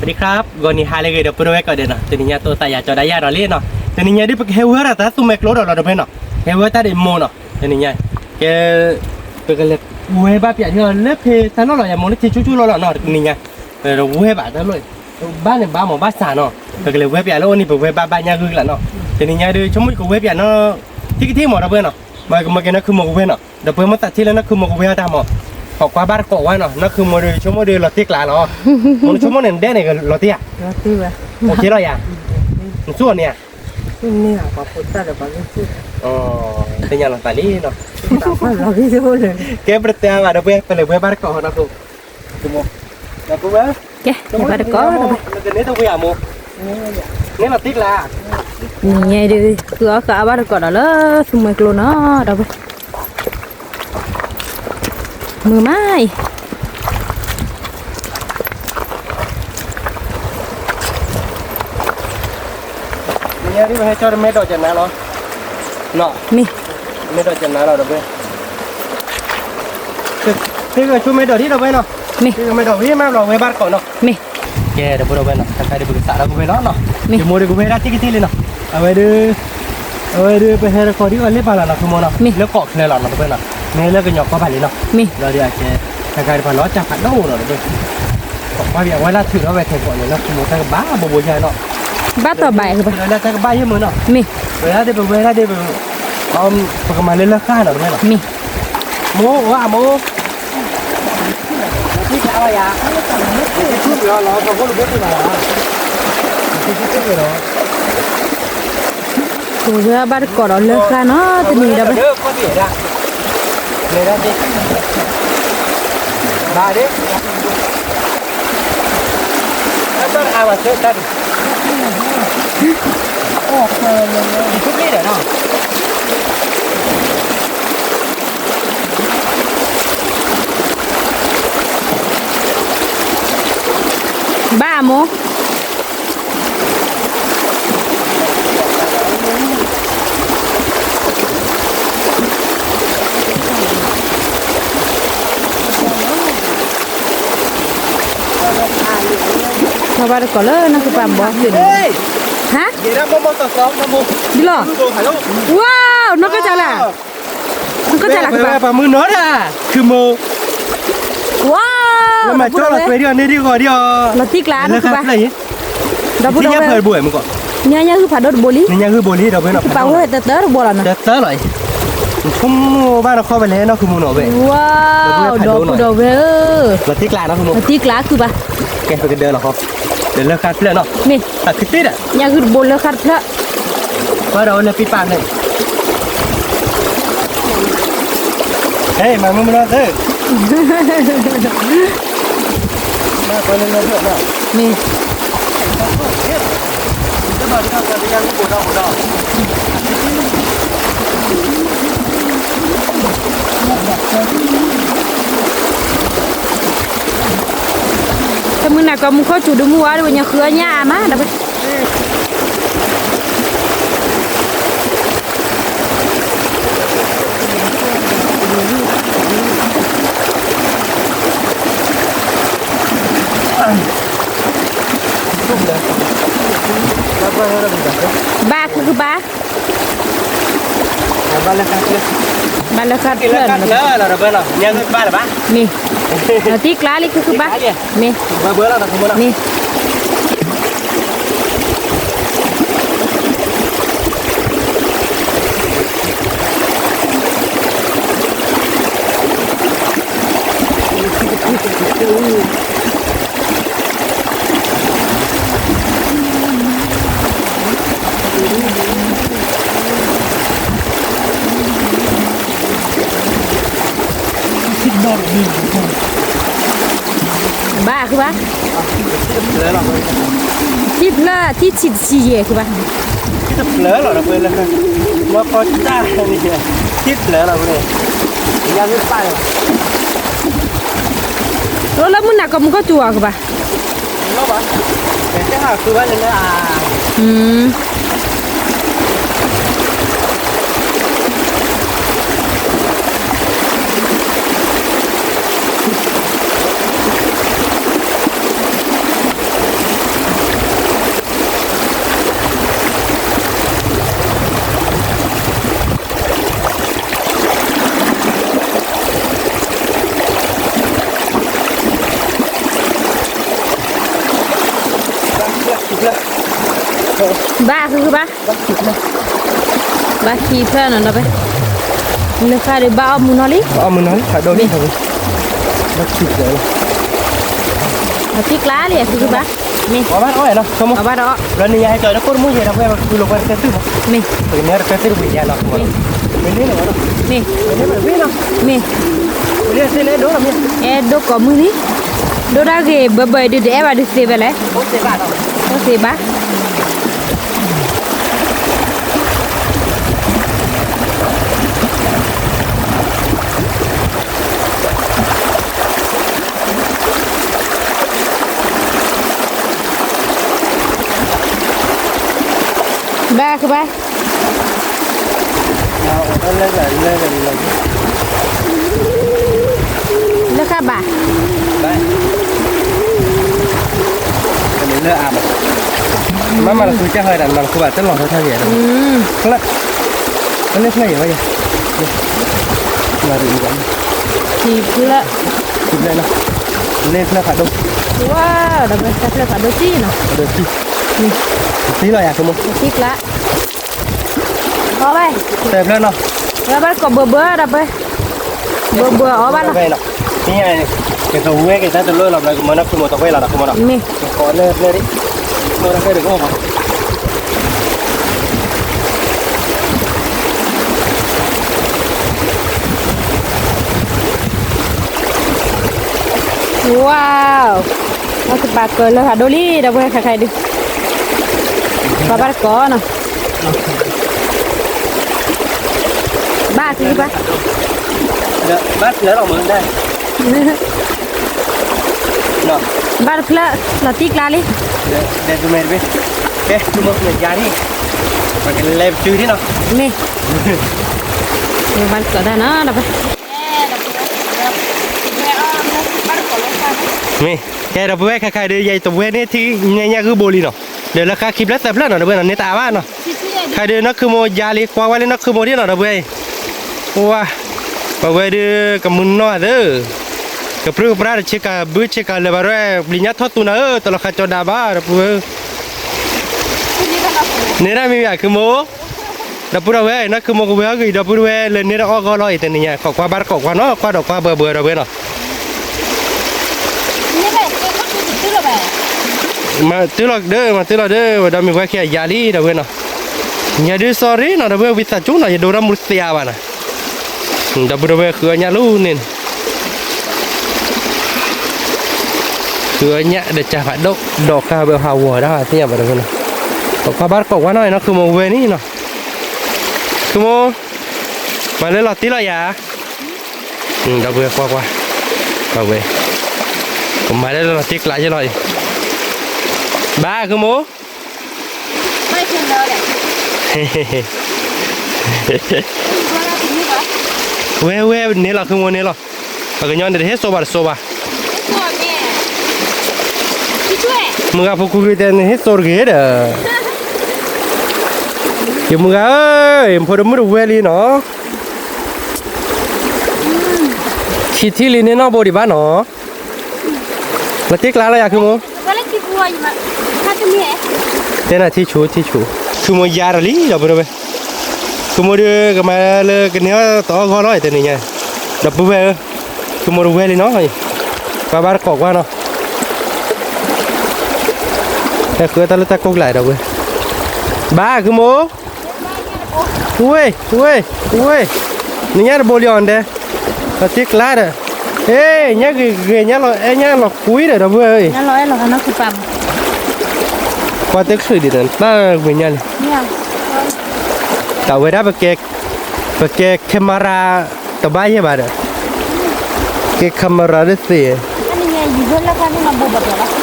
สวัสดีครับ ဂီၤနံၤဟါလၢအဂ့ၤ ဒီပုၢ်ဝဲၢ်ကိးဂၤဒဲးနီၤ, တနံၤညါ တိသးယၤကၠီဒါယၤဒီးလံနီၤ, တနံၤညါဒုး ပကဟဲဝဲဒၣ်တၢ်သူမွဲကျိဒီးလီၤ ဒီပုၢ်ဝဲၢ်နီၤ, ဟဲဝဲတၢ်ဒ်မိၢ်နီၤ, တနံၤညါ ကဲ ပကလဲၤဝဲဘၣ်ပၠးလၢဖဲတၢ်လီၢ်လီၤ ယမိၢ်လၢထံဆူၣ်ဆူၣ်လီၢ်လီၤနီၤ, တနံၤညါ ပဝဲဘၣ်တၢ်လီၢ် ဘၣ်န့ၣ်ဘၣ်မၤဘၣ်စးနီၤ, ပကလဲၤဝဲပၠးလၢအိၣ်န့ၣ် ပဝဲဘၣ်ဘၣ်ညၣ်ဂုၢ်ကလးနီၤ, တနံၤညါဒုး ဆိကမိၣ်ကဝဲပၠးနီၤ, ထံၣ်ကထံၣ်မး ဒီပုၢ်ဝဲၢ်နီၤ, မ့ၢ်ကဲနီၢ်ခုမိၢ်ကဝဲနီၤ, ဒီပုၢ်ဝဲၢ်မ့ၢ်သးထံၣ်လၢနီၢ်ခုမိၢ်ကဝဲအတၢ်မး, ခိးကွၢ်ဘၣ်တကိးဝဲနီၤ, နီၢ်ခုမိၢ်ဒုး ဆိကမိၣ်ဒုးလီၤတံၢ်ကျါလီၤ, မ့ၢ်နဆိကမိၣ်န့ၣ် နဒဲန့ၣ်လီၤတံၢ်ဧါ, အိၣ်က့လီၤယၤ, နသူၣ်အီၤန့ၣ်ဧါ, သ့ၣ်ညါလီၤသးလံနီၤ, ကဲပတတဲဘၣ်ဒီပုၢ်ဝဲၢ် ပလဲၤဝဲဘၣ်တကိးနီၤ, ကဲ ဘၣ်တကိး နတန့ၢ်တဝံၤဧါမိၢ်, န့ၣ်လီၤတံၢ်ကျါ, နံၤညါဒုး ဃုအီၣ်ဃုအါဘၣ်တကိးဒီးလၢသူမွဲကျိနီၤ ဒီပုၢ်ဝဲၢ်, မုာ်မးအံၤ နံၤညါဒုး ပဟဲကၠီတမ့ၢ်ဒီးကနၤလီၤ, မ့ၢ် တမ့ၢ်ဒီးကနၤလီၤ ဒီပုၢ်ဝဲၢ်, သ့ၣ်ကဆိမ့ၢ်ဒီးထံၣ် ဒီပုၢ်ဝဲၢ်နီၤ, မ့ၢ် သ့ၣ်ကမ့ၢ်ဒီးဝံၤမးဘျီ ဝဲဘၣ်တကိးနီၤ, မ့ၢ် ကဲ ဒီပုၢ်ဝဲၢ်နီၤ, တၢ်ခါဒုး ပကစးထီၣ်ကဝဲလီၤနီၤ, မ့ၢ် ယမိၢ်ဒုးကဝဲဒၣ်ထံၣ်ကထံၣ်လံနီၤ, အဝဲဒုး အဝဲဒုး ပဟဲတခီဒ်အီၤလၢပာ်လီၤနီၤ ခုမိၢ်နီၤ, မ့ၢ် လၢကိးချၢလီၤနီၤ ဒီပုၢ်ဝဲၢ်နီၤ, မ့ၢ်လၢကညီကီၢ်ဘၣ်လံနီၤ, မ့ၢ် လီၤဒုးအကဲ တၢ်ခါဒုး ပှၤလီၤကၢ်ဖးဒိၣ်နီၤ ဒီပုၢ်ဝဲၢ်, ကိးကွၢ်ပှၤဝဲလၢထုးထီၣ်ဝဲခဲကိးန့ၣ်နီၤ ခုမိၢ် တၢ်ကဘၣ်ဘိဘိယါနီၤ, ဘၣ်တီၢ်ဘၣ် လၢတၢ်ကဘၣ်ယဲၢ်မုၢ်နီၤ, မ့ၢ် ဝဲဒၣ်ဒုး ပဝဲဒၣ်ဒုး ပကမၤလၢလၢဃၣ်နီၤ ဒီပုၢ်ဝဲၢ်နီၤ, မ့ၢ် မိၢ်ဝဲမိၢ် ပဝဲဘၣ်တကိးဒီးလၢဃၣ်နီၤ တနံၤဒီး ဘၣ် ဘၣ်အမိၢ် ထီၣ်ဘၣ်တကိးလၢနီၢ်ကပၤဘီသ့ၣ်န့ၣ်, ဟါ, ဒ်လီၤ, ဝါ, နီၢ်ကစၢ်လၢ, နီၢ်ကစၢ်လၢကပၤ, ပှၤမုၢ်နီၤဒၣ်, ခုမိၢ်, ဝါ, လၢမၤကၠီလီၤသွဲဒ်အီၤန့ၣ်ဒ်ဂီၤဒ်အီၤ, လီၤတံၢ်ကျါနီၢ်ကပၤ, ဒီပုၢ်ဝဲၢ်, ညါညါဂုၢ်ဖးဒိၣ်တဘိလံ, ညါညါဂုၢ်ဘိလံ ဒီပုၢ်ဝဲၢ်နီၤ, ပာ်ဝဲတသၢတဘိလီၤနီၤ, တသၢလီၤအံၤ, ဆိကမိၣ်ဘၣ်နခီပလဲနီၢ်ခုမိၢ်နီၤဝဲ, ဝါ, ဒီပုၢ်ဝဲၢ်, ဒီပုၢ်ဝဲၢ်ဧၢ, လီၤတံၢ်ကျါနီၢ်ခုမိၢ်နီၤ, လီၤတံၢ်ကျါခုဘၣ်, ကဲပကဒၢလီၤဃီ, ဒီးလၢဃၣ်တဖျၢၣ်နီၤ, မ့ၢ်, တၢ်ခံတ့ၢ်ဒီး, ညါဂုၢ်တဘိလၢဃၣ်တဖျၢၣ်, ပှၤဒီးဝဲလၢပံပာ်န့ၣ် ဟဲမၤမုၢ်မနီၢ်သၢ, မ့ၢ်, တမုၢ်နၤကီးမူခိၣ်စူၤဒုးမူဝါဒ်ဝဲညါဃုအီၣ်ညၣ်အါမး ဒီး ဘၣ်ခုခုဘၣ်, ဘၣ်လၢဃၣ်တဖျၢၣ်, မ့ၢ်, လီၤတံၢ်ကျါလံခုခုဘၣ်, မ့ၢ်, မ့ၢ် ဘၣ်ခုဘၣ်, ထံၣ်ဖျၢၣ် ထံၣ်ဆံးတဆံးယဲၢ်ခုဘၣ်, ထံၣ်တဖျၢၣ်လီၤ ဒီပုၢ်ဝဲၢ်လၢ, မ့ၢ်ကီၢ်တၢ်န့ၣ်, ထံၣ်ဖျၢၣ်လီၤဝဲ, ယါမ့ၢ်တပၣ်လီၤ, လၢမုၢ်နၤကီးမူခိၣ်စူၤအီၤခုဘၣ်, လီၤဘၣ်, တဲဟးဃုဘၣ်လၢလၢအါ, ထံၣ်တဖျၢၣ်လီၤ, ဘၣ်ဃုဘၣ်, ဘၣ်ခံဖျၢၣ်နီၤဒီးဖဲ, လၢဃာ်ဒီးဘၣ်အီၣ်မုၢ်နီၢ်လံ, ဘၣ်အီၣ်မုၢ်နီၢ်လံ ဖးဒိၣ်လံ, ဘၣ်ခံဖျၢၣ်လီၤ, အသံကျါလံ အဃုဘၣ်, မ့ၢ်, အဘၣ်ဒီးအီၣ်နီၤ, အဘၣ်ဒီးအီၣ်, လၢန့ၣ်ယဟဲကၠီၤလၢကိၣ်တမူၣ်ယဲဒီးဖဲပှၤကသူလီၤပှၤတကဲသုၣ်မး, မ့ၢ်, ပကနဲတကဲသုၣ်တပူၤယဲနီၤ, မ့ၢ်, မ့ၢ်, အဲၣ်ဒိၣ်ကိးမုၢ်လံ, ဒိၣ်ဒၣ်ဂ့ၤဘၢဘၢအံၤဒုးတအဲၣ်ဘၣ်ဒုးသ့ဖဲလဲၣ်, အိၣ်သ့ဘၣ် ဘၣ်ကဘၣ်, လၢဃာ်ဘၣ်, မ့ၢ်မၤလီၤဃုကၢ်ဃီဒၣ် မၤလီၤဃုဘၣ်တလီၤထီထီက့ၤ, ဖျၢၣ်, ဖျၢၣ်ယဲၢ်, ခံဖျၢၣ်, ခံဖျၢၣ်, လၢဖျၢၣ်ဖးဒိၣ်, ဝါ, ဒီးဖျၢၣ်ဖးဒိၣ်တံၢ်နီၤ, သံလီၤယၤ သံကျါ, အီၣ်ဘၣ်, တဖျၢၣ်နီၤ, ဘၣ်ကိးဘၢဘၢဒီးဖဲ, ဘၢဘၢအီၣ်ဘၣ်လီၤ, ကသဝဲက့ၤတၢ်တလၢလီၤဘျီ ကမၤနီၣ်ခုမိၢ်တဝဲလီၤနီၤ ခုမိၢ်နီၤ, မ့ၢ်, ကကိးလၢဖျၢၣ်ဒံး, မၤနီၣ်ဖျၢၣ်ဒံးကအိၣ်ဘၣ် ဝါ, အကပာ်ကၢၤလၢဖးဒိၣ်လံ ဒီပုၢ်ဝဲၢ်ခဲခါအံၤဒုး, ပှၤဘၣ်တကိးနီၤ, ဘၣ်သံဘၣ်, ဘၣ်တဖျၢၣ် လီၤတံၢ်ကျါလံ, ကဲ, ပကလဲၤပတုၤဒံးနီၤ, မ့ၢ်, ဘၣ်တကိးတၢ်နီၤ ဒီပုၢ်ဝဲၢ် မ့ၢ်, ကဲဒီပုၢ်ဝဲၢ်ခဲခါအံၤဒုး ယတဝဲန့ၣ်ထံၣ်ညါညါဂုၢ်ဘိလံနီၤ, ဒီးလၢဃာ်ခံဖျၢၣ်သၢဖျၢၣ်နီၤ ဒီပုၢ်ဝဲၢ်နီၤ န့ၢ်တအါဘၣ်နီၤ, ခဲဒုးနီၢ်ခုမိၢ်ယါလံ ကွၢ်ဝဲလၢနီၢ်ခုမိၢ်ဒံးနီၤ ဒီပုၢ်ဝဲၢ်အံၤ, ဝါ, ပဝဲဒုးကမုာ်နီၢ်သၢ, ကပြုၢ်ကပြီၢ်တဆ့ကၤဘုဆ့ကၤလၢၤဘၣ်ရဲၣ် ပျံၤညါထီၣ်သူနၤဧၢ တလီၤဃာ်ကၠီဒၣ်ဘၣ် ဒီပုၢ်ဝဲၢ် န့ၢ်ဒၣ်မ့ၢ်မ့ၢ်ခုမိၢ်, ဒီပုၢ်ဒီဝဲၢ် နီၢ်ခုမိၢ်ကဝဲၤအီၣ်ဂ့ၤ ဒီပုၢ်ဒီဝဲၢ်လၢန့ၢ်တအီၣ်ဂီၢ်လီၤအံၤ တနံၤညါ ခိးကွၢ်ဘၣ်တကိးကွၢ်နီၤ ကွၢ်ဒီးကွၢ်ဘၢဘၢဒီပုၢ်ဝဲၢ်နီၤ, မၤတုၤလီၤဒီး မၤတုၤလီၤဒီး ဝဲဒီးမ့ၢ်ဝဲခံဂၤယါလံ ဒီပုၢ်ဝဲၢ်နီၤ, ယၤဒုး sorry နီၤ ဒီပုၢ်ဝဲၢ် ဝံသးစူၤနီၤ ယဒိးတၢ်မူတသ့အါဘၣ်နီၤ, ဒီပုၢ်ဒီဝဲၢ် ဃုအီၣ်ညၣ်လီၤန့ၣ် ဃုအီၣ်ညၣ်ဒီးကၢ်ဖးဒိၣ် ဒီးဃာ်ဝဲဟးဝီၤဒၣ်သ့ၣ်ညါဘၣ်ဒီပုၢ်ဝဲၢ်နီၤ, ပကွၢ်ဘၣ်တကိးကွၢ်နီၤ နီၢ်ခုမိၢ်ဝဲန့ၣ်နီၤ, ခုမိၢ်, မၤလၢလီၤတံၢ်လီၤယၤ, ဒီပုၢ်ဝဲၢ်ကွၢ်ကွၢ်, ဝဲ, ကမၤလၢလီၤတံၢ်ကျါယဲလီၤအံၤ, ဘၣ်ခုမိၢ် ဝဲဝဲန့ၣ်လီၤ ခုမိၢ်န့ၣ်လီၤ, ပှၤကညီန့ၣ်တဟ့ၣ်စိဘၣ်တစိဘၣ်, မုၢ်ဂၤဖိခွါကွံာ်တဲနဟ့ၣ်စိတဂ့ၤဒီး, ယမုၢ်ဂၤဧၢ, ဖိတမုၣ်တဝဲၢ်လံနီၤ, ထံထံလံန့ၣ်နီၢ်ဘိဒံးဘၣ်နီၤ လီၤတံၢ်ကျါလီၤယၤခုမိၢ်, တဲနၤထံဆူၣ်ထံဆူၣ်, ခုမိၢ်ယါဒီးလံဒီပုၢ်ဒီဝဲၢ်, ခုမိၢ်ဒုးကမၤလၢကန့ၢ်အီၣ်တအီၣ်ဂီၢ်လီၤအံၤတနံၤညါ, ဒီပုၢ်ဝဲၢ်ဧၢ, ခုမိၢ်တဝဲၢ်လံနီၤ, ပှၤဘၣ်တကိးကွၢ်နီၤ, ဟဲဃုတၢ်လၢတၢ်ကိၢ်ကျါဒီပုၢ်ဝဲၢ်, ဘၣ်ခုမိၢ် ဝ့ၢ်, ဝ့ၢ်, ဝ့ၢ်, နညၣ်တဘိလံအီၤဒဲး, လီၤတံၢ်ကျါဒီး, ဟ့ၣ်, ညၣ်ဂ့ၤဂ့ၤ ညၣ်လီၤအဲၣ်ညၣ်လီၤကွံဒီး ဒီပုၢ်ဝဲၢ်, ကွၢ်တချုးဒံးဒီး တၢ်ဂ့ၤညါလံ, တၢ်ဝဲဒၣ်ပကဲ, ပကဲ camera တဘၣ်ယဲၢ်ဘၣ်ဒီး, ကဲ camera ဒ်သ့,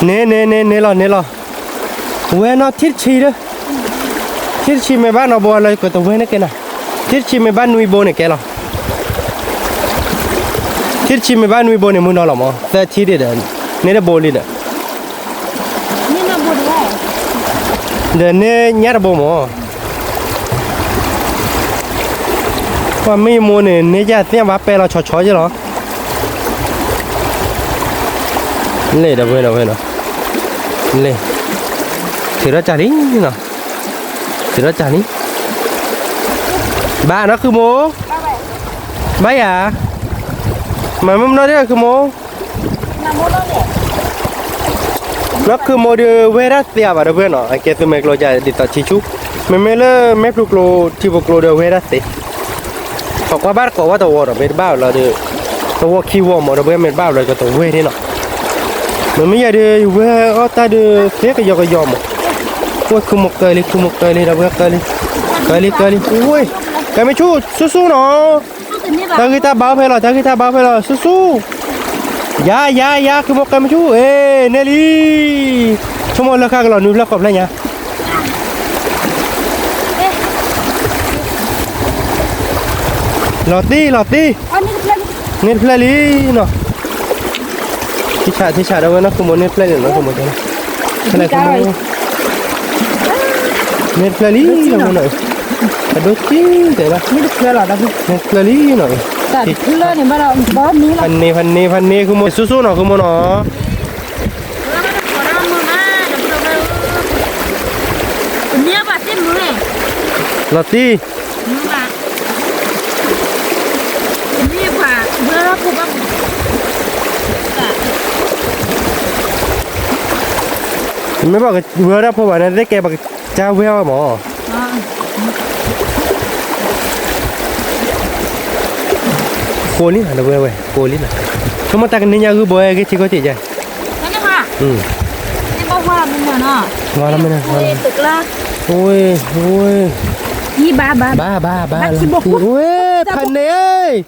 န့ၣ် န့ၣ် န့ၣ် န့ၣ်လီၤ န့ၣ်လီၤ, ဝဲနီၢ်ထံၣ်တဆံဒီး, ထံၣ်တဆံမ့ၢ်ဘၣ်နီၢ်ဘိလၢကတဝဲန့ၣ်ကဲနီၤ, ထံၣ်တဆံမ့ၢ်ဘၣ်နွံဘိန့ၣ်ကဲလီၤ, ထံၣ်တဆံမ့ၢ်ဘၣ်နွံဘိန့ၣ် မုၢ်နီၢ်လီၤမး သၢထံၣ်ဒံးဒီး, န့ၢ်တဘိလံဒီး, ဒီးန့ၢ်ညၣ်တဘိမး ပှၤမ့ၢ်ယမိၢ်န့ၣ် န့ၢ်ယၤသ့ၣ်ညါဘၣ်ပဲလီၤဆီဆီယဲလီၤ, လ့ၣ်ဒီပုၢ်ဝဲၢ်ဒီပုၢ်ဝဲၢ်နီၤ, လ့ၣ်, ထုးထီၣ်ကၢ်လံနီၤ, ထုးထီၣ်ကၢ်လံ, ဘၣ်နီၢ်ခုမိၢ်, ဘၣ်ယၤ, မၤမ့ၢ်မနီၢ်ဒ်ခုမိၢ်, နီၢ်ခုမိၢ်ဒီးဝဲဒၣ်သ့ဘၣ်ဒီပုၢ်ဝဲၢ်နီၤ, အကဲသုးမဲာ်ကျိၤကဒ်သိးထံဆူၣ်, မ့မ့ၢ်လၢမဲာ်ဖျိးကျိၤ ထံဖိကျိၤဒီးဝဲဒၣ်သ့ ပကွၢ်ဘၣ်တကိးဝဲတဝီဒီး မ့ၢ်တဘၣ်ဝဲလီၤဒီး တဝီခံဝီမး ဒီပုၢ်ဝဲၢ် မ့ၢ်တဘၣ်ဝဲလီၤကတဝဲဒၣ်နီၤ, မ့မ့ၢ်ယၤဒီး ယဝဲအီၣ်တၢ်ဒီးသ့ကယီကယီမး, အိၣ်ခုမိၢ်ကၢလံ ခုမိၢ်ကၢလံ ဒီပုၢ်ဝဲၢ် ကၢလံ, ကၢလံ ကၢလံ, ဝ့ၢ်, ကဲမ့ၢ်ဆူၣ် ဆူၣ်ဆူၣ်နီၤ, တၢ်ဂ့ၢ်တၢ်ဘါအိၣ်ဖဲလီၤ တၢ်ဂ့ၢ်တၢ်ဘါအိၣ်ဖဲလီၤ ဆူၣ်ဆူၣ် ယၤ ယၤ ယၤ ခုမိၢ်ကဲမ့ၢ်ဆူၣ် အ့ န့ၢ်လံ, ဆိကမိၣ်လၢခါကလီၤနွံဖျၢၣ်ဃိးဖျၢၣ်ညါ လီၤတံၢ် လီၤတံၢ်, န့ၢ်တဖျၢၣ်လံနီၤ, ထံဆး ထံဆး ဒီပုၢ်ဝဲၢ် နီၢ်ခုမိၢ်န့ၢ်တဖျၢၣ်လံနီၤ နီၢ်ခုမိၢ်တဲ, န့ၢ်တဖျၢၣ်လံနီၤ, အဒိကံတဲဘၣ်, န့ၢ်တဖျၢၣ်လံနီၤ, ဖဲန့ၣ် ဖဲန့ၣ် ခုမိၢ် ဆူၣ်ဆူၣ်နီၤ ခုမိၢ်နီၤ လီၤတံၢ် မ့ၢ်ဘၣ်ဝဲဒၣ်ဖိဘၣ်န့ၣ် သ့ကဲပကစၢ်ဝဲအီၤမး, ကိးလံနီၤ ဒီပုၢ်ဝဲၢ် ကိးလံနီၤ, ဆိကမိၣ်တၢ်ကန့ၢ်ညါဂုၢ်ဘိဝဲ ဂ့ၢ်ထံကီၢ်ထံးယါ, ဝါလီၤမ့ၢ်န့ၣ်, ဝါလီၤ, ဝ့ၢ်, ဝ့ၢ်, ဘၣ် ဘၣ် ဘၣ် ဝ့ၢ်, ဖးန့ၣ်,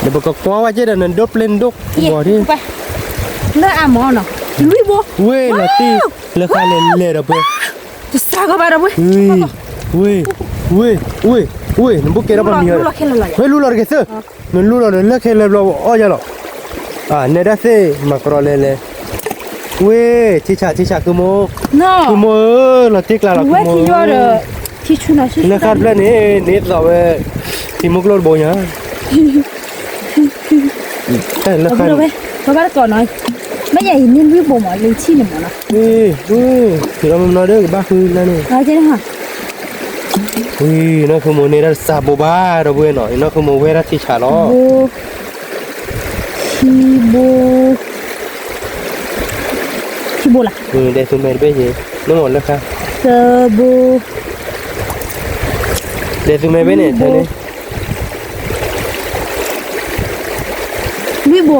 ဒီးပကကွၢ်ဝဲက့ဒီး နဒိၣ်ပျ့ၢ်နဒိၣ်ဘီၣ်ဒ်, လၢအမၤနီၤ, လွံၢ်ဘိ, ဝ့ၢ် လီၤတံၢ်, လၢဃါလဲၤလဲၤဒီပုၢ်ဝဲၢ်, တစၢ်ကဘၣ်ဒီပုၢ်ဝဲၢ်, ဝ့ၢ်, ဝ့ၢ်, ဝ့ၢ်, နဘိၣ်ကဲထီၣ်ပှၤမံၤ, ဝ့ၢ်လူလီၤတက့ၢ်သၢ, နလူလီၤဒီးလၢခဲလၢာ်ဘျီအီၣ်ယၤလီၤ, နဲဒၣ်သ့ၣ်မၤကရီလဲၤလဲၤ, ဝ့ၢ် ထံဆး ထံဆး ခုမိၢ်, ခုမိၢ်ဧၢ လီၤတံၢ်ကျါလီၤ ခုမိၢ်, လၢဃါတဖျၢၣ်န့ၣ် န့ၢ်သိးဝဲ ထံမူကျိၣ်တဘိညါ, လၢဃါ, ဘၣ်တကိးနီၤ, မ့ၢ်ယၤအံၤန့ၢ်လွံၢ်ဘိမး လၢထံၣ်န့ၣ်မးနီၤ, ထုးထီၣ်မနီၤဒီးကဘၣ်ဃုလၢန့ၣ်, ဝ့ၢ် နီၢ်ခုမိၢ်န့ၢ်ဒၣ်တစၢ်ဘိဘၣ်ဒီပုၢ်ဝဲၢ်နီၤ, နီၢ်ခုမိၢ်ဝဲဒၣ်ထံဆးလီၤ, ခံဘိ, ခံဘိလီၤ, ဒဲးသူမဲတဘ့ၣ်ယဲ, နမ့ၢ်လၢဃါ, သၢဘိ, ဒဲးသူမဲဘ့ၣ်န့ၣ် ထဲန့ၣ် လွံၢ်ဘိ,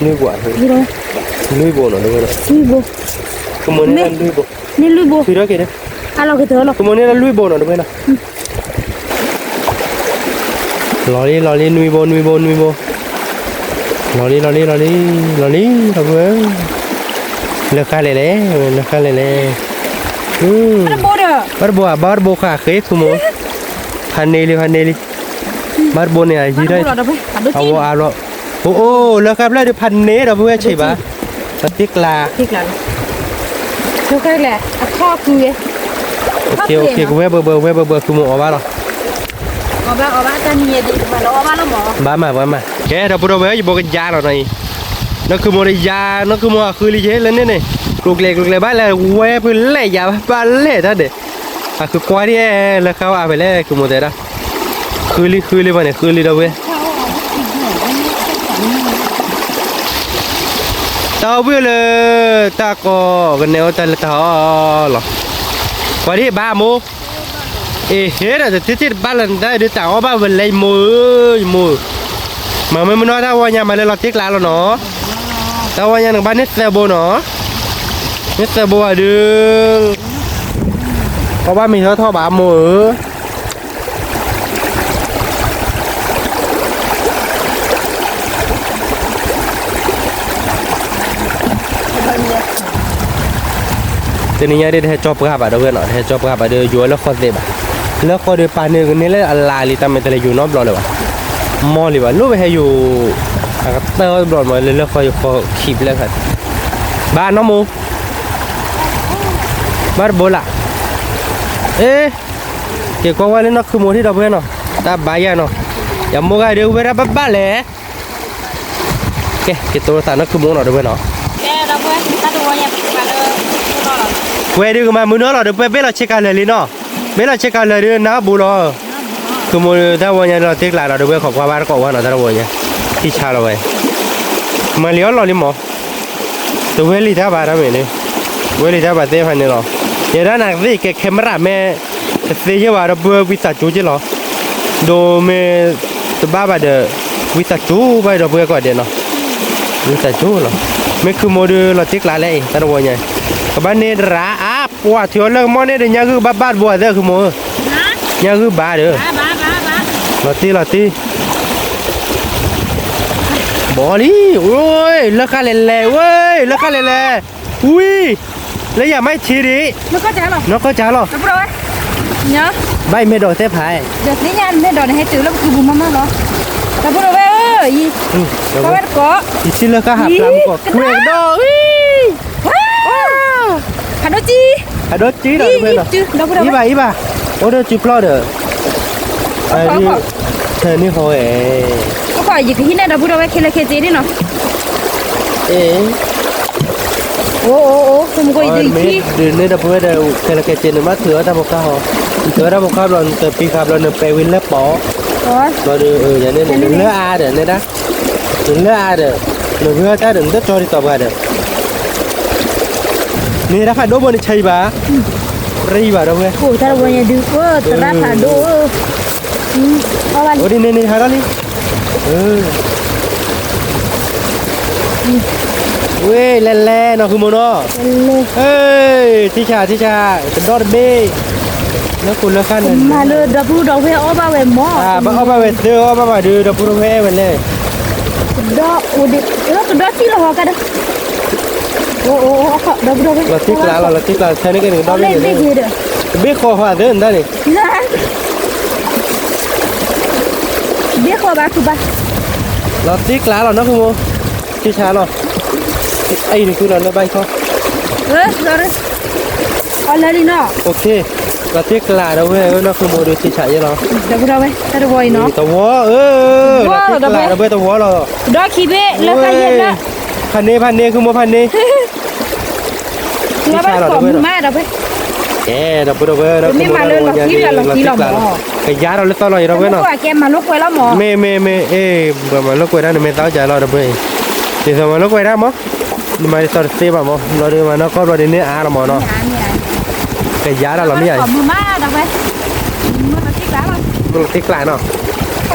လွံၢ်ဘိ, လွံၢ်ဘိနီၤ ဒဝဲ, လွံၢ်ဘိ, ကမိၢ်န့ၢ်လွံၢ်ဘိ, န့ၢ်လွံၢ်ဘိ, ထုးထီၣ်က့ၤဒီး, ကမိၢ်န့ၢ်လၢလွံၢ်ဘိနီၤ ဒဝဲနီၤ, လီၤလံ လီၤလံ နွံဘိ နွံဘိ နွံဘိ, လီၤလံ လီၤလံ လီၤလံ လီၤလံ ဒီပုၢ်ဝဲၢ်, လၢဃါလဲၤလဲၣ် လၢဃါလဲၤလဲၣ်, ဘၣ်တဘိဧါ ဘၣ်တဘိဃာ်ဃ့ ခုမိၢ်, ဖးန့ၢ်လံ ဖးန့ၢ်လံ, ဘၣ်တဘိန့ၣ် အယံၤထီၣ်, အဝဲအါဘျီ, အိၣ်အိၣ် လၢဃါဖျၢၣ်ဒီးဖးန့ၢ်ဒီပုၢ်ဝဲၢ်ဆံးဘၣ်, ပသ့ကျါ, ကဝဲၢ်ဘၢဘၢ ကဝဲၢ်ဘၢဘၢ ခုမိၢ်အီၣ်ဘၣ်လီၤ, ဘၣ်မၤ ဘၣ်မၤ, ကဲ ဒီပုၢ်ဒီဝဲၢ် ယဘိကယါလီၤနီၤအံၤ, နီၢ်ခုမိၢ်ဒီးယါ နီၢ်ခုမိၢ်အဃုလံယဲလၢန့ၣ်န့ၣ်, ကျိၤကျဲၤကျိၤကျဲၤဘၣ်လဲၣ် ဝဲဖုလဲၣ်ယါဘၣ်လဲၣ်တၢ်ဒဲး, အဃုကွၢ်ဒ် လၢဃါဝဲဖဲလဲၣ် ခုမိၢ်တဲဒၣ်, ဃုလံ ဃုလံဘၣ်န့ၣ် ဃုလံဒီပုၢ်ဝဲၢ် တၢ်အိၣ်ဘှံးလၢ တၢ်ကီ ကနဲအိၣ်တၢ်လၢတၢ်အီၣ်လီၤ, ကွၢ်ဒ်ဘၣ်မိၢ်, အ့ဟ့ဒီး တထံၣ်တဘၣ်လၢနတၢ်ဒုးတၢ်အီၣ်ဘၣ်ဝဲလဲၣ် ယမိၢ်ဧၢ ယမိၢ်ဧၢ, မၤမ့ၢ်မနီၢ်တၢ်ဝီညါ မၤလၢလီၤတံၢ်ကျါလီၤနီၤ, တၢ်ဝီညါနကဘၣ်န့ၢ်သၢဘိနီၤ, န့ၢ်သၢဘိဘၣ်ဒီး အီၣ်ဘၣ်မ့ၤထီၣ်ထီၣ်ဘၣ်မိၢ်ဧၢ တနံၤညါဒ်တဟဲကၠီပှၢ်ဘၣ်ဒီပုၢ်ဝဲၢ်နီၤ, တဟဲကၠီပှၢ်ဘၣ်ဒီး ယိၤဝဲလၢဃီသ့ဘၣ်, လၢဃီဒီးပာ်န့ၢ်ကန့ၢ်လၢအလါလံ တၢ်မ့ၢ်တလဲၤယိၤနီတဘျီလၢၤဘၣ်, မီၢ်လံဘၣ် လိၣ်ဝဲဟဲယိၤ, အကတၢၢ်တဘျီမးလၢလၢဃီယိၤဃီခံဖျၢၣ်ခါ, ဘၣ်နီၢ်မိၢ်, ဘၣ်တဘိလၢ်, အ့ က့ၤကွၢ်ဝဲလၢနီၢ်ခုမိၢ်ထံၣ်ဒီပုၢ်ဝဲၢ်နီၤ, တၢ်ဘါယဲၢ်နီၤ, ယမိၢ်ဂၤဒုးဝဲဒၣ်ဘၣ်ဘၣ်လဲၣ် ကဲ က့ၤတိသးနီၢ်ခုမိၢ်နီၤ ဒီပုၢ်ဝဲၢ်နီၤ, ကဲ ဒီပုၢ်ဝဲၢ် တၢ်တဝီညါ ပကပာ်လၢ လီၤလီၤနီၤ, ဝဲဒုးကမၤမုာ်နီၢ်လီၤဒီး ပှဲၤဘ့ၣ်လီၤဆ့ကၤလၢာ်လံနီၤ, ဘ့ၣ်လီၤဆ့ကၤလၢာ်ဒုး နၢ်ဘိလီၤ, ကမိၢ်တၢ်ဝီညါလီၤတ့ကျးလီၤဒီး ပှဲၤခိးကွၢ်ဘၣ်တကိးဝဲနီၤ တၢ်တဝီညါ, ထံဆါလီၤဝဲ, မၤလံအီၣ်လီၤလံမး, တဝဲလံတၢ်ဘၣ်တၢ်မ့ၢ်န့ၣ်, ဝဲလံတၢ်ဘၣ်သ့ၣ်ဖးန့ၣ်လီၤ, ယဲဒၣ်နကသ့ၣ်ကဲ camera မ့ၢ် တသ့ယဲၢ်ဘၣ်ဒီး ပှဲၤဝံသးစူၤက့လီၤ, ဒိးမ့ၢ် တဘၣ်ဘၣ်ဒီး ဝံသးစူၤဘၣ်ဒီး ပှဲၤကိးဂၤဒဲးနီၤ, ဝံသးစူၤလီၤ, မ့ၢ်ခုမိၢ်ဒုးလီၤတ့ကျးလဲၣ်အံၤ တၢ်တဝီညါ, ကဘၣ်န့ၢ်တရၣ်အါ ပှၤထုးအီၤလၢကမီၢ်န့ၣ်ဒီး ညၣ်ဂုၢ်ဘၣ်ဘၣ်တဘိအသဲခုမိၢ်, ညၣ်ဂုၢ်ဘၣ်ဒီး, လီၤတ့လီၤတ့ ဘီလံ, ဝဲ, လၢဃာ်လဲၤလဲၤ, ဝဲ, လၢဃာ်လဲၤလဲၤ, ဝံ, လၢယၤမၤထံဒံး, နီၢ်ကီၢ်စၢ်လီၤ, ဘၣ်အံၤမ့ၢ်ဒိးသဲဖး, ဒီးသ့ၣ်ညါမ့ၢ်ဒိးန့ၣ် ဟဲတုၤလၢပကံၢ်ပူၤမးမးလီၤ, ဒီပုၢ်ဒီဝဲၢ်ဧၢ, အဝဲတကိး, ယထံၣ်လၢဃာ်ဟးဖျါမုၢ်ကီၢ်ခွဲးဒီး, ဖးဒိၣ်ကံ, ဖးဒိၣ်ကံဒီး, အံၤဘၣ်အံၤဘၣ်, အိၣ်ဒီးစုဖျီၣ်ဒီး ဖဲန့ၣ်ဟီဝဲ, ယကဟံးန့ၢ်ဒီပုၢ်ဒီဝဲၢ်ခဲလၢာ်ခဲဆ့န့ၣ်နီၤ, အိၣ်အိၣ်အိၣ်, မ့ၢ်ဒုးန့ၢ်ဒီပုၢ်ဝဲၢ်ဒီး ခဲလၢာ်ခဲဆ့န့ၣ် မ့ၢ်ထုးအီၣ်တၢ်ဖိခါဟီ, နထုးအီၣ်တၢ်ဖိခါဘျီ နတပံၤဃာ်ဘျီ နပဲာ်ဝံၤလၢပီၤ, ဘျီဒီး ယန့ၣ် နလၢအါဒီး နဲဒၣ်, နလၢအါဒီး နဂ့ၤအီၣ်တၢ်ဒီး နတကၠီဒ်သိးပှၤဒီး န့ၣ်တၢ်ဖးဒိၣ်ဘိန့ၣ် ဆါအံၤဘၣ်, ရံဘၣ်ဒီပုၢ်ဝဲၢ်, တၢ်တဝီညါဒုး တရၣ်ဖးဒိၣ်, အိၣ်ဒ်န့ၣ်န့ၣ် ဟးထီၣ်လံ, ဝဲလဲၤလဲၤနီၤ ဃုမိၢ်နီၤ, ထံဆးထံဆး တဒီတဘ့ၣ်, လၢခိၣ်လၢဃာ်န့ၣ် မၤလၢဒီပုၢ်ဒီဝဲၢ်အီၣ်ဘၣ်ဝဲမၢ်, ဘၣ်အီၣ်ဘၣ်ဝဲသၢ အီၣ်ဘၣ်ဘၣ်ဒီး ဒီပုၢ်ဒီဝဲၢ်ဝဲလဲၣ်, ကဒီအိၣ်ဒံး ကဒီထံလီၤဟီကဒီး, အိၣ်အိၣ်အိၣ် ဒီပုၢ်ဒီဝဲၢ် လီၤတ့ကျးလီၤ လီၤတ့ကျး ဆဲန့ၣ်က့ၤန့ၣ် ကဒီဘ့ၣ်န့ၣ်, တဘ့ၣ်ဃီဃီသၢနတၢ်န့ၣ်, တဘ့ၣ်ဃီဘၣ်ခုဘၣ်, လီၤတ့ကျးလီၤ နီၢ်ဃုမိၢ်, ထံဆးလီၤ, အံၤန့ၣ်ဃုလီၤလၢဘၣ်ခီ, အီၤလၢလံနီၤ, လီၤတ့ကျးဒီးဝဲ နီၢ်ဃုမိၢ်ဒီးထံဆးယဲလီၤ, ဒီပုၢ်ဒီဝဲၢ် တၢ်တဝီအံၤနီၤ, တဝီဧၢ, လီၤတ့ကျးဒီးဝဲတဝီလီၤ, ကဒီခံဘ့ၣ်လၢဃာ်ယဲလၢ, ဖးန့ၢ် ဖးန့ၢ် ဃုမိၢ်ဖးန့ၢ် လီၤဘၣ်တကိးမုာ်မးဒီပုၢ်ဝဲၢ်, ကဲ ဒီပုၢ်ဒီဝဲၢ် ဒီပုၢ်ဒီဝဲၢ် လီၤတ့ကျးလီၤ, ကယၤဒီးလၢသီလီၤ ယဒီပုၢ်ဝဲၢ်နီၤ, မ့ၢ်မ့ၢ်မ့ၢ် အ့ၣ် ပှၤမၤလိာ်ကွဲးတၢ်န့ၣ် မ့ၢ်သးအိၣ်ကလီၤ ဒီပုၢ်ဝဲၢ်, ဒ်သိးမၤလိာ်ကွဲးတၢ်မး, နမၤဒ်သိးတသ့ဘၣ်မး ဘျီဒီးမၤနီၢ်ကီၢ်ဘျီဒီးန့ၣ်အါလီၤမးနီၤ, ကယၤတၢ်လီၤမ့ၢ်ဧါ, မ့ၢ်လီၤတ့ကျးနီ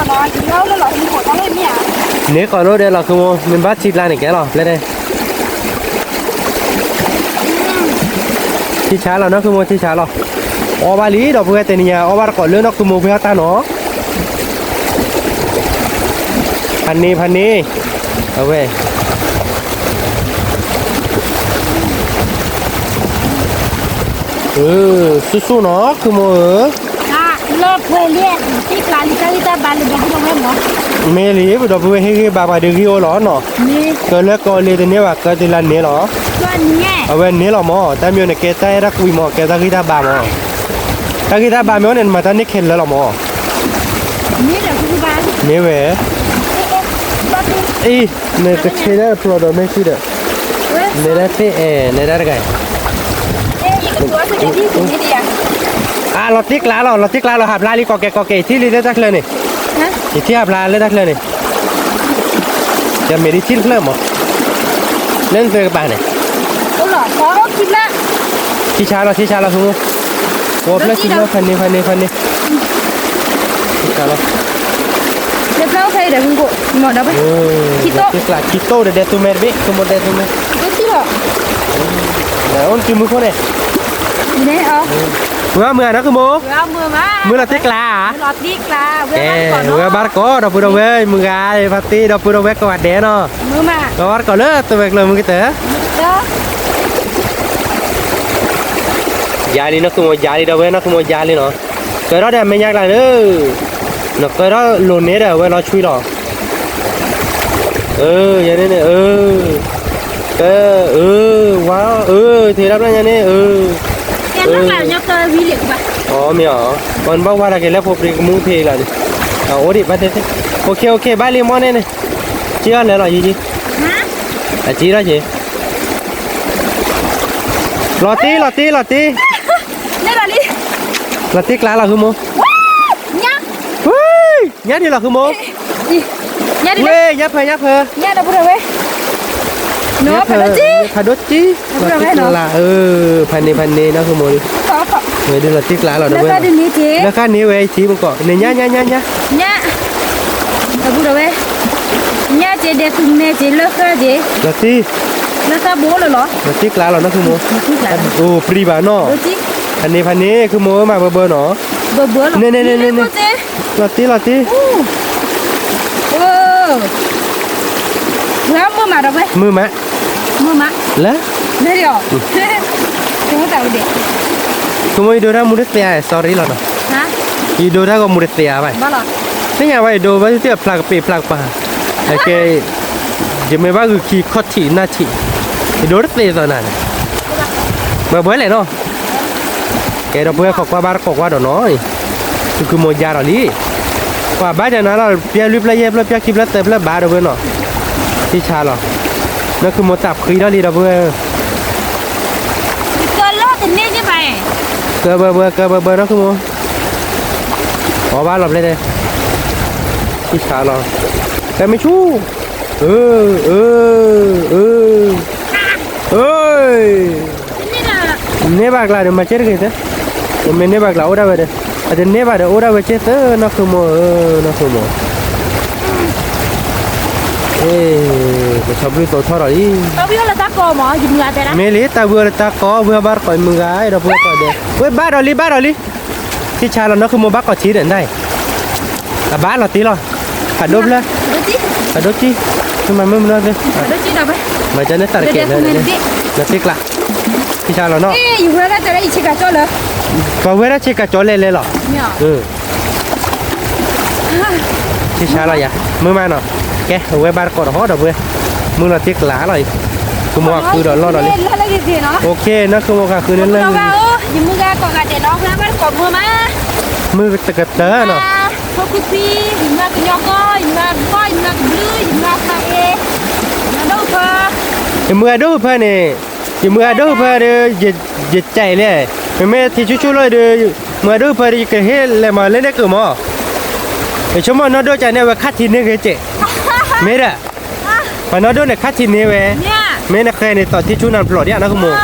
ၤ, န့ၣ်ကီးလိၣ်ဒဲးလီၤ ဃုမိၢ် မ့ၢ်ဘၣ်ထံကျါန့ၣ်ကဲလီၤ ပျဲၢ်ဒဲး ထံဆးလီၤ နီၢ်ဃုမိၢ် ထံဆးလီၤ, အီၣ်ဘၣ်လံ ဒီပုၢ်ဝဲၢ် တနံၤညါ အီၣ်ဘၣ်တကိးလၢနီၢ်ဃုမိၢ်ဖဲအတၢ်နီၤ, ဖးန့ၢ် ဖးန့ၢ်, အဝဲ ဆူၣ်ဆူၣ်နီၤ ဃုမိၢ်ဧၢ, လၢပှဲၤလံ, ထံကျါလံ တၢ်ဂံၢ်တၢ်ဘါလၢဒီပုၢ်ဒီဝဲၢ်မး, မ့ၢ်လံ ပဒီပုၢ်ဝဲၢ်ဟ့ၣ်ဂံၢ်ဘါပှၤဒီးဂံၢ်အိၣ်လီၤနီၤ, ကလၢကီလ့တန့ၢ်ဘၣ် ကတုၤလၢန့ၣ်လီၤ, အဝဲန့ၣ်လီၤမး တၢ်မ့ၢ်န့ၣ် ကဲတၢ်အဲၣ်တၢ်ကွံမး ကဲတၢ်ဂံၢ်တၢ်ဘါမး, တၢ်ဂံၢ်တၢ်ဘါမ့ၢ်အိၣ်န့ၣ် နမၤတၢ်န့ၢ်ခဲလၢာ်လီၤမး, မ့ၢ်ဝဲ အံၤ နကဆ့တၢ်ဖျိဒီးမ့ၢ်ဆံဒီး, နဲဒၣ်သ့ၣ်အဲၣ် နဲဒၣ်တဂၤအံၤ, အါ လီၤတံၢ်ကျါလီၤ လီၤတံၢ်ကျါလီၤ ဟးဖျါလံ ကီၢ်ကဲကီၢ်ကဲ ယထံၣ်လံလၢတၢ်ချၢန့ၣ်, ယထံၣ်ဟးဖျါလၢတၢ်ချၢန့ၣ်, ယမ့ၢ်ဒ်ထံၣ်တဖျၢၣ်မး, လၢနသုကပၤန့ၣ် ထံဆါလီၤ ထံဆါလီၤ ဃုမိၢ်, ဝဲဖျၢၣ်ခံဖျၢၣ် ဖးန့ၢ် ဖးန့ၢ် ဖးန့ၢ်, ထံဆါလီၤ, လၢဖျၢၣ်အိၣ်ဖဲအံၤဒီးဃုမိၢ်, ထံကျါ ထံကျါဒီးဒဲးသူမဲတဘ့ၣ် ဃုမိၢ်ဒဲးသူမဲ, အိၣ်တုၤမုၢ်ခိၣ်န့ၣ်, မုၢ်မုၢ်ဂၤနီၢ်ဃုမိၢ်, မုၢ်လီၤတံၢ်ကျါဧါ, ကဲ ဝဲဘၣ်တကိး ဒီပုၢ်ဒီဝဲၢ် မုၢ်ဂၤ ဖါတံၢ် ဒီပုၢ်ဒီဝဲၢ်ကိးဂၤဒဲးနီၤ, ဝဲဘၣ်တကိးလၢတဝဲၤကျၢၤမုၢ်ကတၢၢ် ယၤလံ နီၢ်ဃုမိၢ်ယၤလံ ဒီပုၢ်ဝဲၢ် နီၢ်ဃုမိၢ်ယၤလံနီၤ, ကၢထီၣ်ဒီးအမဲာ်ညါကျါလၢ, နကၢထီၣ်လိၤန့ၣ်ဒီး အဝဲလီၤဆွံလီၤ, ယၤန့ၣ်န့ၣ်, အၢ, ဝါ, အၢ, ထဲဒၣ်ဖျၢၣ်ညါန့ၣ်, အၢ, အီ မ့ၢ်အီၤ, အီနဘၣ်ဝါဒၣ်က့ၤလၢဖိပြံကမူဖဲအံၤလီၤန့ၣ်, အအိၣ်ဒံးဘၣ်တဲတဲ, အိၣ်ခ့ အိၣ်ခ့ ဘၣ်လံမီၢ်န့ၣ်န့ၣ်, ကံအီၤလဲၤလီၤယံၤယံၤ, အကံထီၣ်က့ၤ, လီၤတံၢ် လီၤတံၢ် လီၤတံၢ်, လီၤတံၢ်ကျါလီၤဃုမိၢ်, ဝ့ၢ် ညါဒံးလီၤဃုမိၢ်, ဝ့ၢ်ညါဖၢညါဖၢ, ဖးဒိၣ်တံၢ်, လီၤတံၢ်ကျါ အၢ, ဖးန့ၣ်ဖးန့ၣ်နီၢ်ဃုမိၢ်, ဝဲဒုးလီၤတံၢ်ကျါလီၤဒီးဝဲ, လၢဃၣ်န့ၣ်ဝဲအံၤထံမကီး န့ၣ်ညါညါညါညါ, ညါ, ဝဲ, ညါက့ၤဒဲးသူမဲက့ၤလၢဃၣ်က့ၤ, လီၤတံၢ်, လၢဃၣ်ဘိလၢလီၤ, လီၤတံၢ်ကျါလီၤနီၢ်ဃုမိၢ်, အိၣ်ပြံဘၣ်နီၢ်, ဖးန့ၣ်ဖးန့ၣ် ဃုမိၢ်မၤဘၢဘၢနီၢ်, န့ၣ်န့ၣ်န့ၣ်န့ၣ်, လီၤတံၢ်လီၤတံၢ်, မုာ်မး, လၢ, ဃုမိၢ် ယဒိတၢ်မူတသ့ဧါ sorry လီၤနီၤ, ယဒိတၢ်ဂီၤမူတသ့ဧါဘၣ်, သ့ၣ်ညါဝဲယဒိဝဲသ့ၣ်အဖျါကပ့ၤဖျါကပၤ, အကဲ, ယမ့ၢ်ဘၣ်ဂုာ်ခံခီၣ်ထံးနၢ်ထံး, ယဒိတသ့သိးနၤန့ၣ်, ဘၣ်ဘၣ်လဲၣ်နီၤ ကဲဒီပုၢ်ဝဲၢ် ခိးကွၢ်ဘၣ်တကိးကွၢ်ဒီးနီၤ, သုးခိၣ်မိၢ်ယါဒီးလံ, ကွၢ်ဘၣ်ကနၤလီၤ ပျၢ်လွံၢ်ပျၢ်ယဲၢ်ပျၢ်ပျၢ်ခံပျၢ်သၢပျၢ်ဘၣ်ဒီပုၢ်ဝဲၢ်နီၤ, ထံဆါလီၤ, နီၢ်ခိမိၢ်သးဖှံထီၣ်လံဒီပုၢ်ဝဲၢ်, ကၢဘၢဘၢ ကၢဘၢဘၢနီၢ်ခိမိၢ်, အီၣ်ဘၣ်လီၤဖျဲၣ်ဒဲး, ထံဆါလီၤ, ကဲမ့ၢ်ဆူၣ်, အၢ, အၢ, အၢ, အၢ န့ၢ်ဘၣ်ကျါဒီး မၤစ့ၢ်တဂ့ၤသၢ, မ့ၢ်န့ၢ်ဘၣ်ကျါအိၣ်ဒၣ်ဝဲဒီး, အတန့ၢ်ဘၣ်ဒီးအိၣ်ဒၣ်ဝဲစ့ၢ်သၢ နီၢ်ခိမိၢ်ဧၢ, နီၢ်ခိမိၢ်, ပဆီဘျုးသိးထီၣ်ဒီးလံ, မ့ၢ်လံ တၢ်ဝံၤအီၤလၢတၢ်ကီ ဝံၤအီၤဘၣ်တကိးမုၢ်ဂၤဒီး ပဝဲကိးဒဲး ဝဲဘၣ်ဒီးလံ ဘၣ်ဒီးလံ, ထံဆါလီၤ နီၢ်ခိမိၢ်ဘၣ်ကိးထံဒီးနၤ အဘၣ်လီၤတံၢ်လီၤ, ဖးဒိၣ်ဖျၢၣ်, ဖးဒိၣ်ကံ, မၤမုာ်မနီၤသ့, မၤကန့ၢ်တၢ်တကဲး, လီၤတံၢ်ကျါ, ထံဆါလီၤနီၤ, ပှၤဝဲဒၣ်ဆ့ကၤကၠီလဲၤလဲၤလီၤ, ထံဆါလီၤယၤ, မုာ်မးနီၤ, ကဲ အဝဲဘၣ်တကိးဒီးဟီဒီပုၢ်ဝဲၢ်, မုာ်လီၤတံၢ်ကျါလီၤအံၤ, ခိမိၢ်ဃုာ်ဒီးလီၢ်ဒီးလံ, ယမုၢ်ဂၤကိးဂၤဒဲးနီၤ ဝဲဘၣ်တကိးမုာ်မး, မုာ်တကတၢၢ်နီၤ, ဖိခွံခွံ, ယမုၢ်ကညီကီၢ်, ယမုၢ်ကီၢ်, ယမုၢ်ကဘျုး, ယမုၢ်ကါအ့, ယမုၢ်ဒိၣ်ဖၢ, ယမုၢ်အဒိၣ်ဖၢန့ၣ်, ယမုၢ်အဒိၣ်ဖၢဒီး, ယကဲလဲၣ်, မ့မ့ၢ်ထံဆူၣ်ဆူၣ်လီၤဒီး, မုၢ်အဒိၣ်ဖၢဒီး ယကဟ့ၣ်လဲၤမၤလၢန့ၣ်ကမီၤ, ယဆိကမိၣ်နီၢ်ဒိၣ်ကန့ၢ်ဝဲခါထံန့ၢ်ဂ့ၤကဲး, မ့ၢ်ဒီး ပှၤနီၢ်ဒိၣ်န့ၣ်ခါထံန့ၢ်ဝဲ, မ့ၢ်နဃဲန့ၣ် သီၣ်ထံဆူၣ်နၤဖျိးဒံးနီၢ်ခိမိၢ်,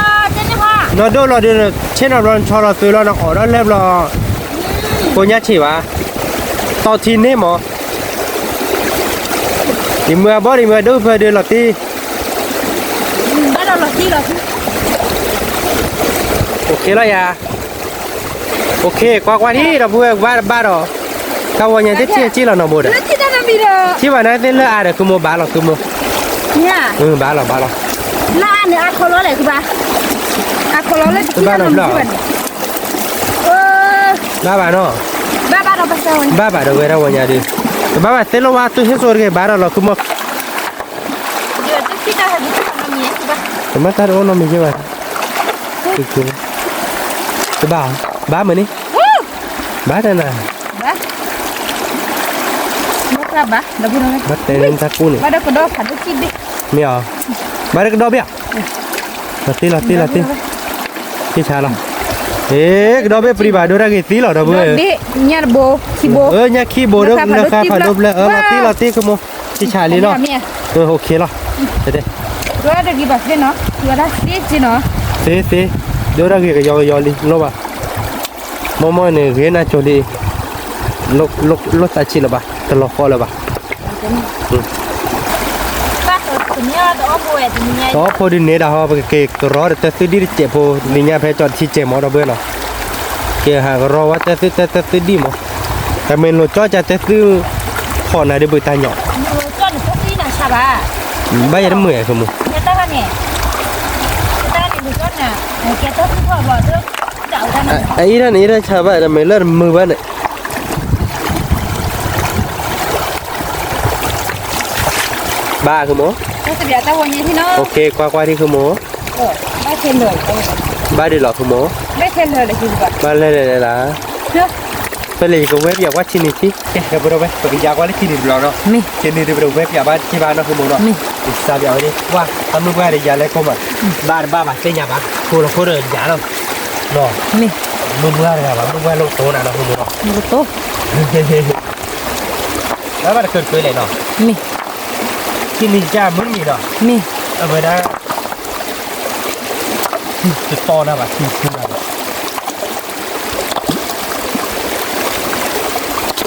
နီၢ်ဒိၣ်လီၤဒီး ဆ့ၣ်နီၤဘျီ နဆီလီၤသုးလီၤ နအိးထီၣ်လၢဘျီ, ကိညါဆံးဘၣ်, သီၣ်ထံန့ၢ်မး, ယမုၢ်အဘီဒီး ယမုၢ်အဒိၣ်ဖၢဒီးလီၤတံၢ်, အိၣ်ခ့လီၤယၤ အိၣ်ခ့ ကွၢ်ကွၢ်ထံၣ်ဒီပုၢ်ဝဲၢ် ကဘၣ်တဘၣ်ဒီး, တၢ်ဝီညါတထံၣ်စံၣ်လီၤနီၤဘိဒီး, ထံၣ်ဘၣ်နၤသ့ၣ်လၢအါဒီး ခိမိၢ်ဘၣ်လီၤခိမိၢ်, ဘၣ်လီၤဘၣ်လီၤ, လၢအါန့ၣ်အခီလီၤလဲၣ် တဘၣ်, အခီလီၤလၢတဘၣ်နီၤဘျီ, ဘၣ်ဘၣ်နီၤ, ဘၣ်ဘၣ်ဒီးဝဲတၢ်ဝီညါဒီး, တဘၣ်ဘၣ်သ့ၣ်လၢဝါ သုဟ့ၣ်စိတဂ့ၤ ဘၣ်ဒီးလီၤခိမိၢ်, တမ့ၢ်တၢ်တအိၣ်နီတမံၤယဲဘၣ်, တဘၣ်, ဘၣ်မ့ၢ်န့ၣ်, ဘၣ်တနၤ, ဘၣ်တဲတၢ်ကူၣ်န့ၣ်, မ့ၢ်အီၤ, ဘၣ်တကဒီဘ့ၣ်, လီၤတံၢ်လီၤတံၢ်လီၤတံၢ်, သ့ၣ်ဆါလီၤ, အ့ ကဒီဘ့ၣ်ပြံဘၣ်ဒိတၢ်ဂ့ၤသံလီၤဒီပုၢ်ဝဲၢ်, ညၣ်ခံဘိ, နဃါဖးဒိၣ်ဖျၢၣ် အၢ လီၤတံၢ်လီၤတံၢ်ခိမိၢ်, သ့ၣ်ဆါလံလီၤ, အိၣ်ခ့လီၤ, သ့သ့, ဒိတၢ်ဂ့ၤကယီကယီလံ လိၣ်ဘၣ်, မ့ၢ်မ့ၢ်န့ၣ် ဂ့ၤနၤကၠိလံ, လိၣ်သးဆံးလၢၤဘၣ် တလီၤဃီလၢၤဘၣ်, တအီၣ်ဖိဒုးန့ၣ်ဒၣ်ဟီ ပကက့ၤကရီဒီးတၢ်သုဒံၣ်တစဲးဖိ နံၤညါဖဲကၠီတထံစဲးမ့ၢ်ဒီပုၢ်ဝဲၢ်နီၤ, က့ၤဟးကရီဝဲတၢ်သုတၢ်သုဒံၣ်မ့ၢ်, တမ့ၢ်လိာ်ကၠီကတၢ်သု ဖီၣ်နၤဒ်ဘုးတၢ်ညီ, ဘၣ်ယဲတမုာ်ဧါခိမိၢ်, အအံၤဒၣ်န့ၣ် အံၤဒၣ်ဆါဘၣ် တမ့ၢ်လၢတမုာ်ဘၣ်န့ၣ် ဘၣ်ခိမိၢ်, ကွၢ်ကွၢ်ထံခိမိၢ်, ဘၣ်ဒ်လီၤခိမိၢ်, ဘၣ်လဲၣ်လဲၣ်လဲၣ်လၢ် ဖဲလဲၣ်ယကဝဲပၠးကွၢ်ဆံနံၤဆံ, ကဲ ဒီပုၢ်ဒီဝဲၢ် ပကယါကွၢ်လၢဆံနံၤတဘျီနီၤ, မ့ၢ် ဆံနံၤတဘျီဝဲပၠးဘၣ်တက့ၢ်ဘၣ်နီၤ ဃုမိၢ်နီၤ, မ့ၢ် ယစါပၠးဝဲဒၣ် ကွၢ် အမုၢ်ပှၢ်ဒီးယၤလဲၤကိးမး, ဘၣ်တဘၣ်ဘၣ်သ့ၣ်ညါဘၣ် ဖိလီၤခိၣ်ဒီးယၤလီၤ, နီၤ, မ့ၢ် မုၢ်ပှၢ်တဂၤဘၣ် မုၢ်ပှၢ်လိၣ်တိၢ်နၤနီၤ ဃုမိၢ်နီၤ, လိၣ်တိၢ် ဘၣ်ဘၣ်တကြၢးတကြၢးလဲၣ်နီၤ, မ့ၢ် ဆံနံၤကစၢ်မုၢ်နံၤနီၤ, မ့ၢ် အဝဲဒၣ် တတီနၤဘၣ် ထံဆူနၤဘၣ် တၢ်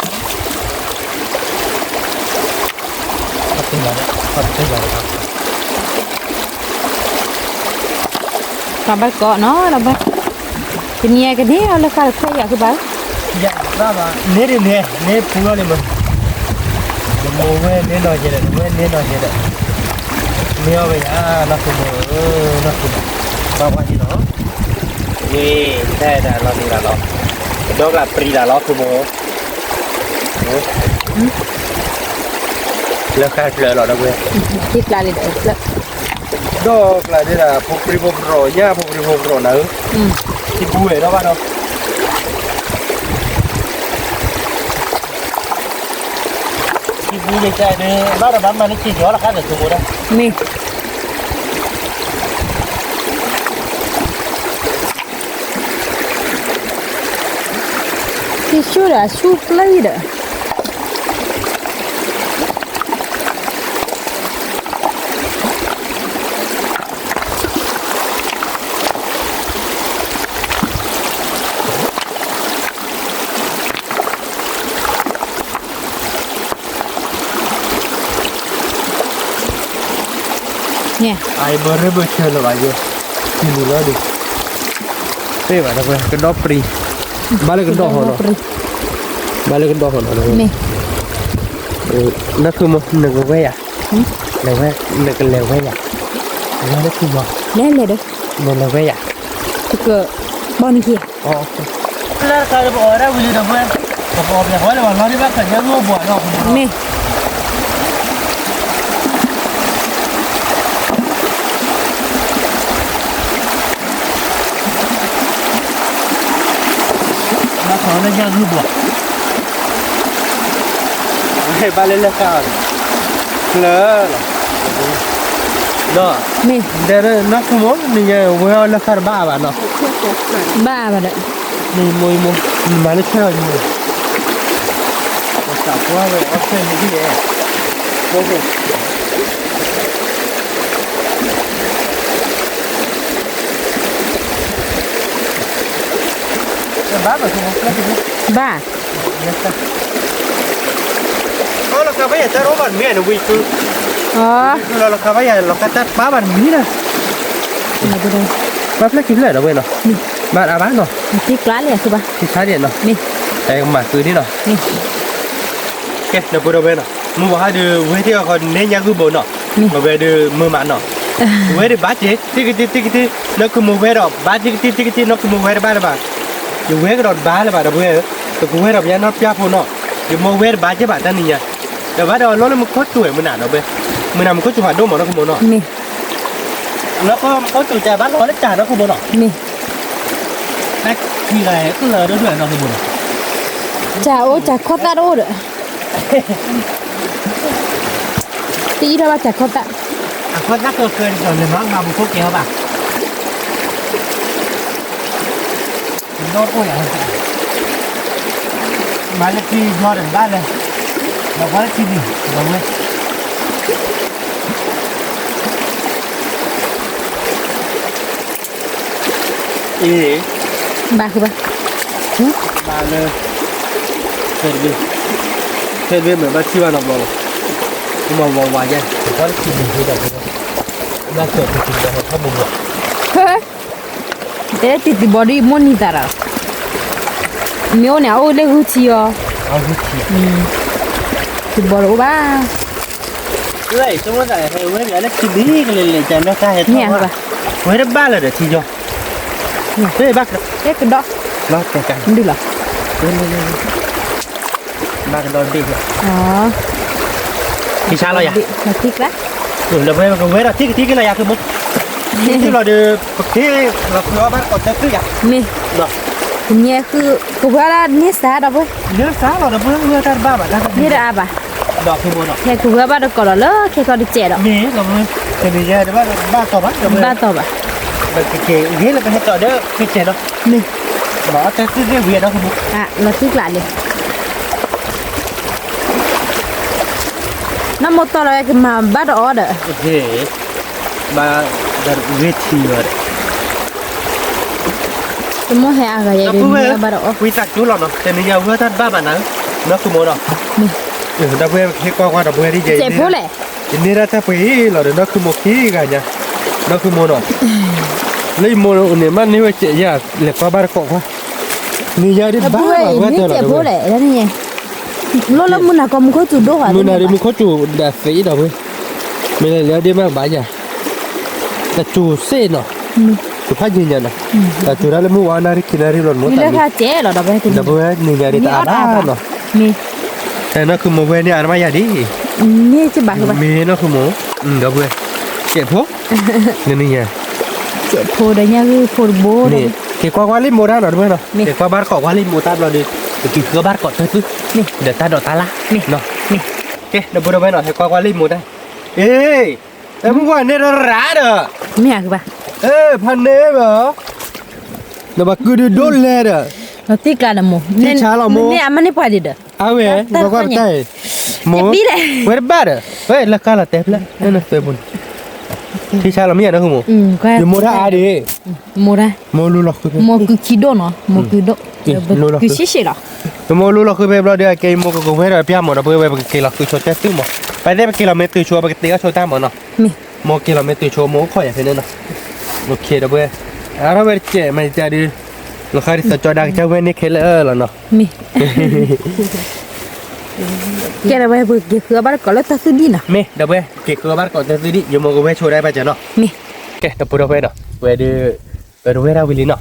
ဘၣ်ကိးနီၤ တၢ်ဘၣ်, ကနံၤအံၤကန့ၢ်အီၤလၢဃာ်တခွဲးယၤကဘၣ်, ယဘၣ်ဘၣ် န့ၢ်ဒ်န့ၣ် န့ၢ်ပူၤလီၤန့ၣ်မး, တမ့ၢ်ဝဲန့ၢ်နီၢ်ကဲဒီး တဝဲန့ၢ်နီၢ်ကဲဒီး, မ့ၢ်အီၤဝဲယၤ နီၢ်ခိမိၢ်ဧၢ နီၢ်ခိမိၢ်, ဘၣ်ဝဲန့ၣ်လီၤ, ဝ့ၢ် တၢ်အဲၣ်တၢ်လီၤန့ၣ်လီၤ, ကဒီကလၢ်ပြံလၢ်လီၤ ခိမိၢ်ဧၢ လၢဃာ်တဖျၢၣ်လီၤ ဒီပုၢ်ဝဲၢ်, ထံကျါလံတဖျၢၣ်, ဒီးကျါန့ၣ်ဒၣ် ဖိပြံဖိပြံညါ ဖိပြံဖိပြံနၤဧၢ, ထံပူၤဝဲဒီးဘၣ်ဒီး, ထံပူၤန့ၣ်ကဲဒီး ဘၣ်ဒီးဘၣ်မၤန့ၢ်ထံယီၤလီၤ ဃာ်ဒီးဆိကမိၣ်ဒီး, မ့ၢ် ထံဆူၣ်ဒီးဆူၣ်ပျဲၢ်ဒီး န့ၣ် အဘၢရၢဘၢဆၢလၢၤဘၣ်ယိၤ, ထံလံၤလီၤဒီး, သ့ၣ်ဘၣ်ဒီး ကဒီပြံ, ဘၣ်လၢကဒီဟီၣ်နီၤ, ဘၣ်လၢကဒီဟီၣ်နီၤ, နၢ်ခုမိၢ် နကဝဲယၤ, လဲၤဝဲ, နကလဲၤဝဲယၤ, လဲၤလၢခုမိၢ်, လဲၤလဲၤဒီး, နလဲၤဝဲယၤ, တက, ဘီနခံ လၢတခါဒီးပအီၣ်ဝဲဒၣ်ဝံၤလံဒီးဝဲ, ပကအီၣ်ပှဲၤဃီလၢပှၤလီၤဒံးဘၣ်ခၢၣ်ညါဂုၢ်ဘှီးနီၤ, မ့ၢ် ဘၣ်လၢလၢဃာ်အီၤ, ဖျၢၣ်လီၤ, ဒီး, မ့ၢ် ဒဲးနီၢ်ခိမိၢ် နညါဝဲအီၤလၢဃာ်တဘၣ်ဘၣ်နီၤ, ဘၣ်ဘၣ်ဒီး, မိၢ်မိၢ် နမၤလၢဆဲးအီၤယိၤ, ပသးပှၢ်ဝဲအီၣ်ဆဲးန့ၣ်ဒ်လဲၣ်, ဘၣ်, ဘၣ် လီၤခါဘၣ်ယၤတၢ်ရိဘၣ်တမံၤန့ၣ်ဝံၤသု, လီၤခါဘၣ်ယၤလီၤခါတၢ်ပၢ်ဘၣ်တမံၤန့ၣ်, ဘၣ်ဖျၢၣ်ခံဖျၢၣ်ဒီးဝဲနီၤ, ဘၣ်အါဘၣ်နီၤ, ထံကျါလံအစူဘၣ်, ထံဆါဒံးနီၤ, မ့ၢ် ကမၤဃုာ်ဒ်နီၤ, ကဲ ဒီပုၢ်ဒီဝဲၢ်နီၤ, မုၢ်ဘၣ်ဟါဒီးဝဲသ့ၣ်အီၤဃီန့ၣ်ညါဂုၢ်ဘိနီၤ, အဝဲဒီးမုာ်မးနီၤ, ဝဲဒၣ်ဘၣ်က့ၤ တံကတံ တံကတံ နီၢ်ခိမိၢ်ဝဲဒီး ဘၣ်တံကတံ တံကတံ နီၢ်ခိမိၢ်ဝဲတဘၣ်လၢၤဘၣ်, ယဝဲကဒီးတဘၣ်လၢၤဘၣ် ဒီပုၢ်ဝဲၢ်ဧၢ, ပကဝဲဒီးပယါနီၢ်ပျၢ်ဖိနီၤ, ယမိၢ်ဝဲတဘၣ်က့ၤဘၣ်တၢ်နံၤညါ, ဒီးဘၣ်ဒီးလီၤလၢမူခိၣ်စူၤဝဲမုၢ်နၤဒီပုၢ်ဝဲၢ်, မုၢ်နၤမူခိၣ်စူၤဖးဒိၣ်မးနီၢ်ခိမိၢ်နီၤ, လီၤခါမူခိၣ်စူၤတၢ်ဘၣ်လီၤလၢတၢ်နီၢ်ခိမိၢ်နီၤ, မ့ၢ် တၢ်အိၣ်တၢ်ခီၣ်သၣ်တအိၣ်ဒီး, တအံၤထီၣ်ဘၣ်တၢ်ခီၣ်သၣ်, အခီၣ်သၣ်ကကၢၤဒီး လဲၤမၤမၤမူခိၣ်ကဲၤအီၤဘၣ်, ဒီပုၢ်ဝဲၢ်, မၤလၢထံယီၤဒီးဘၣ်လဲၣ်, ဒီးပှၤလၢထံဒံး ဒီးဝဲ အ့, ဘၣ်ဃုဘၣ်, ဘၣ်လၢ, ခဲတဘ့ၣ်, ခဲတဘ့ၣ်မ့ၢ်ဘၣ်ထံၣ်ဘၣ်နီတဘျီလီၤ, မၤဝၤဝၤယဲ, ပှၤလၢထံဒံးဒီး, ဘၣ်ခဲတဘ့ၣ်ထီဘိဘိ, ဟဲ, တဲတံၤတံၤဘီဒ်မိၢ်နံၤသးဒီး, မ့ၢ်အိၣ်န့ၣ် အအိၣ်လၢဂုၢ်ထံအီၤ, တံၤဘီတအိၣ်ဘၣ် လၢအံၤ ဆိကမိၣ်သး ဟဲဝဲဒၣ်လၢထံဒံးကလဲၤလဲၤ ကလဲၤဟဲထီၣ်ဘၣ်, ဝဲတဘၣ်လၢၤဒီးထံယီၤ, ဘၣ်, ကဒီး, ဒုလီၤ, ဘၣ်ကဒီးတဘ့ၣ်, ထံဆါလီၤယၤ, ဒီးဝဲကဝဲဒီးထံကထံကလီၤယၤ သုမိၢ်, ထံလီၤဒီး ပက့ၤလီၤဖုးအီၣ်ဘၣ်တကိးတၢ်သုယၤ, မ့ၢ်, ဒီး ကညဲဃု, ကဝဲဒၣ်န့ၢ်စါဒီပုၢ်ဝဲၢ်, န့ၢ်စါလီၤဒီပုၢ်ဝဲၢ်, ဝဲတၢ်တဘၣ်ဘၣ်တၢ်န့ၢ်တအါဘၣ်, ဒီးဖုဘိဒီး ဟဲကဝဲဘၣ်တကိးဒီးလၢခဲကီၢ်တစဲးဒီး, မ့ၢ်လီၤ, တနံၤညါတဘၣ်ဘၣ်တီၢ်ဘၣ်, ဘၣ်တီၢ်ဘၣ်, ကက့ၤဂ့ၤလၢပဟဲတီၢ်ဒီးခဲကဲးဒီး, မ့ၢ်, ဘၣ်အီၣ်တၢ်သ့ၣ်သ့ၣ်ဝံၤဒီးဖုဘိ, လီၤတံၢ်ကျးလံ နီၢ်မိၢ်တီၢ်လီၤဝဲကမၤဘၣ်တအီၣ်ဒီး, ဘၣ်, ဂ့ၤထံဝဲဒီး, တမိၢ်ဟဲအဂၤယဲဒီးမ့ၢ်ဘၣ်တအီၣ်, ဝံသးစူၤလီၤနီၤ, တနံၤညါဝဲတၢ်တဘၣ်ဘၣ်နၤ, နီၢ်ခုမိၢ်နီၤ, ဒီပုၢ်ဝဲၢ်ပကဟ့ၣ်ကွၢ်ကွၢ်ဒီပုၢ်ဝဲၢ်ဒ်ယဲ, စဲးဖိလဲၣ်, ယန့ၢ်ဒၣ်တၢ်ပှ့ၤလီၤဒီးနီၢ်ခုမိၢ်ခံဂၤညါ, နီၢ်ခုမိၢ်နီၤ, လၢယမိၢ်န့ၣ်မ့ၢ်န့ၢ်ဝဲစဲးယၤ, လဲၤကွၢ်ဘၣ်တကိးကွၢ်, နံၤညါဒ်ဘၣ်လီၤဝဲတၢ်လီၤဒီပုၢ်ဝဲၢ်, လီၤလၢမုၢ်နၤကီၢ်မူခိၣ်စူၤဒိၣ်ဟီ, မုၢ်နၤဒ်မူခိၣ်စူၤဒၣ်သ့ဒီပုၢ်ဝဲၢ်, မ့ၢ်လၢလၢဒ်မ့ၢ်ဘၣ်ယၤ, တစူၤစ့ၣ်နီၤ, စူၤဖးယံၤညါနီၤ, တစူၤဒၣ်လၢမုၢ်ဝါနၣ်ရံၣ်ခံနၣ်ရံၣ်လီၤ, မ့ၢ်လၢတၢ်စဲးလီၤဒီပုၢ်ဝဲၢ်, ဒီပုၢ်ဝဲၢ်နံၤညါဒ်တအါဘၣ်နီၤ, နီၢ်ခုမိၢ်ဝဲန့ၣ်အါတမးယၤဒ်, မ့ၢ်နီၢ်ခုမိၢ်, ဒီပုၢ်ဝဲၢ်, စဲးဖိ, နံၤညါ, စဲးဖိဒီးညၣ်ဂုၢ်ဖိတဘိ, က့ၤကွၢ်ကွၢ်လံမိၢ်တၢ်နီၤ ဒီပုၢ်ဝဲၢ်နီၤ, က့ၤကွၢ်ဘၣ်တကိးကွၢ်လံမိၢ်တၢ်ဘျီဒီး, ပက့ၤဃုဘၣ်တကိးတၢ်သု, ဒီးတၢ်ဒိးတၢ်လၢ်, ကဲ ဒီပုၢ်ဝဲၢ်နီၤ ဟဲကွၢ်ကွၢ်လံမိၢ်တၢ်, အ့ တမုၢ်ဝါန့ၣ်ရၣ်ဒီး, မ့ၢ်ဧါ, ဖးန့ၢ်ဘၣ်, နဘၣ်ကုဒုဒိၣ်လဲၣ်ဒီး, လီၤတံၢ်ကျးဒီးမိၢ်, ထံဆါလီၤမိၢ်, မ့ၢ်အမ့ၢ်န့ၢ်ပှၤဒံးဒီး, အဝဲ, ကွၢ်ကွၢ်ပတၢ်အံၤ, မိၢ်, ဝဲတဘၣ်ဒီး, ဝဲလၢကါလီၤတဲဖျၢၣ်, ထံဆါလီၤမ့ၢ်ဧါနီၢ်ခုမိၢ်, ယမိၢ်တၢ်အါဒံး, မိၢ်တၢ်, မိၢ်လူလီၤဃုဖဲ, မိၢ်ကုခံဒိၣ်နီၤ, မိၢ်ကုဒိၣ်, ကုဆံးဆံးလီၤ, ယမိၢ်လူလီၤဃုဖဲဘျီဒီး အကဲယမိၢ်ကကဝဲဒီးပျၢ်မး ဒီပုၢ်ဝဲၢ် ပကက့ၤလီၤဃုဆိတၢ်သုမး, ပသ့ၣ်ပက့ၤလီၤမ့ၢ်တုၤဆိ ပကတ့အီၣ်ဆိတၢ်မးနီၤ, မိၢ်က့ၤလီၤမ့ၢ်တုၤဆိ မိၢ်အိၣ်ခိးယၤဖဲန့ၣ်နီၤ, ဒီပုၢ်ဝဲၢ်, အါထီၣ်ဝဲတကဲး မၤတၢ်ဒုး, လီၤဃါဒ်သိးကၠီဒါကစၢ်ဝဲန့ၣ်ခဲလၢာ်လီၤနီၤ, ကဲဒီပုၢ်ဝဲၢ် ပက့ၤဃုအီၣ်ဘၣ်တကိးလၢတၢ်သုဒံၣ်နီၤ, မ့ၢ်ဒီပုၢ်ဝဲၢ် က့ၤဃုအီၣ်ဘၣ်တကိးတၢ်သုဒံၣ် ယမိၢ်ကဝဲဆိဒၣ်ဘၣ်ကၠီနီၤ, ကဲ ဒီပုၢ်ဝဲၢ်နီၤ ဝဲဒုး ပတဝဲဒၣ်ဝံၤလံနီၤ ပဟဲက့ၤဒုးအီၣ်ဖး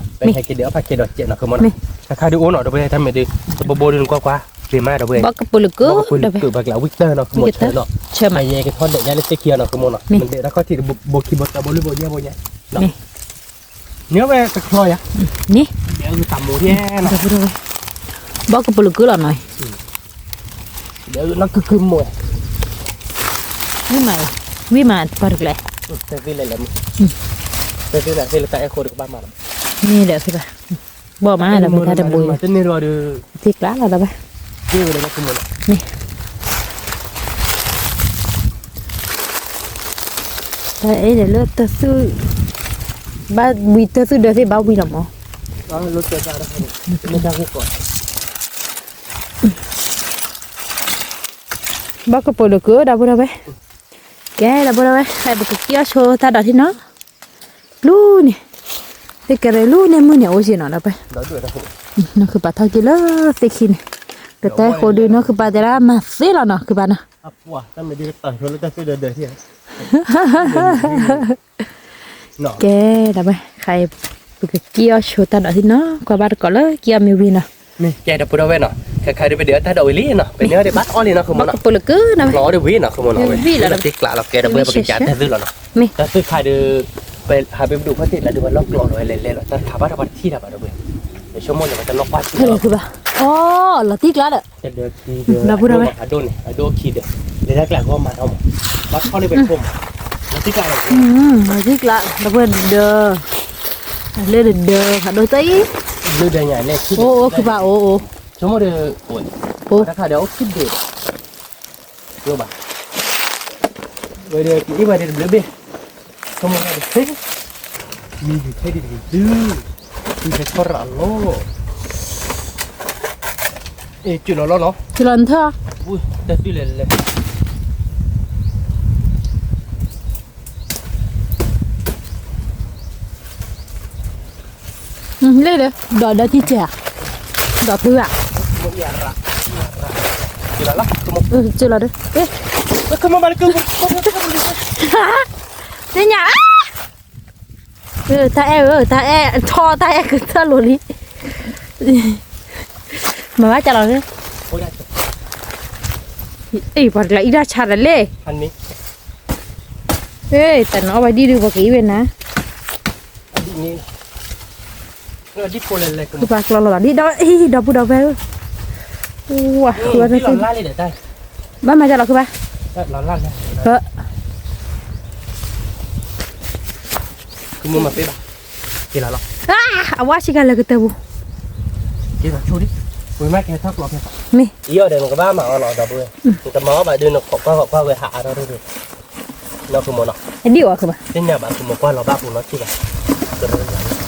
ကဲဒီးစဲးနီၤ ခုမိၢ်နီၤ, တခါဒုးအိၣ်နီၤ ဒီပုၢ်ဝဲၢ် တၢ်မ့ၢ်ဒုး တဘိဘိဒုးနကွၢ်ကွၢ် ပ့ၤမးဒီပုၢ်ဝဲၢ်, ဘီကပူၤလၢကုဒီး ပကလးဝံၣ်တၢ်နီၤ ခုမိၢ်ဆၢနီၤ, ဆၢမး ယကထီၣ်ဒဲးယါလၢသ့ၣ်ခံအီၤနီၤ ခုမိၢ်နီၤ, မ့ၢ်ဒဲးတၢ်ခီၣ်ထံးတဘိခံဘိသၢဘိလွံၢ်ဘိယဲၢ်ဘိညါ, န့ၢ်ဝဲတချီယါ, န့ၣ်, ဒဲးအုးတၢ်မိၢ်ဒဲးနီၤ, ဘီကပူၤလၢကုလီၤနီၤ, ဒဲးအုးနီၢ်ကုကုမိၢ်, ဝံၣ်မး, ဝံၣ်မးပှၤတကျဲ, တၢ်သ့လၢလဲၣ်မ့ၢ်, တၢ်သ့လၢသ့လၢတၢ်အဲၣ်ဃိတကဘၣ်မးလီၤ, မ့ၢ်ဒီးသ့ဘၣ်, ဘီမးဒီးမ့ၢ်တၢ်တဘိ, တန့ၢ်ဒီး သ့ကျါလီၤဒီးဘၣ်, မ့ၢ် တၢ်အဲၣ်ဒိးလၢတၢ်သူၣ်, ဘၣ်ဝံၤတၢ်သူၣ်ဒၢသ့ၣ်ဘၣ်ဝံၤလီၤမး, ဘီကပူၤလၢကုဒီပုၢ်ဒီဝဲၢ်, ကဲ ဒီပုၢ်ဒီဝဲၢ် ပကက့ၤအီၣ်ဆိတၢ်ဒီးထံနီၤ, လူန့ၣ်, သ့ၣ်ကဲလၢလူန့ၣ်မုၢ်န့ၣ်အိၣ်စ့ၢ်နီၤ ဒီပုၢ်ဝဲၢ်, နီၢ်ခုပၤထီၣ်က့ၤလၢသ့ၣ်ခံန့ၣ်, ကတဲဃိဒုး နီၢ်ခုပၤတဲဒၣ်မၤသ့လီၤနီၤ ခုပၤနီၤ ကဲ ဒီပုၢ်ဝဲၢ် ခါအံၤ ပကက့ၤအီၣ်ဆိတၢ်ဒီးထံနီၤ ကွၢ်ဘၣ်တကိးလၢက့ၤအီၣ်မ့ၢ်ဝံၤနီၤ, ကဲ ဒီပုၢ်ဒီဝဲၢ်နီၤ ခဲခါဒုး ပဒုးအီၣ်တၢ်ဒီးဝံၤလံနီၤ ပန့ၢ်အီၣ်ဒံးဘၣ်အီၣ်လံနီၤ ခုမိၢ်နီၤ, ဘီကပူၤလၢကုနီၤ လီၤအီၣ်ဒံးဝံၤနီၤ ခုမိၢ်နီၤ ဝံၤလီၤ သ့ကျးလီၤ ကဲ ဒီပုၢ်ဝဲၢ် ပကကးတၢ်သုလီၤနီၤ, တၢ်သုခါဒုး ပဟးဘ့ၣ်ပဒိၣ်ဖီၣ်တ့ၢ်လၢဒုး ပလီၢ်ကျိးလီၤဝဲလဲၤလဲၤလီၤ တၢ်ခးဘၣ်ဒီးပှၤတထံၣ်တၢ်ဘၣ် ဒီပုၢ်ဝဲၢ်, ယဆိကမိၣ်န့ၣ် ပတလီၢ်ကွၢ်ထံလီၤ, အီ လီၤတံၢ်ကျါဒီး တဒၢခံဒၢ ဒီပုၢ်ဒီဝဲၢ် အဒိန့ၣ် အဒိခံဒၢ, လဲၤတၢ်ကျဲဂီၢ်မးထီၣ်မး, ဘၣ်ထီၣ်လၢပထိမး, လီၤတံၢ်ကျါလီၤ, လီၤတံၢ်ကျါ ဒီပုၢ်ဝဲၢ်ဒၢ, လၢဒၢ ဖးဒိၣ်တၢ်အံၤ, လၢဒၢညါလဲၤခံဒၢ, အိၣ်အိၣ် ခုပၤအိၣ်အိၣ်, ဆိကမိၣ်ဒီး အိၣ်တခါဒီးအိၣ်ခံဒၢ ယိဘၣ်, ဝဲဒီး ကအ့ၣ်ဝဲဒီးတဘျုးဘ့ၣ်, ဆိကမိၣ်ဒီး မံၤယူၤထဲဒ်တက့ၤဒု, မံၤထဲဆီရၣ်လီၤ, အ့ၣ် ကၠူလီၤလီၤနီၤ, ကၠူလီၤနထၢၣ်, တၢ်သွံၣ်လဲၤလဲၤ လ့ၣ်ဒီး ဒီးဒီးထံၣ်ကဲဧါ, ဒီးပုၢ်ဧါ, ကၠူလီၤဒီး သ့ၣ်ညါ, တၢ်အဲၣ်ဧၢ တၢ်အဲၣ်ထီ တၢ်အဲၣ်ကတၢၢ်လိၤလံ, မၤဘၣ်ကလီၤ, အ့ၣ် ပှၤတကျါအံၤဒၣ်ဆါဒီးလဲၣ်, တၢ်နအီၣ်ဘၣ်ဒံၣ်ဒုး ပှၤကအံၤဝဲနၤ န့ၣ် ဒ်ဖိလဲၤလဲၤ ဃုပာ်ကျီလီၤလီၤ ဒ်ဒီး အံၤ ဒီပုၢ်ဒီဝဲၢ်ဧၢ, ဝါ ဃုဝဲတသ့, ဘၣ်မၤဒ်လီၤဃုဘၣ်, အဝဲဆံးကလၢကတၢၢ်ပူၤ, မ့ၢ်, အံၤဒီးနကဘၣ်မၤအီၤလီၤ ဒီပုၢ်ဝဲၢ်, နတမၤအီၤဘၣ်ဒုး နခိးကွၢ်ဃီကွၢ်ဝဲဟးအါထီၣ်ဒုး နီၢ်ဃုမိၢ်နီၤ, ဒ်အီၤဃုဘၣ်, သ့ၣ်ညါဘၣ် ဃုမိၢ်ကွၢ်လီၤဘၣ်ပူၤနီၤ ထံၣ်ဘၣ်,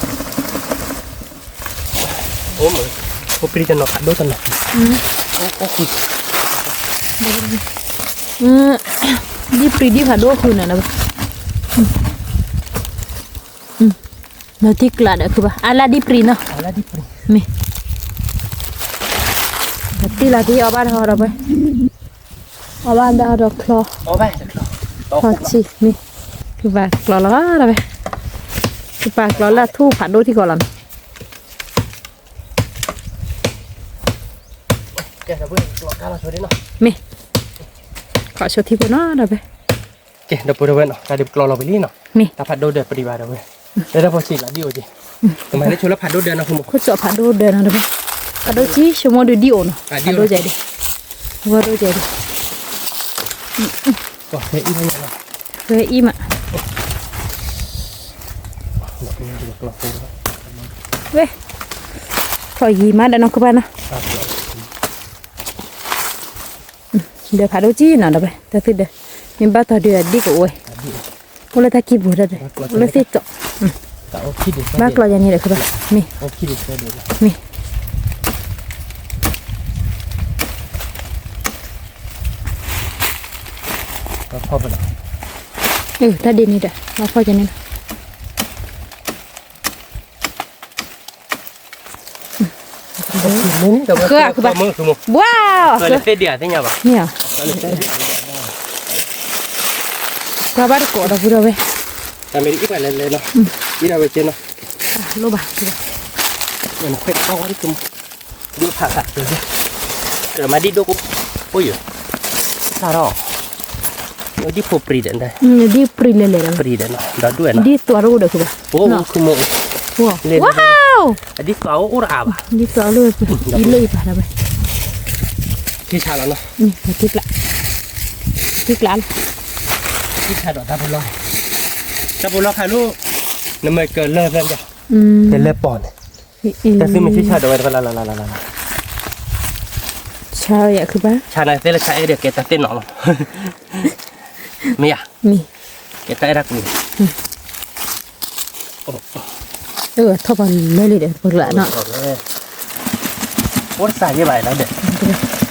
အိၣ်မး, အိၣ်ပြံတနီၤ ဖးဒိၣ်တနီၤ, အိၣ်ဃု, ဒ်ပြံဒ်ဖးဒိၣ်ဃုန့ၣ်, လီၤတံၢ်ကျးဒီးခုဘၣ် အါလၢဒ်ပြံနီၤ, မ့ၢ်, လီၤတံၢ်လီၤတံၢ်အီၣ်ဘၣ်တဟီဒီးဝဲ, အီၣ်ဘၣ်ဒၣ်ဒီးချီ, ချီဆံးမ့ၢ်, ခုဘၣ်ကျီလီၤဘၣ်ဒီးဝဲ, ခုပာ်ကျီလၢအထူၣ်ဖးဒိၣ်ထံကီၢ်လီၤန့ၣ် မ့ၢ်, ခီၣ်ဆိထံဖိနီၤဒီးဝဲ, ကဲဒီပုၢ်ဒီဝဲၢ်နီၤ တၢ်ဒုးပကျီလီၤဝံၤလံနီၤ, မ့ၢ်, တၢ်ဖးဒိၣ်ဒၢးပဒံးဘၣ်ဒီးဝဲ, လၢတၢ်ဖိဆံးလီၤဒ်အိၣ်က့ၤ, ကမၤန့ၢ်ဆိလၢဖးဒိၣ်ဒၢးနီၤ ခိၣ်စီၣ်ဖးဒိၣ်ဒၢးနီၤဒီးဝဲ, ဖးဒိၣ်ကံဆိကမိၣ်ဒုးဒ်အိၣ်နီၤ ဖးဒိၣ်ကဲဒံး, ဖးဒိၣ်ကဲဒံး, ဝဲအံၤမး, ဝဲ, ဖီၣ်ယံၤမးဒီးနီၤခုဘၣ်နီၤ ဒီးဖးဒိၣ်ကံနီၤဒီးဝဲ တၢ်သုဒီး, မ့ၢ်ဘၣ်တီၤဒုးအဒံၣ်ကအိၣ်ဝဲ, အိၣ်လၢတၢ်ကံၢ်ပူၤတၢ်ဒီး, အိၣ်လၢသ့ၣ်ကီး, ဘၣ်ကျီယၤန့ၣ်ဒီးခုဘၣ်, မ့ၢ်, မ့ၢ်, တၢ်ဒ့န့ၣ်ဒီး ဘၣ်ဖီၣ်ယၤန့ၣ်လီၤ ဃၢဃုဘၣ်, ဘှါ, မ့ၢ်, ကွၢ်ဘၣ်တကိးဒီပုၢ်ဒီဝဲၢ်, တၢ်မ့ၢ်အံၤပှၤလဲၤလဲၤနီၤ, အံၤဒၣ်ဝဲကဲနီၤ, လိၣ်ဘၣ်, ခွဲးတၢ်ဝဲဒ်ကမ, ဒိၣ်ဖးဖး, ကမၤဒ်ဒိၣ်ကိး, အိၣ်ယ, စးထီၣ်, ဒ်ဖိပြံဒီး, ဒ်ပြံလဲၤလဲၤဒီး, ပြံဒီးနီၤ, ဒီဒူၣ်နီၤ, ဒ်သွါတအိၣ်ဒီးခုဘၣ်, အိၣ်, ဝါ, ဒ်သွါအိၣ်အိၣ်တအါဘၣ်, ဒ်သွါအိၣ်လၢ, အံၤလၢအံၤပာ်ဒီးဝဲ, ထံဆးလီၤနီၤ, ထံကျး, ထံကျးလီၤ, ထံဆးဒီးတၢ်ပလီ, တၢ်ပလီခါလိၣ်, နမ့ၢ်ကလၢၢ်ဖဲ, တလၢၢ်ပီၢ်န့ၣ်, တၢ်သုမ့ၢ်ထံဆးဒီးဝဲတဖၣ်လၢ်လၢ်လၢ်လၢ်လၢ်, ဆါယၤခုဘၣ်, ဆါန့ၣ်သ့လၢဆါအဲၣ်ဒီးကဲတၢ်သ့ၣ်နီၣ်လီၤ, မ့ၢ်ဧါ, မ့ၢ်, ကဲတၢ်အဲၣ်တၢ်ကွံ, ထီၣ်ပှၤလဲၤလံဒီးပကလးနီၤ, အိၣ်တစးယဲၢ်ဘၣ်လၢဒီး,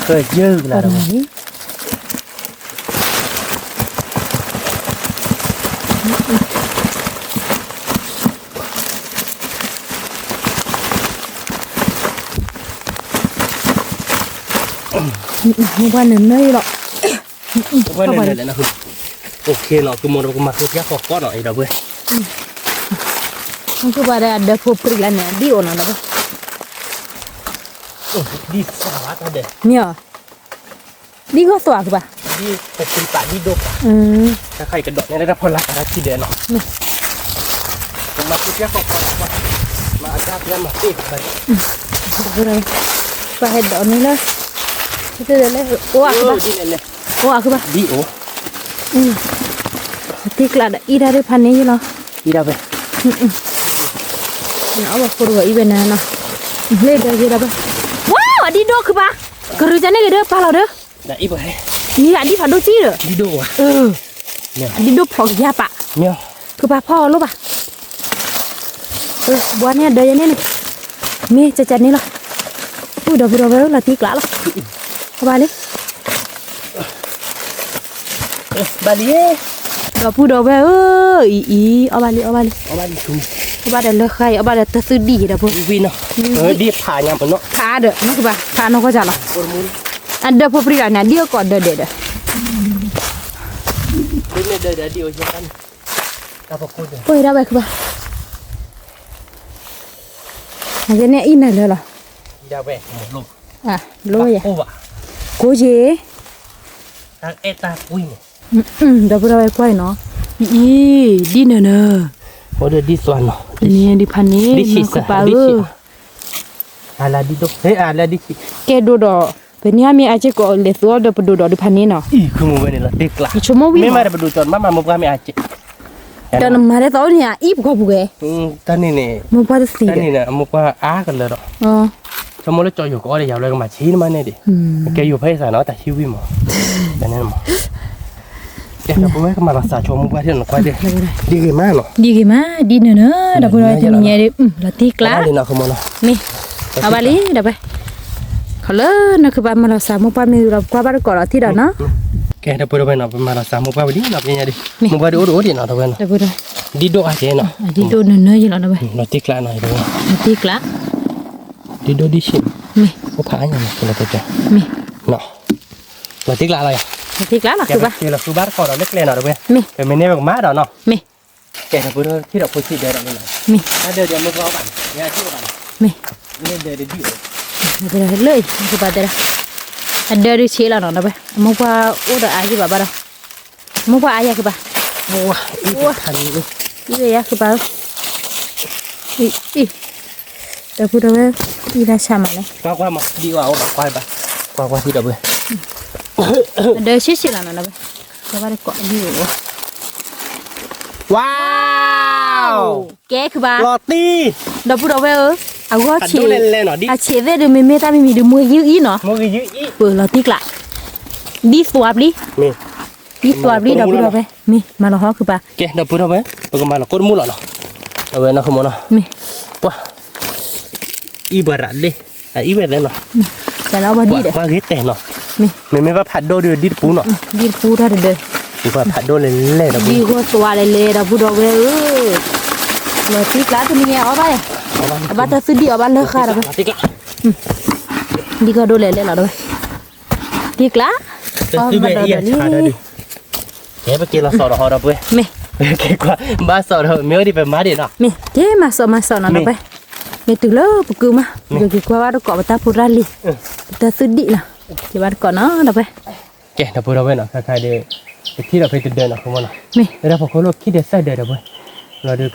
ကယၢၢ်ကလးဒီး, မ့ၢ်ပှၤနၢၤနၢၤအံၤလီၤ, ပှၤနၢၤနၢၤလဲၣ်, အိၣ်ခ့နီၤ ကမိၢ်ဒီးကမၤဃုဖျါဃီၤဃီနီၤ အံၤဒီးဝဲ, မ့ၢ်ကွၢ်ဒီးအဒၢးဖိပြံလၢန့ၣ် ဒ်အိၣ်နီၤလီၤ, ဒ်သွါဘၣ်တၢ်ဒၢး, မ့ၢ်, ဒ်ဂီၢ်သွါကဘၣ်, ဒ်ဖိပြံပာ်ဒ်ဒိၣ်ပာ်, တၢ်ခါအံၤကဒီးန့ၣ်လၢတၢ်ဖီလာ်ပာ်တၢ်ထံဒၢးနီၤ, မၤဃုဖျါဃီၤဃီၤ, မၤအဒၢးဖျါမၤသ့ၣ်, ပှၤဟဲဒိးန့ၣ်လၢ, အိၣ်, အိၣ်, ဒ်အံၤ, တံၤကျးဒီးအံၤတၢ်ဒုးဖးန့ၣ်ယလီၤ, အံၤဒၣ်ဝဲ, နအီၣ်ဘၣ်ဖိတဂၤအံၤဝဲန့ၣ်နီၤ, လၢဒၢးယဲဒၣ်ဝဲ, ဝါ, အဒံၣ်ဒိၣ်ခုဘၣ်, ကရူၢ်ကန့ၢ်က့ၤဒီးပာ်လီၤဒီး, မ့ၢ်အဒံၣ်ဖးဒိၣ်ကံဒီး, အဒံၣ်ဒိၣ်ဖျိးကယၤပာ်, ကပာ်ဖီအီၤလိၣ်ဘၣ် ဘှါန့ၢ်အဒၢးယဲန့ၣ်န့ၣ်, မ့ၢ်ကကန့ၣ်လီၤ, အိၣ်ဒီပုၢ်ဒီဝဲၢ်လီၤတံၤကျးလီၤ, အီၣ်ဘၣ်လံ, ဘၣ်လံ, ဒီပုၢ်ဒီဝဲၢ်ဧၢ, အံၤအံၤ အီၣ်ဘၣ်လံ အီၣ်ဘၣ်လံ, အီၣ်ဘၣ်ဒီးလၢဃါအံၤ အီၣ်ဘၣ်ဒီးတသုဒံၣ်ဒီးဖိ, ဖးဒီး မ့ၢ်ကဘၣ် ဖးနီၢ်ကီၢ်ကၢ်လီၤ, အဒၢးဖိပြံလီၤန့ၣ် ဒ်အကိးဒၢးဒဲးဒီး ပှဲၤဒၣ်ဝဲခုဘၣ်, အကဲန့ၣ်အံၤနၤလၢလီၤ, လိၣ်ယၤ, ကိးယ့ၤ, ဒီပုၢ်ဒီဝဲၢ်ကွၢ်အံၤနီၤ, အံၤ, ဒ်နၤနၤ, အိၣ်ဒီးဒ်သွါနီၤ, ဒ်ဖးန့ၣ် နီၢ်ကပၤဧၢ, ကဲဒိၣ်ဒီး ပန့ၢ်အမ့ၢ်အက့ၢ်ကီးလဲၤသူအီၤဒီးပဒိၣ်ဒီးဒ်ဖးန့ၣ်နီၤ, ဆိကမိၣ်ဝံၤမး, ဒီးနမၤဒ်သိးန့ၣ် အအံၤပကီၢ်ပူၤဝဲ, တၢ်န့ၣ်န့ၣ် မိၢ်ပှၢ်တသံဒီး အမိၢ်ပှၢ်အါကလၢာ်ဒီး ဆိကမိၣ်လၢကၠီယိၤကအီၣ်ဒီးယၤလၢကမၤဆံးနမးန့ၣ်ဒံး, ကဲယိၤဖဲအံၤစးနီၤ တၢ်ဆံးဝံၤမး, တၢ်န့ၣ်မး, ကဲဒီပုၢ်ဝဲၢ်ကမၤလီၤစးဆိမိၢ်ပှၢ်ထံၣ်နီၤကွၢ်ဒံး, ဒ်ဂ့ၤမးနီၤ, ဒ်ဂ့ၤမး ဒ်နၢၤနၢၤ ဒီပုၢ်ဒီဝဲၢ်တနံၤညါဒ် လီၤတံၢ်ကျါ, မ့ၢ် အဘၣ်လံဒီပုၢ်ဝဲၢ်, ခီလၢနကဘၣ်မၤလီၤစးမိၢ်ပှၢ်မ့ၢ်ဂ့ၤဒီးကွၢ်ဘၣ်တကိးဒီးထံၣ်ဒီးနီၤ, ကဲဒီပုၢ်ဝဲၢ်နီၤ ပမၤလီၤစးမိၢ်ပှၢ်ဝဲဒ်နီၤ ပညါဒ်, မိၢ်ပှၢ်ဒ်အိၣ်ဒ်အိၣ်ဒံးနီၤ ဒီပုၢ်ဝဲၢ်နီၤ, ဒ်ဒိၣ်အါကဲနီၤ, ဒ်ဒိၣ်နၢၤနၢၤယလီၤဒီပုၢ်ဝဲၢ်, လီၤတံၢ်ကျါနီၤ ဒီပုၢ်ဝဲၢ်, လီၤတံၢ်ကျါ ဒ်ဒိၣ်ဒ်ဆံး, မ့ၢ် အိၣ်ဖးအါညါနီၤ ကလီၤတံၢ်ကျါ, မ့ၢ် လီၤတံၢ်ကျါလီၤ, လီၤတံၢ်ကျါလီၤ ဃုဘၣ်, ဃုဘၣ်တကိးဒီးလၢကျဲနီၤ ဒီပုၢ်ဝဲၢ်, မ့ၢ် ပမ့ၢ်န့ၢ်ပကမၤဒီးနီၤ, မ့ၢ် ကဲဒီပုၢ်ဝဲၢ်ထံၣ်ဒီးဖိဆံးဒၢးဒီးလီၤ, မ့ၢ် တၢ်ဒၢးဒီးမိၢ်ပှၢ်အီၣ်ဘၣ်န့ၣ်, မ့ၢ် လၢဒၢးဒ်အိၣ်, လၢ အဒၢးဒုးဆံးလီၤနီၤ ဒီပုၢ်ဝဲၢ်, အမိၢ်ပှၢ်အိၣ်ဒီးအါယံာ်ဘၣ်ဘၣ်ဒီး, မိၢ်ပှၢ်အါယၤဃုဘၣ်, အံၤဝဲယၤဃုဘၣ်, အံၤ, ဒီပုၢ်ဝဲၢ်, အံၤဒၣ်ဆၣ်မးလဲၣ်, ကွၢ်ကွၢ်မး ဒ်အိၣ်အအိၣ်ဘၣ်ကွၢ်ဘၣ်, ကွၢ်ကွ၁ံဒီပုၢ်ဝဲၢ်, အဒၢးဆံးဆံးလီၤနီၤ ဒီပုၢ်ဝဲၢ်, ကဘၣ်တကိးဒ်အိၣ်, ဝါ ကဲဃုဘၣ်, လီၤတံၢ်, ဒီပုၢ်ဒီဝဲၢ်ဧၢ, အဂီၢ်ဆံး, အဆံးသ့ၣ်ဒုးမ့မ့ၢ်တၢ်မံၤမံၤဒုးမူယုၢ်အံၤနီၤ, ပလီၤတံၢ်ကျါ, ဒ်သွးပျံၤ, ဒ်သွးပျံၤ ဒီပုၢ်ဒီဝဲၢ်, မ့ၢ်မၤလီၤဟီဃုဘၣ်, ကဲဒီပုၢ်ဒီဝဲၢ်, ပကမၤလီၤကိၣ်တမူလီၤနီၤ, အဝဲနီၢ်ဃမိၣ်နီၤ, မ့ၢ်, ပှၤ အံၤပှၤရးဒ့, အအံၤဝဲသ့နီၤ, ပှၤဂ့ၤတဲာ်နီၤ, မ့မ့ၢ်ဘၣ်ဖးဒိၣ်ဒုးဒ်တပူနီၤ, ဒ်တပူတၢ်တဒၢ, ပှၤဖးဒိၣ်လဲၤလဲၤဒီး, ဒ်ဂီၢ်သွးလဲၤလဲၤ ဒီပုၢ်ဒီဝဲၢ်ဧၢ, လီၤတံၢ်ကျါတနံၤညါအီၣ်ဘၣ်, အဘၣ်တၢ်သူၣ်ဒံၣ်အီၣ်ဘၣ်လၢဃာ်ဒီး, ဒ်ဂီၢ်ဒိၣ်လဲၤလဲၤလီၤဒီး, တံၢ်ကျါ, အီၣ်ဘၣ်ဒီးဒီးလံ ကဲပက့ၤလီၤစီၤဒီးဟီဒီပုၢ်ဝဲၢ်, မ့ၢ်, က့ၤကွၢ်ဘၣ်စီၤဒီး မ့ၢ်အိၣ်ဒံးပမၤဒံးနီၤ, မ့ၢ်က့ၤမၤစီၤမၤစီၤနီၤဒီပုၢ်ဝဲၢ်, မ့ၢ်တုၤလၢပကုမး, က့ၤကွၢ်ဘၣ်တကိးပတၢ်ဖိတၢ်လံၤ, ပတၢ်သူၣ်ဒံၣ်နီၤ, က့ၤဘၣ်တကိးနီၤဒီပုၢ်ဝဲၢ်, ကဲ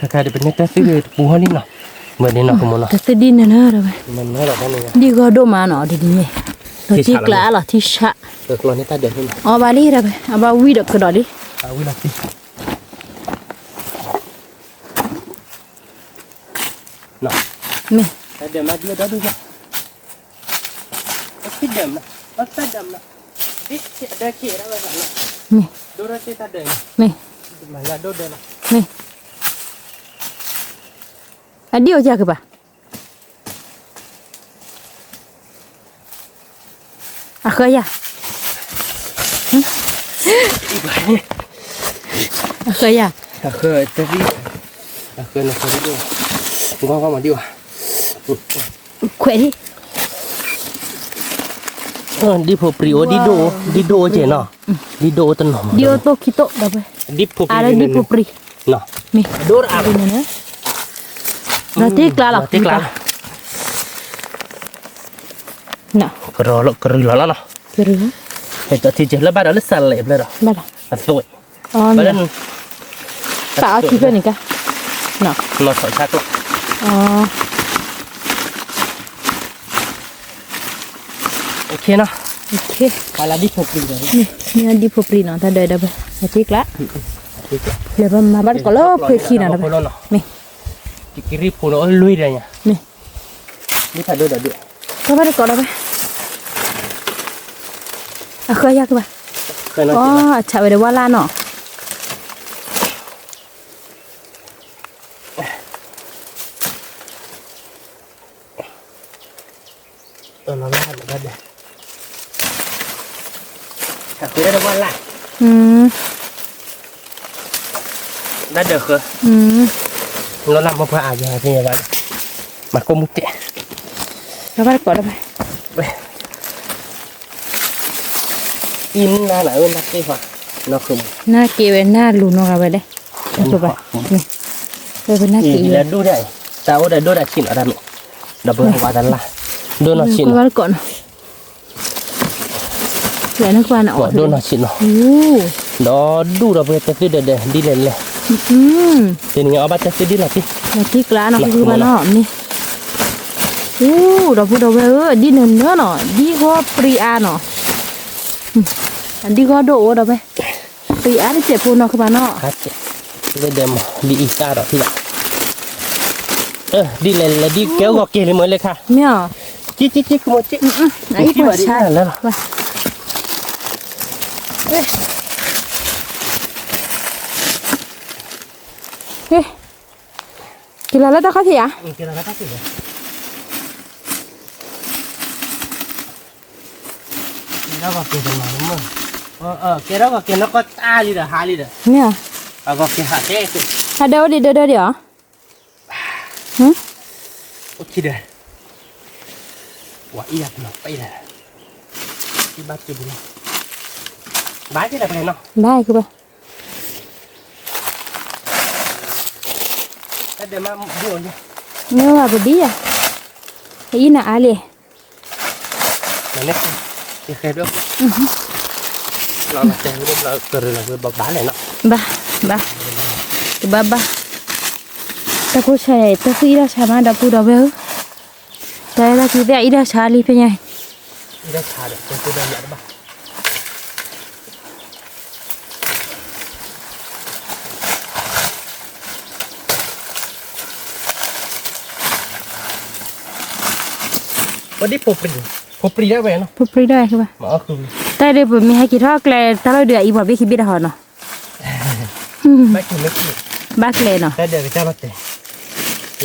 ဒီပုၢ်ဝဲၢ်နီၤ ခါခါဒီး, ပထံၣ်ဒီးဖဲတဒၢနီၤ ခမနီၤ, မ့ၢ်, ဝဲဒၣ်ဖီခိၣ်လိၣ်ခံဒၢသၢဒၢဒီပုၢ်ဝဲၢ်, လီၤဒီးခါခါဒီး ပန့ၢ်တၢ်သူၣ်ဒံၣ်တပူဟီလံနီၤ, ဝဲဒၣ်နီၤ ခမနီၤ, တၢ်သူၣ်ဒံၣ်နၢၤနၢၤဒီပုၢ်ဝဲၢ်, ဒ်ဂီၢ်ဒိၣ်မးနီၤ ဒ်န့ၣ်, လီၤတံၢ်ကျါလီၤထံဆး, အီၣ်ဘၣ်လံဒီပုၢ်ဝဲၢ်, အဘၣ်ဝံၣ်ဒီးကဒီးလံ, မ့ၢ်, မ့ၢ်, မ့ၢ်, အဒံၣ်အိၣ်ယၤကဘၣ် အဃၢယၤ, အဃၢယၤ, အဃၢ, အဃၢ, ခွဲးဒံး, ဒ်ဖိပြံအိၣ်, ဒ်ဒိၣ်အိၣ်ကဲနီၤ, ဒ်ဒိၣ်အိၣ်တနီၤ, ဒ်အိၣ်သိၣ်ခံသိၣ်ဒီပုၢ်ဝဲၢ်, အါလၢဒ်ဖိပြံ, မ့ၢ်, လီၤတံၢ်ကျါလီၤ, တံၢ်ကျါလီၤ, ကရူၢ်လီၤလီၤနီၤ, ကရူၢ်, ဟဲကၠီထံကဲလၢဘၣ်ဒီးလၢစးလဲၣ်ဖျၢၣ်ဒီး, အသိး, ပာ်အီထံဖျၢၣ်န့ၣ်ကါ, နီၤ, နီၤထီၣ်ဆါကျိး, မ့ၢ်ဒ်ဖိပြံနီၤ, တၢ်ဒၢးဒီပုၢ်ဝဲၢ်, လၢပမၤဘၣ်တကိးလၢဖှ့ခံနီၤဒီပုၢ်ဝဲၢ်, မ့ၢ်, မ့ၢ်, ကွၢ်ဘၣ်တကိးဒီပုၢ်ဝဲၢ်, အဃၢယၤကဘၣ်, အဆးဝဲဒီးဝါလၢ်နီၤ လၢလၢ်, လၢမ့ၢ်ဖိခွါအါယၤသ့ၣ်ညါဘၣ်, မၤကိၢ်မူတဲာ်, ဘၣ်တကိးဒီး, အံၤနၤနၤဧၢ နၤက့ၤ, နၤက့ၤဝဲ နၤလူၤနီၤဂၤဝဲလဲၣ်, ပနၤက့ၤ, လၢဒိၣ်ဒၣ်အံၤ, တၢ်အိၣ်ဒီးဒိၣ်ဒၣ်ဆံးနီၤတၢ်မ့ၢ်, ဒီးပဝဲတလါ, ဒိၣ်နီၤဆံးနီၤ, ဒိၣ်နီၤဆံးနီၤ, ဒီးဒူၣ်ဒီးပဝဲတၢ်သူၣ်ဒၢးဒၢးဒ်လဲၣ်လဲၣ်, တနံၤညါအီၣ်ဘၣ်တၢ်သူၣ်ဒံၣ်လီၤတံၢ်, ဒီးတံၢ်ကျါနီၤ ဖုဖုဘၣ်နီၤ မ့ၢ်, အိၣ် ဒီပုၢ်ဒီဝဲၢ်ဧၢ, ဒ်နၢၤနၢၤနီၤ ဒ်ဂီၢ်ပြံအါနီၤ, ဒ်ဂီၢ်ဒိၣ်အိၣ်ဒီးဝဲ, ပြံအါတစဲးဖိနီၤ ကဘၣ်နီၤ, ဒ်အံၤသၣ်ဒီးထံၣ်ဘၣ်, ဒ်လဲၣ်လဲၣ် ဒ်ကဲဂီၤက့ၤလံမ့ၢ်လၢခါ, မ့ၢ်ဧါ, ကံကံကံကမ့ၢ်ကံ, အံၤပှၤဆါလၢလီၤ က့ၤလီၤလၢတၢ်ခီၣ်ထံးဧါ, ကဲထီၣ်ဂီၤက့ၤတနီၤလၢမုၢ်, ကဲထီၣ်ဂီၤက့ၤနီၢ်ကီၢ်တၢ်လံဒီးဟါလံဒီး, မ့ၢ်ဧါ, ဟးဒၢဝဲဒံးဒၢဒၢဒံးဧါ, အိၣ်ခံဒီး, ဝဲအံၤတနီၤပ့ၢ်လဲၣ်, ဘၣ်က့ၤလီၤပှဲၤနီၤ, ဘၣ်က့ၤဘၣ် မ့ၢ်ဝဲပဒံဧါ, အံၤနၤအါလံ, ဘၣ်, ဘၣ်, ကဘၣ်ဘၣ်, တၢ်ကိၢ်ဆၢအံၤ တၢ်သူၣ်အံၣ်တၢ်ဆါမး ဒီပုၢ်ဒီဝဲၢ်ဧၢ, တၢ်အဲၣ်တၢ်ကွံသ့ၣ်အအံၣ်တၢ်ဆါလံဖဲညါအံၤ ပဒ်ဖိပြံ, ဖိပြံဒၣ်ဝဲနီၤ, ဖိပြံဒၣ်ဝဲ, တၢ်ဒ်ပမ့ၢ်ဟဲက့ၤထီၣ်ကျဲ တၢ်လီၢ်ဒုးအအံၤပှၤဘ့ၣ်ခံဘ့ၣ်တဟီနီၤ, ဘၣ်ကျဲနီၤ, အိၣ်ဘၣ်, လီၤတ့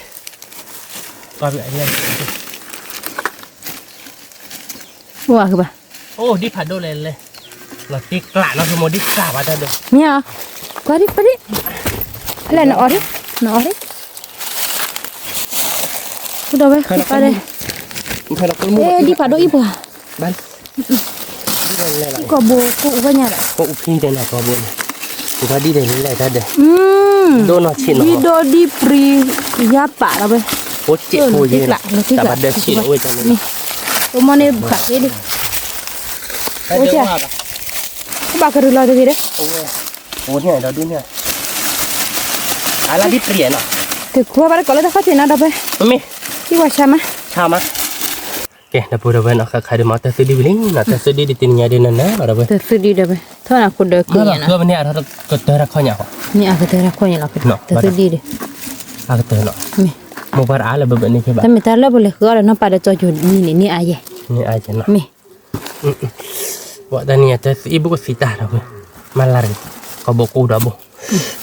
ကျးနီၤ မ့ၢ်ဒ်ကျးဘၣ်တၢ်ဒီး, မ့ၢ်ဧါ, ကွၢ်ဒံး ကွၢ်ဒံး, လဲၣ်နအီၣ်ဒံး, နအီၣ်ဒံး, ဒီးဝဲ ပာ်ဒီး, ဒ်ဖးဒိၣ်အံၤပှၤ ကိာ်ဘိကိာ်အူဘၣ်ညါဒီး, ကိာ်အူဖံတဲနၤကိာ်ဘိန့ၣ်, ပှၤဒ်လဲၣ်လဲၣ်တၢ်ဒီး, ဒိၣ်နီၢ်ဆံးနီၤ, ဒ်ဒိၣ်ဒ်ပြံ, ယါပာ်ဒီးဝဲ, အိၣ်စဲးဖိယဲ, တၢ်ဘၣ်ဒၢဆံးအိၣ်တၢ်န့ၣ်, အိၣ်မ့ၢ်န့ၣ်ဖးသ့ဒံး, အိၣ်စဲး, ကဘၣ်ကရူၢ်လီၤတဂ့ၤဒီး, အိၣ်န့ၣ်ဒီးဒ်န့ၣ်, အလၢဒ်ပြံနီၤ, ကကွၢ်ဘၣ်တကိးလၢတၢ်ခီၣ်ထံးနီၤဒီးဝဲ, မ့ၢ်, ဟံၣ်ဝါဆါမး, ဆါမး ကဲ ဒီပုၢ်ဒီဝဲၢ်နီၤ ခါခါဒုးမၤတၢ်သူၣ်ဒံဝံၤလံနီၤ တၢ်သူၣ်ဒံဒ်တနံၤညါဒ်နၤနၤလီၤဒီပုၢ်ဝဲၢ်, တၢ်သူၣ်ဒံဒီပုၢ်ဝဲၢ် ထီၣ်နၤခိၣ်ဒၢက့ၤညါနီၤ, မ့ၢ်အကတၢၢ်တၢ်ခီၣ်ညါ, မ့ၢ်အကတၢၢ်တၢ်ခီၣ်ညါလီၤ တၢ်သူၣ်ဒံဒီး, အကတၢၢ်နီၤ, မ့ၢ်, မိၢ်ပှၢ်တအါလၢဘၢဘၢန့ၣ်ကဲဘၣ်, တၢ်မ့ၢ်တၢ်လၢပလဲၤဃုအီၣ်ဒီးနီၢ်ပၢ်ဒီးကၠီယိၤနံၤန့ၣ် န့ၢ်အါယဲ, န့ၢ်အါယဲနီၤ, မ့ၢ် ဝဲတနံၤညါတၢ်သူၣ်အံၣ်ဘၣ်ကသံတၢ်ဒီပုၢ်ဝဲၢ်, မၤလၢ်တဂ့ၤ, ကီၢ်ဘိကိၢ်ဒီးဘိ,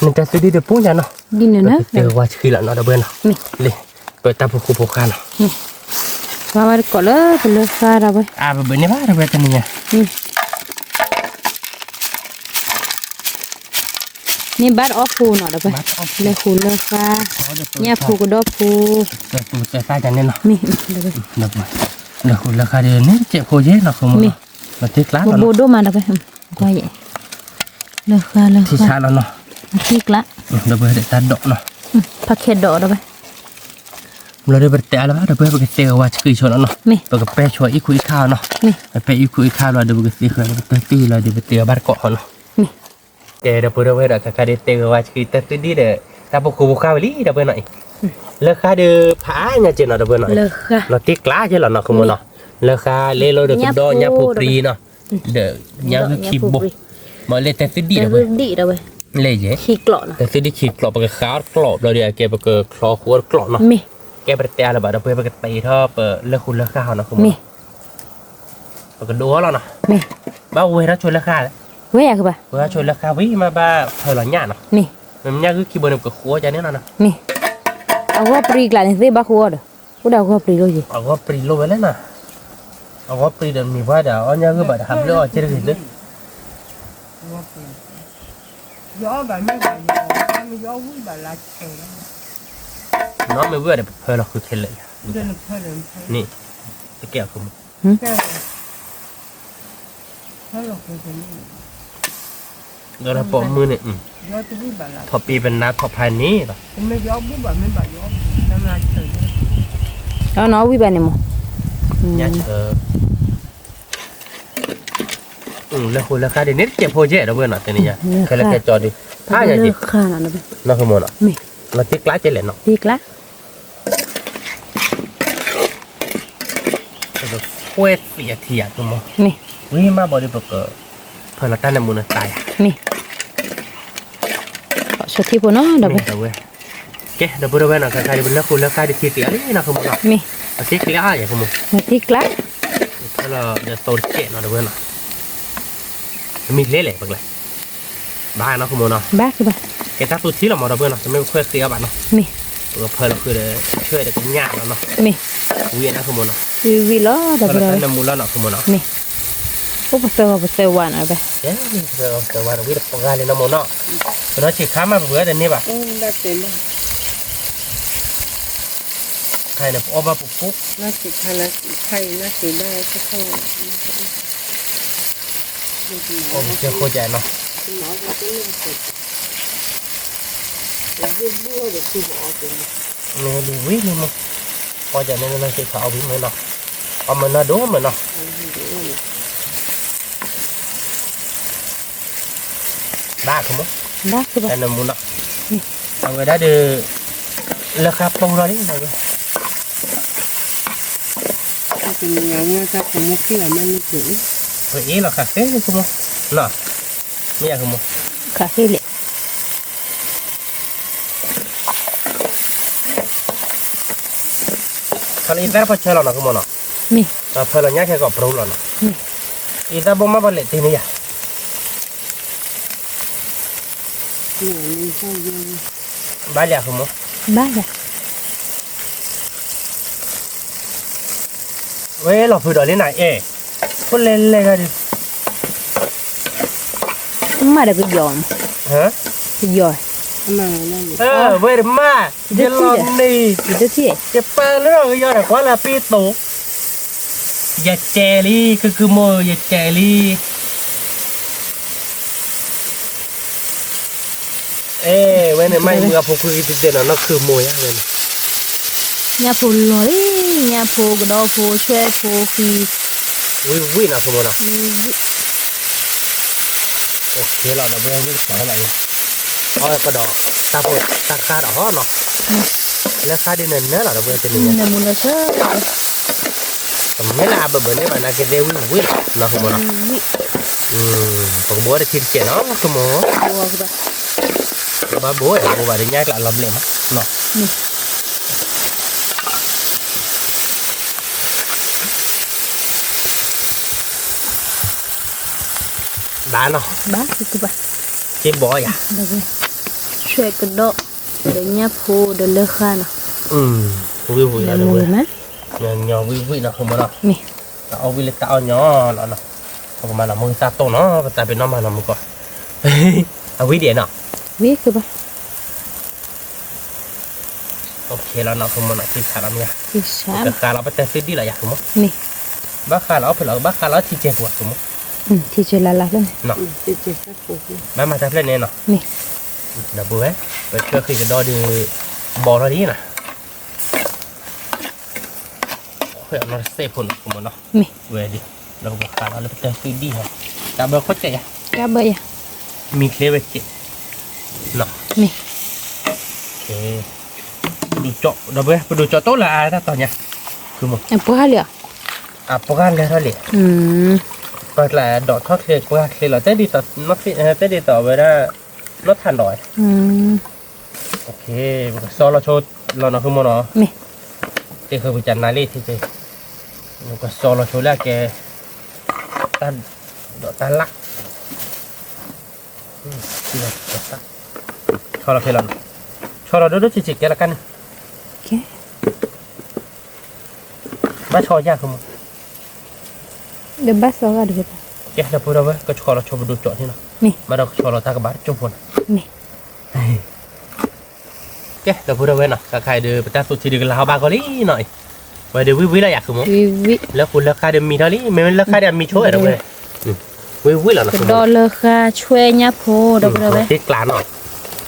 နတၢ်သူၣ်ဒံဒီးပူၤညါနီၤ, ဒ်နၤနၤ ပတဲဝဲဆှံလီၤနီၤဒီပုၢ်ဝဲၢ်နီၤ, လံ, ပတၢ်ဖိခိၣ်ဖိဃါနီၤ, ဝဲဝဲတကိးလၢပလၢဃါဒီပုၢ်ဝဲၢ်, အဘၣ်ဘၣ်န့ၣ်ဘၣ်ဒီပုၢ်ဝဲၢ်တနံၤညါ, န့ၢ်ဘၣ်တအီၣ်ဖိနီၤဒီပုၢ်ဝဲၢ်, လၢဃိာ်လၢဃါ, ညၣ်ဖိကဒီဖိ, မ့ၢ်, လၢဃိာ်လၢဃါဒီးန့ၢ်တစဲးဖိယဲနီၤ မ့ၢ်, ဘိဘိဒိၣ်မးဒီပုၢ်ဝဲၢ်, လၢဃါလၢဃါ, ထံဆါလီၤနီၤ, တံၢ်ကျါ, ဒီပုၢ်ဝဲၢ်တၢ်ဒိးနီၤ, ဖးခဲဒိးဒီပုၢ်ဝဲၢ် ဘျီဒီးပတတဲအါလၢၤဘၣ် ဒီပုၢ်ဝဲၢ် ပကသ့အဝဲဆှံဆိနီၤနီၤ, ပကပဲဆိအံၣ်ခိၣ်အံၣ်ခါအီၤနီၤ, ပပဲအံၣ်ခိၣ်အံၣ်ခါဘျီဒီး ပကသ့ဃၢၤလၢပတၢ်သူၣ်လီၤဒီး ပတဲအဘၣ်တကိးဟီနီၤ, ကဲ ဒီပုၢ်ဝဲၢ်ဒီး ခါခါဒုးသ့ဝဲဆှံတၢ်သူၣ်ဒံဒီး တၢ်ဖိခိၣ်ဖိဃါဝဲလံ ဒီပုၢ်ဝဲၢ်နီၤအံၤ, လၢဃါဒီးဖးအါညါကဲနီၤ ဒီပုၢ်ဝဲၢ်နီၤအံၤ, လီၤတံၢ်ကျါကဲလီၤနီၤ ဃိမိၢ်နီၤ, လၢဃါလ့လိဒီးကဒီးညၣ်ဖိပြံနီၤ, ဒီးညၣ်ဂုၢ်ခံဘိ, မ့ၢ်လၢတၢ်သူၣ်ဒံဒီပုၢ်ဝဲၢ်, လၢယဲ တၢ်သူၣ်ဒံခံကျိး ပကဃါအီၤတကျိးဘျီဒီး အကဲပကချီဃိအီၤတကျိးနီၤ, ကဲပတတဲအါလၢၤဘၣ် ဒီပုၢ်ဝဲၢ် ပကတဲထီၣ်ပလၢဃိာ်လၢဃါဟီနီၤ ဃိမိၢ်နီၤ ပကဒိးအီၤလီၤနီၤ, ဘၣ်ဝဲထီၣ်ဆိလၢဃါ, ဝဲယၤကဘၣ်, ဝဲထီၣ်ဆိလၢဃါဝံၤမးဘၣ်ဖၢလီၤညၣ်နီၤ, မ့ၢ်ညၣ်ဂုၢ်ခံဘိန့ၣ် ပကဃိအီၤကန့ၣ်လီၤနီၤ, မ့ၢ်, အဂီၢ်ပြံကျါန့ၣ်သ့ဘၣ်ဃိအီၤဒီး, အိၣ်ဒီးအဂီၢ်ပြံလိၣ်ယဲ, အဂီၢ်ပြံလိၣ်ဝဲလဲၣ်နီၤ, အဂီၢ်ပြံဒီးမ့ၢ်ပှၤဒီးအီၣ်ညၣ်ဂုၢ်ဘၣ်ဒီးဟးဘျၢအီၤကဲတဂ့ၤသ့ နီၢ်မ့ၢ်ဝံၤဒီးပဖၢလီၤဃုခဲလၢာ်, န့ၣ်, တကဲအဃိမး, ဒီးပိာ်မုၣ်န့ၣ်, ထီၣ်ပ့ပနါထီၣ်ဖးန့ၣ်လီၤ, အီၣ်နီၢ်ဝံၤဘၣ်န့ၣ်မး, ညါဆၢ လၢဃိာ်လၢဃါဒ်န့ၣ် တစဲးဖိကဲ ဒီပုၢ်ဝဲၢ်နီၤ တနံၤညါ, ခဲလၢာ်ခဲကၠီဒ်, ဖးညါက့, နီၢ်ဃိမိၢ်နီၤ, မ့ၢ်, လီၤတံၢ်ကျါကဲလဲၣ်နီၤ, တံၢ်ကျါ, ပကခွဲးသံးအထံယၤ သုမိၢ်, မ့ၢ်, ဝံၤမးဘၣ်ဒီး ပကဖၢလီၤတၢ်နၢမူနၢသါယၤ, မ့ၢ်, ဆိထံဖိနီၤ ဒီပုၢ်ဝဲၢ်, ကဲ ဒီပုၢ်ဝဲၢ်နီၤ ခဲခါဒ်ပလၢဃိလၢဃါဒ်ထံသံးအီၤလံနီၤ ဃိမိၢ်နီၤ, မ့ၢ်, အတံၢ်ကျါယၤ ဃိမိၢ်, အတံၢ်ကျါ, ဖၢလီၤဒီးသိတကဲးနီၤ ဒီပုၢ်ဝဲၢ်နီၤ, အမံၤလဲၣ်လဲၣ် ပကလဲၤ ဘၣ်နီၤ ဃိမိၢ်နီၤ, ဘၣ်, ကဲတၢ်သူထံလီၤမး ဒီပုၢ်ဝဲၢ်နီၤ, တမ့ၢ်ပခွဲးသံးအီၤဘၣ်နီၤ, မ့ၢ်, ပကဖၢလီၤဃုာ်ဒီး ဆွဲဒီးကညၣ်လီၤနီၤ, မ့ၢ်, ဝံၤအံၤနီၤ ဃိမိၢ်နီၤ, ဝံၤဝံၤလီၤ ဒီပုၢ်ဝဲၢ်, ဖၢလီၤတၢ်နၢမူလီၤနီၤ ဃိမိၢ်နီၤ, မ့ၢ်, အိၣ်ပသၢဂီၤပသၢဝါနီၤ ဒီပုၢ်ဝဲၢ်, ပသၢဂီၤပသၢဝါဒီး ဝံၤတပှၢ်လံနီၤ မိၢ်နီၤ, ပနီၢ်ဆံးခါမး ပပှဲၤတန့ၢ်ဘၣ်, ခါအံၤန့ၣ် ပအီၣ်ဘၣ်ပူၤပူၤ, အီၣ်ပကဲဃိကနီၤ, မ့ၢ်ဒ်ဝံၤန့ၣ်မိၢ်, အီၣ်ကန့ၣ်လၢနီၢ်ဆံးခါအီၣ်ဝံၤမ့ၢ်နီၤ, အီၣ်မ့ၢ်နီၢ်ဒိၣ်မ့ၢ်နီၤ ဘၣ် ဃိမိၢ်, ဘၣ် တၢ်နၢမူနီၤ, အဝဲဒၣ်ဒီး လၢဃါပိၢ်ထီၣ်လံနီၤဝဲ, ပအ့ၣ်လီၤဃးဃ့လံ ဃိမိၢ်, နီၤ, မ့ၢ်ယၤ ဃိမိၢ်, ဃးဃ့လံ ခီလၢအံသၣ်တဖၣ်ဆၢလီၤနီၤ ဃိမိၢ်နီၤ, မ့ၢ်, ဖၢလီၤညါခဲကိးပြူလီၤနီၤ, မ့ၢ်, အံသၣ်ဘိမးပလဲၤတ့ၢ်န့ၢ်ယၤ, ဘၣ်လၢ ဃိမိၢ်, ဘၣ်လၢ ဝဲလီၤဖုးဒီးလံနၤအဲၣ်, ဖိလဲၤလဲၤဂၤဒုး, မ့ၢ်ဒီးကယီၤ, ကယီၤ, ဝဲတမၢ်, ယလီၤန့ၣ်, ယပာ်လၢကယီၤဒီးကွၢ်လၢပ့ၤသိး, ယစဲးလံ ကုကုမိၢ် ယစဲးလံ အဲ ဝဲန့ၣ် မ့ၢ်မုၢ်အဖိခွံကံၤတဒဲးနီၤ နီၢ်ခုမိၢ်ယါဝဲန့ၣ်, ညၣ်ဖိလီၤလံ, ညၣ်ဖိကဒီးဖိဆွဲဖိဃံ, ဝံၣ်ဝံၣ်နီၤ ဖိမိၢ်နီၤ, ဝံၣ်ဝံၣ်, အိၣ်ခ့လီၤဒီး ဝဲဝံၣ်ကစၢ်လီၤ, အီၣ်ကဒီး တၢ်ဖိတၢ်ဃၢ်ဒီးဟီနီၤ, လၢဃၢ်ဒ်န့ၣ်နၢလီၤဒီး ဝဲတနံၤညါ နၢမူနၢဆၢ ပမ့ၢ်လၢအဘၢၣ်ဘၢၣ်န့ၣ်ဘၣ် နာ်က့သ့ဝံၣ်ဝံၣ်လီၤ နီၢ် ဖိမိၢ်နီၤ, ပကဘိးတထံတစဲးနီၤ ဖိမိၢ်, ဘၣ်ဘိး ဘိးဘၣ်ဒီးညါကျးလီၤဘျဲၣ်မး, ဘၣ်နီၤ, ဘၣ်, က့ဘီယၤ, ဆွဲကဒီး ဒီးညၣ်ဖိဒီးလၢဃၢ်နီၤ, ဝံၣ်ဝံၣ်လီၤ, ညီဝံၣ်ဝံၣ်နီၤ ဖိမိၢ်နီၤ, တၢ်အီၣ်ဝံၣ်လၢတၢ်အီၣ်ညီလီၤနီၤ, ပကမၤလီၤမ့ၢ်သၣ်တိၢ်နီၤ ပသးပ့ၤနီၣ်မၤလီၤမုၢ်ကီး, အဝံၣ်ဒံးနီၤ, ဝံၣ်ကဘၣ် အိၣ်ခ့လီၤနီၤ ဖိမိၢ်နီၤ, သံဆးလီၤမ့ၢ်ဧါ, ကဃါလီၤပတဲသ့ဒံၣ်လီၤယၤ ဖိမိၢ်, ဘၣ်ဃါလီၤအီၣ်ဖဲလီၤ ဘၣ်ဃါလီၤထံကဲပူၤ ဖိမိၢ်, ထံကဲလၢ်လၢ်ဖဲန့ၣ်, ဘၣ်မၤတၢ်ဖျၢၣ်န့ၣ်နီၤ, ဒီပုၢ်ဝဲၢ်, ပဆွဲဃံးကဒီးဒီး ဘီထီၣ်ဒ်နီၤ ခွဲးအနီၢ်တစဲးဖိနီၤ ဖိမိၢ်နီၤ, ဝဲဒၣ်, ဒီးပကဃါလီၤလၢပတဲသ့ဒံၣ်ဟီ, တၢ်ဘၢခီၣ်စဲးယၤ, တၢ်ဘၢယၤ, မံၤချ့ဝဲစဲး, ပဒိၣ်ကၠီ, ဒီပုၢ်ဝဲၢ် ပဒိၣ်ကၠီတိၢ်လၢအတၢ်တီၤညါ, အပှၢ်လဲၣ်, အပှၢ်လဲၤထီၣ်လဲၣ်, ပကျါဒိးထီၣ်ချ့ပှၢ်ချ့လီၤ, တဲဒ်သိးဝဲဒၣ်, နီၢ်ထးဒီး ပကစီလီၤဆိလီၤနီၤ ဖိမိၢ်နီၤ, တ့ဃုာ်ပကနၤလံ ထံက့, ပကစီလီၤဆိလၢအကဲ, တၢ်ဒိးတၢ်လၢ်, ဆီလီၤဖဲလီၤ, ဆီလီၤဒိၣ်ဒိၣ်ဆံးဆံးကဲလီၤကါန့ၣ်, ဘၣ်ဆီယၤ ဖိမိၢ်, ဒီးဘၣ်ဆီဂၤတဂ့ၤ, ကဲ ဒီပုၢ်ဝဲၢ် ကဆီလီၤဆိပဒိၣ်ကၠီထံနီၤ, ဘၣ်ဒီးကဆီလီၤတၢ်ကဘၣ်တကၠိဖိနီၤ, ကဲ ဒီပုၢ်ဝဲၢ်နီၤ ခဲခါအံၤဒီး ပတၢ်သူထံဒုးကလၤဟီၣ်ဘၣ်ကီးလံနီၤအံၤ, ဝဲဒၣ်ဝံၣ်ဝံၣ်လီၤယၤ ဖိမိၢ်, လၢဃိလၢဃၢ်ဒီးမံၤထီၣ်လံ မ့မ့ၢ်လၢဃၢ်ဒီးအမံၤဆိဝဲဒီပုၢ်ဝဲၢ်, ဝံၣ်ဝံၣ်လီၤနီၤ ကဒီးလၢဃၢ်ဆွဲညၣ်ဖိ ဒီပုၢ်ဝဲၢ်, တ့ကျါနီၤ,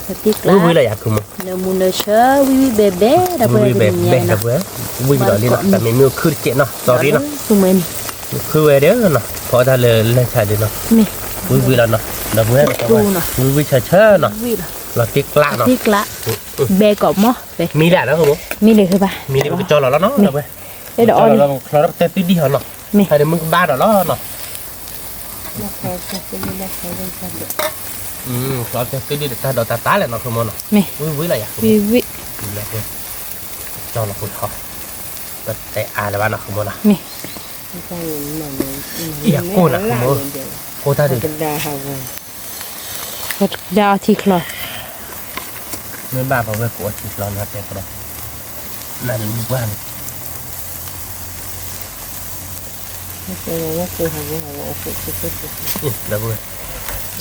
ဝံၣ်ဝံၣ်လီၤယၤ ဖိမိၢ်, နၢမူနၢဆၢ ဝံၣ်ဝံၣ်ဘဲဘဲ ဒီပုၢ်ဝဲၢ်, ဝံၣ်ဝံၣ်ဘဲဘဲ ဒီပုၢ်ဝဲၢ်, ဝံၣ်ဒီးလံနီၤ တမ့ၢ်မ့ၢ်ခုတစဲးနီၤ sorry နီၤ, ခုဝဲဒီးနီၤ ဖီတၢ်လၢလၢဆါဒီးနီၤ, ဝံၣ်ဝံၣ်လီၤနီၤ ဒီပုၢ်ဝဲၢ်, ဝံၣ်ဝံၣ်ဆၢဆၢနီၤ, လီၤတ့ကျးနီၤ, တ့ကျး, ဘဲကိးမီၢ်, မံဒၣ်နီၤ, မံဒၣ်ဃုဘၣ်, မံဒၣ်ပကကၢလီၤလီၤနီၤ, ပကကၢလီၤလီၤ ပကချီထီၣ်ပတဲသုဒံၣ်ဟီနီၤ, မ့ၢ်, ဟဲဒီးမုၢ်ကဘၣ်ဒီးလီၤနီၤ, ချီတဲသုဒံၣ်ဒီးတၢ်ဒိးတၢ်တၢ်လဲၣ်နီၤ ဃုမီၢ်နီၤ, မ့ၢ်, ဝံၤဝံၤလီၤယၤ, ဝံၤဝံၤ, ကၠီလီၤပှဲၤထီ, ပတဲအါလၢၤဘၣ်နီၤ ဃုမီၢ်နီၤ, မ့ၢ်, ယကိၢ်နၤ ဃုမီၢ်, ကိၢ်တၢ်ဒုး ပကဒါအီထံချီ, မ့ၢ်ဘၣ်ပဝဲကိးအီထံချီနီၤ တဲကဒီး, နၤဒုးလူၤပှၢ်န့ၣ်,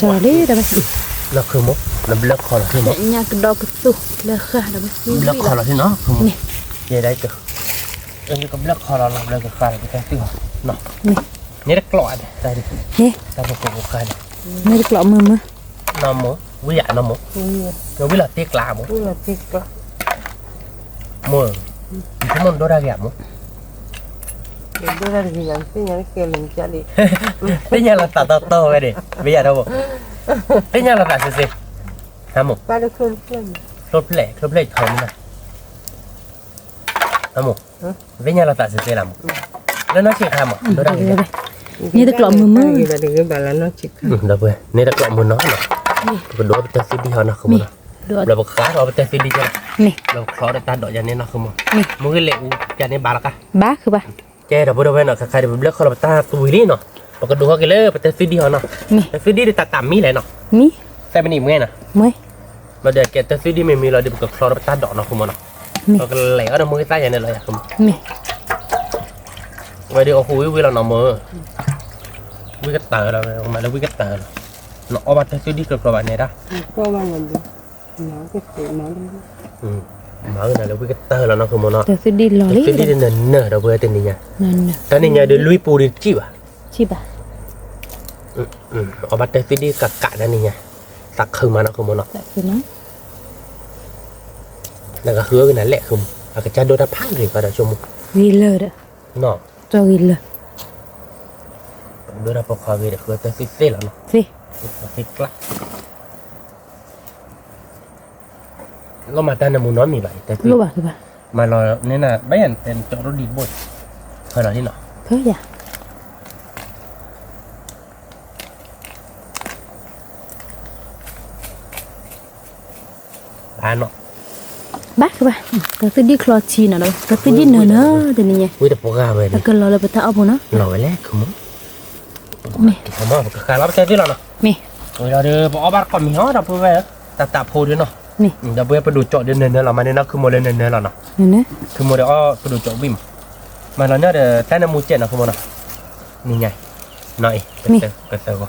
လီၤလံ, လီၤခုမီၢ်, နဘျၢခီလီၤထံနီၤ, ညါကဒီးပသူၣ်လၢဃာ်ဒီးပသူၣ်ဘျၢခီလီၤထံနီၤ ဃုမီၢ်, ယဲဒၣ်က, ကဘျၢခီလီၤလီၤ ဘျၢကဃာ်ဒီးပတဲသုၣ်လီၤ, န့ၣ်တကျိးအါဒၣ်, တၢ်ဖိကိးဃာ်န့ၣ်, န့ၣ်တကျိးမုၢ်မုၢ်, နီၢ်မိၢ်, ဝံၤယၤနီၢ်မိၢ်, ဝံၤလီၤတ့ကျးမိၢ်, မိၢ်, ယဆိကမိၣ်နဒိၣ်တၢ်ဂ့ၤဧါမိၢ်, သ့ၣ်ညါလီၤသးတီတီဝဲန့ၣ် မ့ၢ်ယၤနီၢ်မိၢ်, သ့ၣ်ညါလီၤသးစ့စ့, မိၢ်, ချိဖျဲၣ် ချိဖျဲၣ်ယထီမုၢ်နီၤ, မိၢ်, သ့ၣ်ညါလီၤသးစ့စ့လီၤမိၢ်, လၢနီၢ်ဆံးခါမိၢ်, န့ၣ်တကျိးမုၢ်မုၢ်, ဒီပုၢ်ဝဲၢ် န့ၣ်တကျိးမုၢ်နီၤ, ပကဒိးပတဲသုဒံၣ်ဟီနီၤ ဃုမီၢ်နီၤ, ဘျီပကဃာ်ဒီးပတဲသုဒံၣ်ကဲလီၤ, ဘျီပကချီဒီးတၢ်ဒိးယၤန့ၣ်နီၤ ဃုမီၢ်, မ့ၢ်ဂ့ၤလဲၣ်အူယၤန့ၣ်ဘၣ်လီၤကါ, ဘၣ်ဃုဘၣ်, ကဲဒီပုၢ်ဝဲၢ်နီၤ ခဲခါဒီး ပဘျၢခီလီၤပတၢ်သွံၣ်လံနီၤ, ပကဒိးဟီက့ၤလၢပတဲသုဒံၣ်ဟီနီၤ, တဲသုဒံၣ်ဒီးတၢ်တၢ်မံလဲၣ်နီၤ, သၢမံးနံးမ့ၢ်နီၤ, ဘျီဒီးကဲတဲသုဒံၣ်မ့ၢ်မံလီၤဒီး ပကချီဒီးပတၢ်ဒိးနီၤ ဃုမီၢ်နီၤ, ပကလဲၤအီၤဒီးမုၢ်ဂ့ၤသၣ်ယၤန့ၣ်လီၤယၤ ဝဲဒၣ်အီၣ်ဃုာ်ဝံၤဝံၤလီၤနီၤမိၢ်, ဝံၣ်ကတၢၢ်လီၤ မၤလၢဝံၣ်ကတၢၢ်လီၤ, နအီၣ်ဘၣ်တဲသုဒံၣ်ကျိၤကျိၤဘၣ်န့ၣ်ဒၣ်, မၤအၢနၤလၢဝံၣ်ကတၢၢ်လီၤနီၤ ဃုမီၢ်နီၤ, တဲသုဒံၣ်လီၤလံ တဲသုဒံၣ်နၢၤနၢၤဒီပုၢ်ဝဲၢ်တနံၤညါ, တနံၤညါဒီးလွံၢ်ပူၤဒီးတစံၣ်ဘၣ်, အီၣ်ဘၣ်တဲသုဒံၣ်ကးကးတနံၤညါ, သးခုမးနီၤ ဃုမီၢ်နီၤ, နကဃုအီၣ်က့ၤနၤလဲၣ် ဃုမီၢ်, အကစၢ်ဒိၣ်တၢ်ဖးဂ့ၤဃီဒီးဆိကမိၣ်, ဂ့ၤလၢာ်ဒီး, နီၤ, ဂ့ၤလၢာ်, ဒိၣ်တၢ်ပိာ်ခွါဂ့ၤဒီး ဃုအီၣ်တဲသုသ့လီၤနီၤ, သ့, သ့ကျါ လီၤမၤတၢ်နၢမူနီတမံၤဘၣ်, မၤလီၤန့ၢ်နၤ ဘၣ်ယၤနတဲနကၠီဒိၣ်ဒံးတဘိ, ဖၢလီၤလံနီၤ, ဖၢယၤ, ဘၣ်နီၤ, ဘၣ်ဃုဘၣ်, တၢ်သုဒံၣ်ချီထံနီၤဒီး တၢ်သုဒံၣ်နၢၤနၢၤတနံၤညါ, ဝံၣ်တပှၢ်ဝဲ, ပကလီၤလၢပတၢ်အီၣ်ပူၤနီၤ, လီၤဝဲလဲၣ် ခုမီၢ် မ့ၢ်, ပကဃာ်လီၤပတဲသုလီၤနီၤ, မ့ၢ်, ဝံၤလီၤဒီး ပအီၣ်ဘၣ်တကိးမံၤဟီဒီပုၢ်ဝဲၢ်, တၢ်တၢ်ဖိဒီးနီၤ, ဒီပုၢ်ဝဲၢ်ပဒိၣ်ကၠီဒီးနၢၤနၢၤလီၤ မၤန့ၢ်နီၤ ခုမီၢ်လၢနၢၤနၢၤလီၤနီၤ, ခုမီၢ်ဒီးအီၣ်ပဒိၣ်ကၠီဝံၣ်မး, မၤလီၤန့ၢ်ဒီးတၢ်နၢမူကဲးနီၤ ခုမီၢ်နီၤ, နံၤညါ, နီၤအံၤ, ကသၢဂီၤ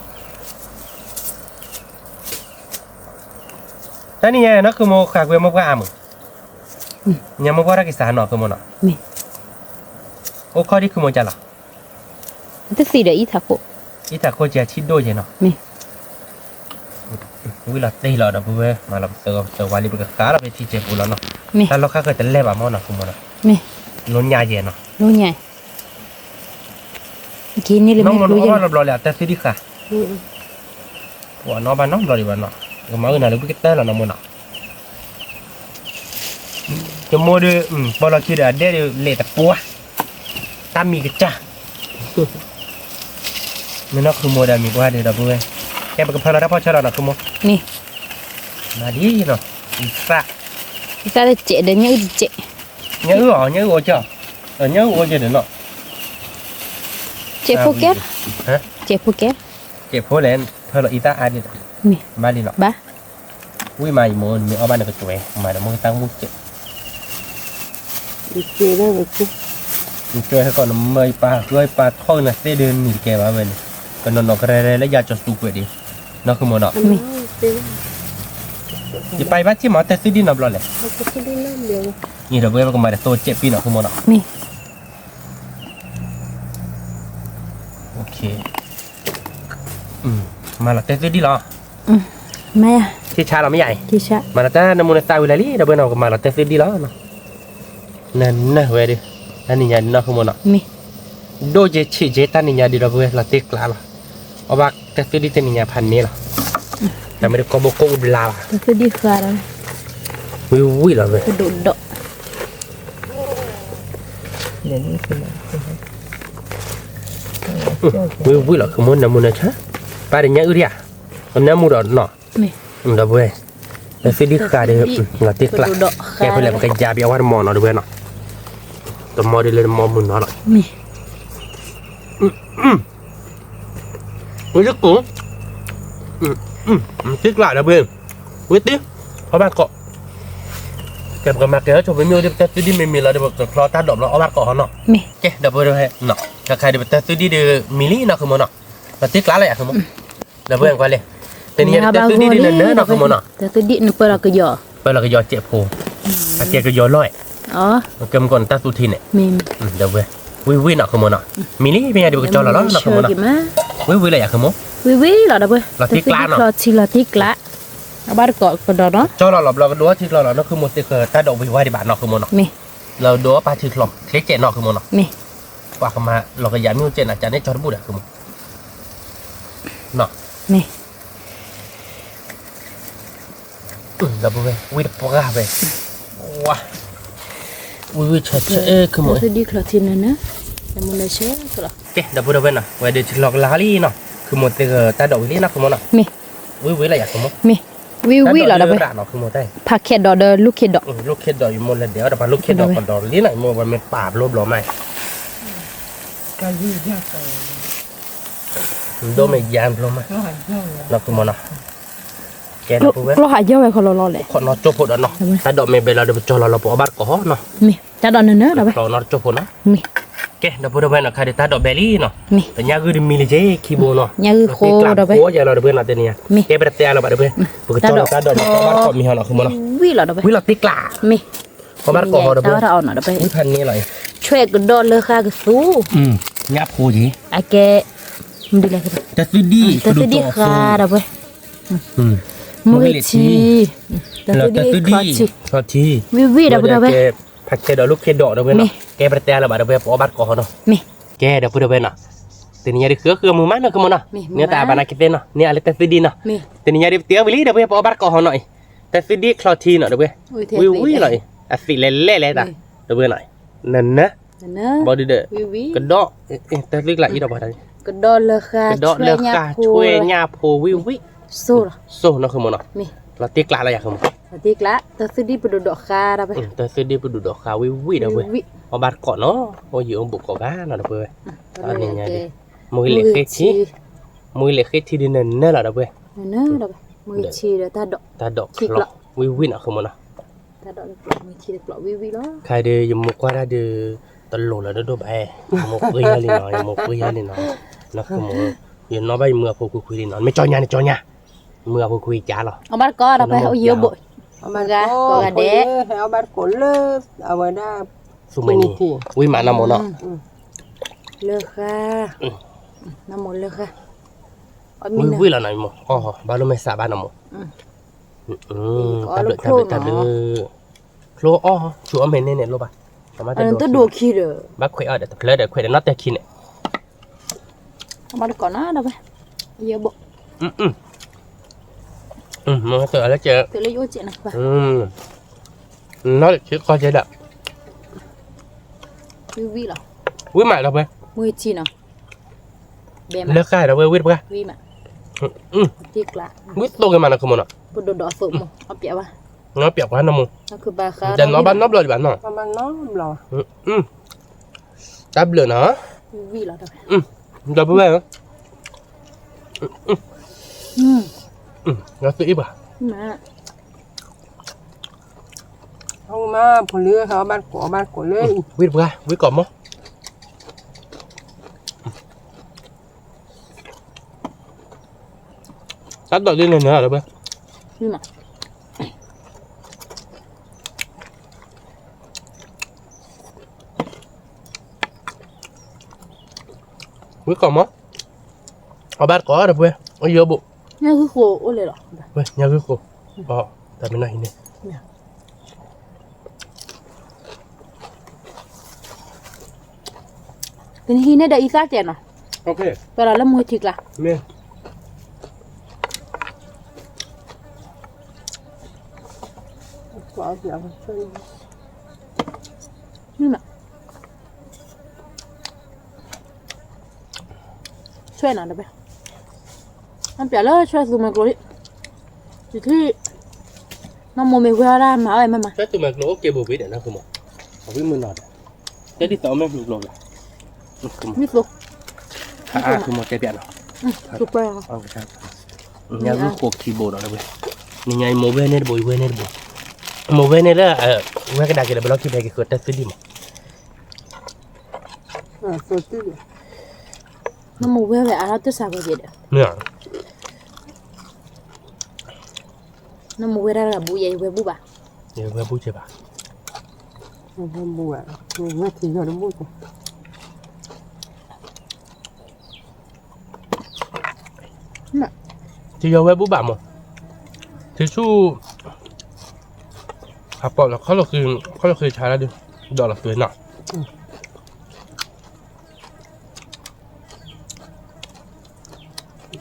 တၢ်နံၤညါနီၤ ခုမီၢ်ဃာ်ကွံာ်မိၢ်ပှၢ်အါမး, ညါမိၢ်ပှၢ်တၢ်က့ၤစးနီၤ ခုမီၢ်နီၤ, အိၣ်ခီၣ်ဒံးခုမီၢ်ကလီၤ, တသံဒီးအံးထးခိၣ်, အံးထးခိၣ်ကဲဆံၣ်ဒိၣ်ကဲနီၤ, ဝံၤလီၤတ့ၢ်လီၤဒီပုၢ်ဝဲၢ် မၤလီၤပသၢဂီၤပသၢဝါလံ ပကဃာ်လီၤဖဲထံကဲပူၤလီၤနီၤ, တၢ်လီၢ်ခါဃၢၤတလဲၤဘၣ်မီၢ်နီၤ ခုမီၢ်နီၤ, လိညါယဲနီၤ, လိညါ နမ့ၢ်အီၣ်ဘၣ်လီၤဘျီလံ အတၢ်သုဒံၣ်ဃာ်, ပှၤနီၣ်ဘၣ်နီတဘျီဒံးဘၣ်နီၤ, ကမၤအၢနၤလၢဝံၣ်ကတၢၢ်လီၤနီၤမိၢ်နီၤ, ယမိၢ်ဒီး, ပီလီၢ်ခံဒီးအဒဲဒီးလဲၤတပှၢ်, တၢ်မံၤကစၢ်, မ့ၢ်နီၢ်ခုမိၢ်ဒီးမံၤပှၢ်ဒီးဒီပုၢ်ဝဲၢ်, ကဲပကဖၢလီၤတၢ်ဖီၣ်ဆၢလီၤနီၤ ခုမိၢ်, မၤဒ်နီၤ, အံသၣ်, အံသၣ်တစဲးဒီးညၣ်အုၣ်တစဲး, ညၣ်အုၣ်အီၤ ညၣ်အုၣ်အိၣ်ကၠီ, ညၣ်အုၣ်အိၣ်ကၠီဒီးနီၤ, စဲးဖိကဲ, စဲးဖိကဲ, စဲးဖိလဲၣ်, ဖၢလီၤအံသၣ်အါဒ်, မ့ၢ်, ဘၣ်လံလီၤ, ဘၣ် ဝံၣ်မးယမိၢ် နမ့ၢ်အီၣ်ဘၣ်နကစွဲ, မၤဒီးမိၢ်ကတၢ်ကမူၣ်စဲး, နစွဲဟဲကီးနမၢယပၢ် ဃုအီၣ်ယပၢ်ထီၣ်နသ့ၣ်ဒီးနံၤတကဲဘၣ်ဝဲန့ၣ်, ကနီၤနီၤကရဲရဲလၢယၤကၠီသူကွဲးဒံး, နီၢ်ခုမိၢ်နီၤ, ယပၢ်ယဘၣ်စံၣ်မးတဲသုဒံၣ်နီတဘျီလဲၣ်, ယဒီးပဝဲပကမၤဒီးသိစဲးပံနီၤ ခုမိၢ်နီၤ, မၤလီၤတဲသုဒံၣ်လီၤ, ဆံၣ်ဆါလီၤမ့ၢ်ယၤအံၤ, မၤလီၤတၢ်နမူနသးဝံၤလၢာ်လံ ဒီပုၢ်ဝဲၢ်နီၤ ကမၤလီၤတဲသုဒံၣ်လီၤ, နနၢ်ဝဲဒီး, တၢ်နံၤညါဒ်နီၢ်ခုမိၢ်နီၤ, ဒိၣ်ကဲဆံးကဲတၢ်နံၤညါဒ်ဒီပုၢ်ဝဲၢ်လီၤတ့ကျးလီၤ, အီၣ်ဘၣ်တဲသုဒံၣ်တနံၤညါဖးန့ၣ်လီၤ, တၢ်မ့ၢ်တကိးဘိကိးအူဘျါဘၣ်, ဝံၣ်ဝံၣ်လီၤဝဲ, ဝံၣ်ဝံၣ်လီၤ ဃုမိၢ် နၢမူနၢဆၢ, ပၢ်တညါအုၣ်ဒံးဧါ, နၢမူဒီးနီၤ, ဒီပုၢ်ဝဲၢ်, တၢ်သုဒံၣ်ဃးဒီး လီၤတံၢ်ကျး, ကဲဖဲလဲၣ်ပကယၤဘၣ်အဝဲတမီၤနီၤ ဒီပုၢ်ဝဲၢ်နီၤ, တမီၤဒ်လၢတမီၤမုၢ်နီၤလီၤ, ဝံၣ်လၢကိၣ်, တံၢ်ကျးဒီပုၢ်ဝဲၢ်, ဝံၣ်တံၢ်, အီၣ်ဘၣ်ကိး, ကဲပကမၤကဲထီၣ်ဆိပမ့ၢ်အိၣ်ဒီးပတၢ်သုဒံၣ်မ့မ့ၢ်လီၤဒီး ပကချီတၢ်ဒိးဘျီအီၣ်ဘၣ်ကိးဟီနီၤ, ကဲ ဒီပုၢ်ဝဲၢ်, ခဲခါဒီးပတၢ်သုဒံၣ်ဒီးမံၤလံနီၤ ဃုမိၢ်နီၤ, လီၤတံၢ်ကျးလီၤယၤ ဃုမိၢ်, ဒီပုၢ်ဝဲၢ်ကွၢ်လဲၣ်, တနံၤညါတၢ်သုဒံၣ်ဒ်နၢၤနၢၤနီၤ ဃုမိၢ်နီၤ, တၢ်သုဒံၣ်နပၢလီၤကယီၤ, ပၢလီၤကယီၤစဲးဖိ, အကဲကယီၤလီၤ, ကဲမ့ၢ်ကီးနတၢ်သူထံန့ၣ်, ဒီပုၢ်ဝဲၢ်, ဝံၣ်ဝံၣ်နီၤ ဃုမိၢ်နီၤ, မံၤလံဖဲညါဒီးပကကၠီလီၤလီၤနီၤ ဃုမိၢ်နီၤ, ဝံၣ်ဝံၣ်လီၤယၤ ဃုမိၢ်, ဝံၣ်ဝံၣ်လီၤဒီပုၢ်ဝဲၢ်, လီၤတံၢ်ကျးနီၤ, လီၤတံၢ်ကျး, အဘၣ်တကိးကဒီးနီၤ, ကၠီလီၤလီၤဘျီကဒိးထံချီလီၤနီၤ ဃုမိၢ်, သ့ၣ်ဃၢၤတၢ်ဒိးဝံၤဝါဒံးဘၣ်နီၤ ဃုမိၢ်နီၤ, လီၤဒိးပာ်ထံချီချ့စဲးနီၤ ဃုမိၢ်နီၤ, ပှၤကမၤလီၤကယၤမ့ၢ်အိၣ်စဲးနၤ ကန့ၢ်ကၠီတဘူၣ်ဒီး ဃုမိၢ် ဒီပုၢ်ဝဲၢ် ဝံၣ်တပှၢ်ဝဲ, ဝံၣ်ဝံၣ်ဆၢဆၢ ဃုမိၢ်, ကဲ ဒီပုၢ်ဝဲၢ်နီၤ, ဝဲဒၣ်ထံချီကလါလံနီၤ ဃုမိၢ်, သ့ၣ်ဃၢၤတၢ်ဒိးဝံၤလံနီၤ ဃုမိၢ်နီၤ, ဝံၣ်ဝံၣ်လီၤယၤ ဃုမိၢ်, ဝံၣ်ဝံၣ်လီၤဒီပုၢ်ဝဲၢ်, ဖးခဲဒီးဒီးလူၢ်ခ့ဒီး, လူၢ်ခ့ဒီး ယမိၢ်လဲၤဒဲးအီၣ်တပၤလူၢ်ခ့ဒီးကဒီးလံနီၤ ယမိၢ်ဝဲမ့ၢ်ပာ်ဘျိဘျီမး ဒိၣ်မ့ၢ်ယါဘျီမး, နီၤ ဃုမိၢ်နီၤ, ကဲ ဒီပုၢ်ဝဲၢ်, ကျီၢ်ဟးယီၢ်ဝဲခီလီၤလီၤလဲၣ်, ခီနီၣ်ကၠိဖိဒီးနီၤ, တၢ်ဒိးမ့ၢ်ဘဲလီၤဒီး ပကၠီလီၤလီၤပအီၣ်ဘၣ်တကိးနီၤ, မ့ၢ်တၢ်ဒိးနၢၤနၢၤဒီပုၢ်ဝဲၢ်, ခီနီၣ်ကၠိဖိနီၤ, မ့ၢ်, ကဲ ဒီပုၢ်ဝဲၢ်နီၤ, ခါဒီးတၢ်ဒိးဘဲလံနီၤ, တညါဂုၢ်တမံၤလံက့ၤ ခံဘိနီၤ, ညါဂုၢ်ဃိဒီပုၢ်ဝဲၢ်, ယလီၤဒီပုၢ်ဝဲၢ်နီၤ တနံၤညါ, မ့ၢ်, ကဲပတတဲအါလီၤဘၣ်ဒီပုၢ်ဝဲၢ်, ပကၠီလီၤတၢ်ဒိးနီၤ ပအီၣ်ဘၣ်တကိးမံၤဟီနီၤ ဃုမိၢ်နီၤ, ဝံၣ်လီၤဒီပုၢ်ဝဲၢ်, ဝံၣ်လီၤတံၢ်ကျး, မ့ၢ် အီၣ်ဘၣ်တကိးဟီဒီပုၢ်ဝဲၢ်, ဝံၣ်ဖးန့ၣ်လီၤ, ဆွဲကဒီးလၢဃာ်ကသူ, ညၣ်ဖိက့ၤ, အကဲ, တၢ်သုဒံၣ်, တၢ်သုဒံၣ်ဃာ်ဒီပုၢ်ဝဲၢ်, မုၢ်ထံ, တၢ်သုဒံၣ်ချီထံ, ဝံၣ်ဝံၣ်ဒီပုၢ်ဝဲၢ်, ဖးခဲဒီးလူၢ်ခ့ဒီးဒီပုၢ်ဝဲၢ်နီၤ, ကဲပတတဲအါလီၤဘၣ်ဒီပုၢ်ဝဲၢ် ပအီၣ်ဘၣ်တကိးဟီနီၤ, မ့ၢ်, ကဲ ဒီပုၢ်ဝဲၢ်နီၤ, တနံၤညါဒီးဃုဃုမုၢ်မးနီၤ ဃုမိၢ်နီၤ, မ့ၢ်တၢ်ဘၣ်နၤကသ့နီၤ န့ၢ်အလၢတၢ်သုဒံၣ်နီၤ, တနံၤညါဒီးပတဲဝံၤလံဒီပုၢ်ဝဲၢ် ပအီၣ်ဘၣ်တကိးဟီနီၤအံၤ, တၢ်သုဒံၣ်ချီထံနီၤ ဒီပုၢ်ဝဲၢ်, ဝံၣ်ဝံၣ်လီၤအံၤ, အသံးလဲၤလဲၣ်လဲၣ်တၢ်, ဒီပုၢ်ဝဲၢ်နီၤ, နၢၤနၢၤ, ဘီဒုဒီး, ကဒီး, တၢ်သုကျးအံၤဒီးပှၤတၢ်, ကဒီးလၢဃာ်, ကဒီးလၢဃာ်ဆွဲညၣ်ဖိဝံၣ်ဝံၣ်, စိၢ်, စိၢ်နီၤ ဃုမိၢ်နီၤ, လီၤတံၢ်ကျးလီၤယၤ ဃုမိၢ်, လီၤတံၢ်ကျး, တၢ်သုဒံၣ်ပဒိၣ်ဒိးဃာ်ဒီပုၢ်ဝဲၢ်, တၢ်သုဒံၣ်ပဒိၣ်ဒိးဃာ်ဝံၣ်ဝံၣ်ဒီပုၢ်ဝဲၢ်, အီၣ်ဘၣ်တကိးနီၤ, အိၣ်ယံၤအိၣ်ဘူးကိးဂၤနီၤ ဒီပုၢ်ဝဲၢ်, မုၢ်ဂ့ၤလံာ်ဃ့ထံ, မုၢ်ဂ့ၤလံာ်ဃ့ထံဒုးနၢၤနၢၤလီၤ ဒီပုၢ်ဝဲၢ်, တၢ်ဒိးချီ, ဝံၣ်ဝံၣ်နီၤ ဃုမိၢ်နီၤ, ခါဒီးယမိၢ်ကွၢ်တၢ်ဒီး, တလိၤလၢၤဒိၣ်ဒိၣ်ဘၣ်, ယမိၢ်ပှ့ၤယၤလံနီၤ, ယမိၢ်ပှ့ၤယၤလံနီၤ, နီၤ ဃုမိၢ်, ယနီၣ်ဘၣ်ယမုၢ်အဖိခွံခွံလံနီၤ, မ့ၢ်ကၠီညါန့ၣ် ကၠီညါ, မုၢ်အဖိခွံကၠါလီၤ, အီၣ်ဘၣ်တကိးဒီပုၢ်ဝဲၢ် အိၣ်ယံၤအိၣ်ဘူး, အီၣ်ဘၣ်တကိး, အီၣ်ဘၣ်တကိးလၢ, အဝဲဒၣ်, သူမ့ၢ်န့ၣ်, ဝံၣ်မးနီၤမိၢ်နီၤ, လၢဃာ်, နီၤမိၢ်လၢဃာ်, ဝံၣ်ဝံၣ်လီၤနီၤ ယမိၢ်, ဘၣ်လိၣ်မဲာ်ဆှးဘၣ်နီၤမိၢ် တၢ်ဘျုးတၢ်ဘျုး, ချိအီၣ်, ဆူအီၣ်မဲာ်န့ၣ်န့ၣ်လိၣ်ဘၣ်, တၢ်ဒိၣ်ခံဒီး, ဘၣ်ခွဲးအီၣ်ဒီးတဖျၢၣ်ဒီးခွဲးဒီးနီၢ်တၢ်ခံန့ၣ်, အီၣ်ဘၣ်တကိးနီၤ ဒီပုၢ်ဝဲၢ်, ယဘိး, မ့ၢ်တၢ်လၢကဲ, တၢ်လၢယအိၣ်ကဲနီၤ, နီၢ်တၢ်ခံကီၢ်ကဲဒၣ်, ဝံၣ်ဝံၣ်လီၤ, ဝံၣ်မးဒီပုၢ်ဝဲၢ်, မုၢ်ထံနီၤ လၢဃာ်ဒီပုၢ်ဝဲၢ် ဝံၣ်တပှၢ်, ဝံၣ်သိၣ်က့ၤမးနီၤ ခိၣ်မိၢ်နီၤ, ပဒိၣ်ဒိးသိၣ်မိၢ် အပျးဝဲ, အပျးပှၤနီၤမိၢ်, တနီၣ်ဘၣ်နီတဘျီဒံးဘၣ်နီၤ, တၢ်ဘျုးနီၤ, ဒီပုၢ်ဝဲၢ်, ဒီပုၢ်ဝဲၢ်, ဝံၣ်တပှၢ်, ဝံၣ်ကိးမိၢ် တၢ်ဒိးဒ်န့ၣ်န့ၣ် ဒီပုၢ်ဝဲၢ်, ဝံၣ်ကိးမိၢ်, အီၣ်ဘၣ်တကိးဒီပုၢ်ဝဲၢ်, အိၣ်ယံၤအိၣ်ဘူး, ညၣ်ဂုၢ်ဃိအိၣ်လဲၣ်လီၤ, ညၣ်ဂုၢ်ဃိ, တၢ်မ့ၢ်နီၢ်ဟံးန့ၣ် ပနဟံးန့ၢ်ဒီးအံသၣ်ကဲနီၤ, ပလီၤလၢမုၢ်ထံကျါ, မ့ၢ်, ဆွဲနၤတဘဲ, အပျဲလၢဆွဲသူမၤကျိၤလံ, ယထံၣ်, နီၢ်မိၢ်မ့ၢ်ဝဲဒၣ်မၤအီၣ်မၤမၤ, ဆွဲသူမၤကျိၤအိၣ်ကဲဘိဘ့ၣ်ဒီး နီၢ်မိၢ်, အဝံမုၢ်နီၤဒီး, တဒ်သိးအီၣ်မ့ၢ်ကျိၤဘၣ်, မ့ၢ်သိး, အါ မိၢ်တဲပျးနီၤ, ညါဂုၢ်ဃိးခံဘိနီၤ, နညါအံၤမိၢ်ဝဲန့ၣ်တဘိ ယဝဲန့ၣ်တဘိ, မိၢ်ဝဲန့ၣ်လၢ, ဝဲကဒါက့ၤဒီး ဘျီခံဖဲက့ၤဃုတၢ်သ့ဒံၣ်မး, နမိၢ်ဝဲဝဲအါထီၣ်တၢ်ဆါဝဲက့ၤဒီး, နမိၢ်ဝဲဒၣ်တဂၤဘူး ယဲယဝဲဘူးဘၣ်, ယဝဲဘူးကဲဘၣ်, ဝဲဘူးဘၣ်, ဝဲထံယီၤတဘူးကဲ, ထံယီၤဝဲဘူးဘၣ်မး, ထံဆူၣ်, အပိာ်လီၤခီၣ်လီၤဃံ, ခီၣ်လီၤဃံဆါလၢဒုး, ဒီးလီ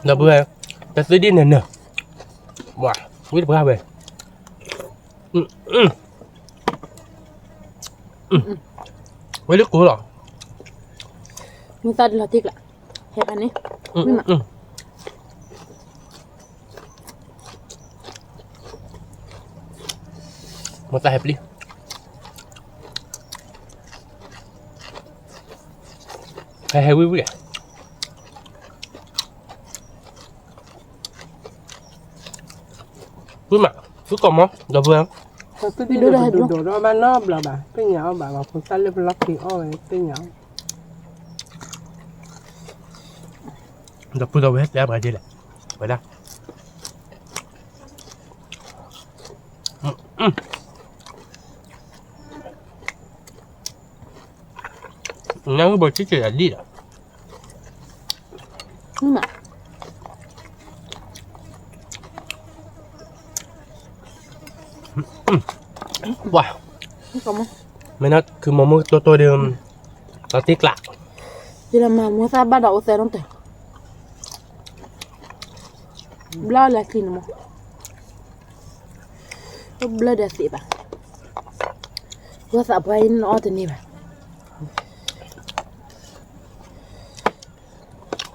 ၤသွဲနီၤ ဒီပုၢ်ဝဲၢ်, တၢ်သ့ဒံၣ်န့ၣ်နၢၤ, ဝံတပှၢ်ဝဲ, ဝဲလၢကိးလီၤ, မုၢ်သၣ်ဒ်လီၤတံၢ်ကျး, ဟဲဖးန့ၣ်, မုၢ်သၣ်ဟဲပျံၤ, ဟဲဟဲဝံၣ်ဝံၣ်, ဝံၣ်မး, ဝံၣ်ကီးမး ဒီပုၢ်ဝဲၢ်, ဒိၣ်ဒိၣ်ဒိၣ်ဒိၣ်ဒိၣ်ဘၣ်နီတဘျီဘၣ်, သ့ၣ်ညါအီၣ်ဘၣ်လီၤ, ဖိသၣ်လၢပလီၢ်ခံအီၣ်ဝဲသ့ၣ်ညါအီၣ်, ဒီပုၢ်ဒီဝဲၢ်တဲအါပှၤက့ၤလဲၣ်, ဝဲဒၣ် နဘိးဆံးဆံးအဒံၣ်ဒီး, ပှၤ, မ့ၢ်နခုမီၤမုၢ်တိတိဒီး, တၢ်တံၢ်ကျး, ယလီၤမၤမိၢ်သၣ်ဘၣ်ဒီးအိၣ်သဲနီတၢ်, ဘျီလၢခံန့ၣ်မး တဘျၢဒီးသ့ဘၣ်, ဝဲသးပှၢ်အံၤနအီၣ်တန့ၢ်ဘၣ်, ဝံၣ်ကီးမီၢ်လီၤ,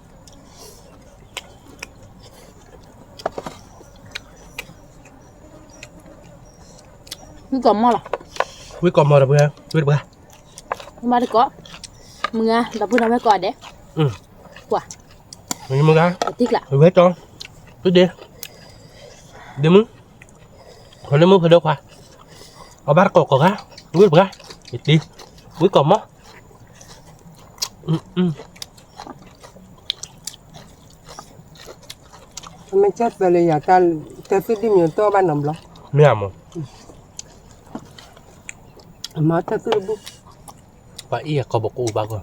ဝံၣ်ကီးမီၢ်ဒီပုၢ်ဝဲၢ်, ဝံၣ်တပှၢ်, မၤတကိး, မုၢ်ဂၤ ဒီပုၢ်ဒီဝဲၢ်ကိးဂၤဒဲး, ကွၢ်, မုၢ်ဂၤ, တံၢ်ကျး, ဝဲကၠီ, ဒ့, ဒ့မုၢ်, ဖိလၢမုၢ်ဖိဒိၣ်ခွါ, အီၣ်ဘၣ်တကိးကိးဂၤ, ဝံၣ်တပှၢ်, ယတံၢ်, ဝံၣ်ကီးမီၢ် မ့ၢ်ကၢ်သၢလၢယၤ, တၢ်သ့ၣ်ဒံၣ်မ့ၢ်တအိၣ်ဘၣ်နီတဘျီ, မ့ၢ်ဧါမး, အမၤတၢ်သ့ၣ်တဘူၣ်, ပှၤအံၤအကီၢ်ဘိးကအိၣ်ဘၣ်ကီး,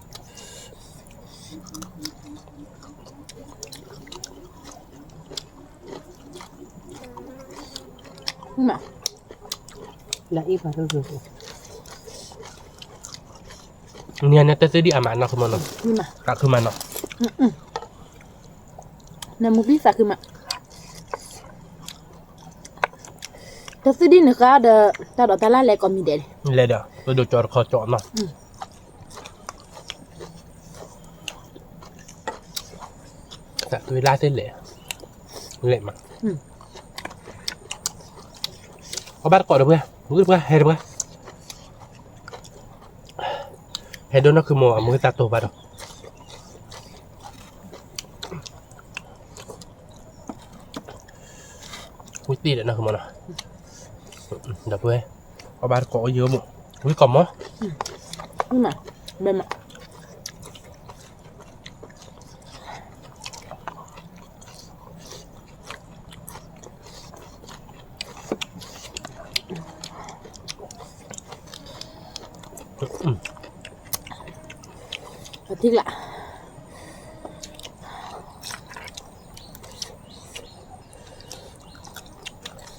လၢအံၤပှၤတဂ့ၤ, နတၢ်သ့ၣ်ဒံၣ်အမၤနီၢ်ခုမးနီၤ, သးခုမးနီၤ, နမူပံသးခုမး, တၢ်သ့ၣ်ဒံၣ်န့ၣ်ဃါဒီး, တၢ်ဒိးတၢ်လၢ်လဲၤကိးမံၤဒဲး, လဲၤဒီး ပဒိးကၠီတခီကၠီနီၤ, သးသွံလါသ့ၣ်လဲၣ်, လဲၣ်မး, အီၣ်ဘၣ်တကိးဒီပုၢ်ဝဲၢ်, ဝံၣ်တပှၢ် ဟဲတပှၢ်, ဟဲဒိနီၢ်ခုမိၢ်အမူသၣ်တိၢ်ဘၣ်ဒီး, ဝံၣ်သ့ၣ်ဒီးနီၢ်ခုမိၢ်နီၤ, ဒီပုၢ်ဝဲၢ်, အီၣ်ဘၣ်တကိးအိၣ်ယိၣ်မး, ဝံၣ်ကီးမီၢ်, ဘဲမး အထံၣ်လၢ်, ဝံၣ်ကီးမီၢ်ဒီး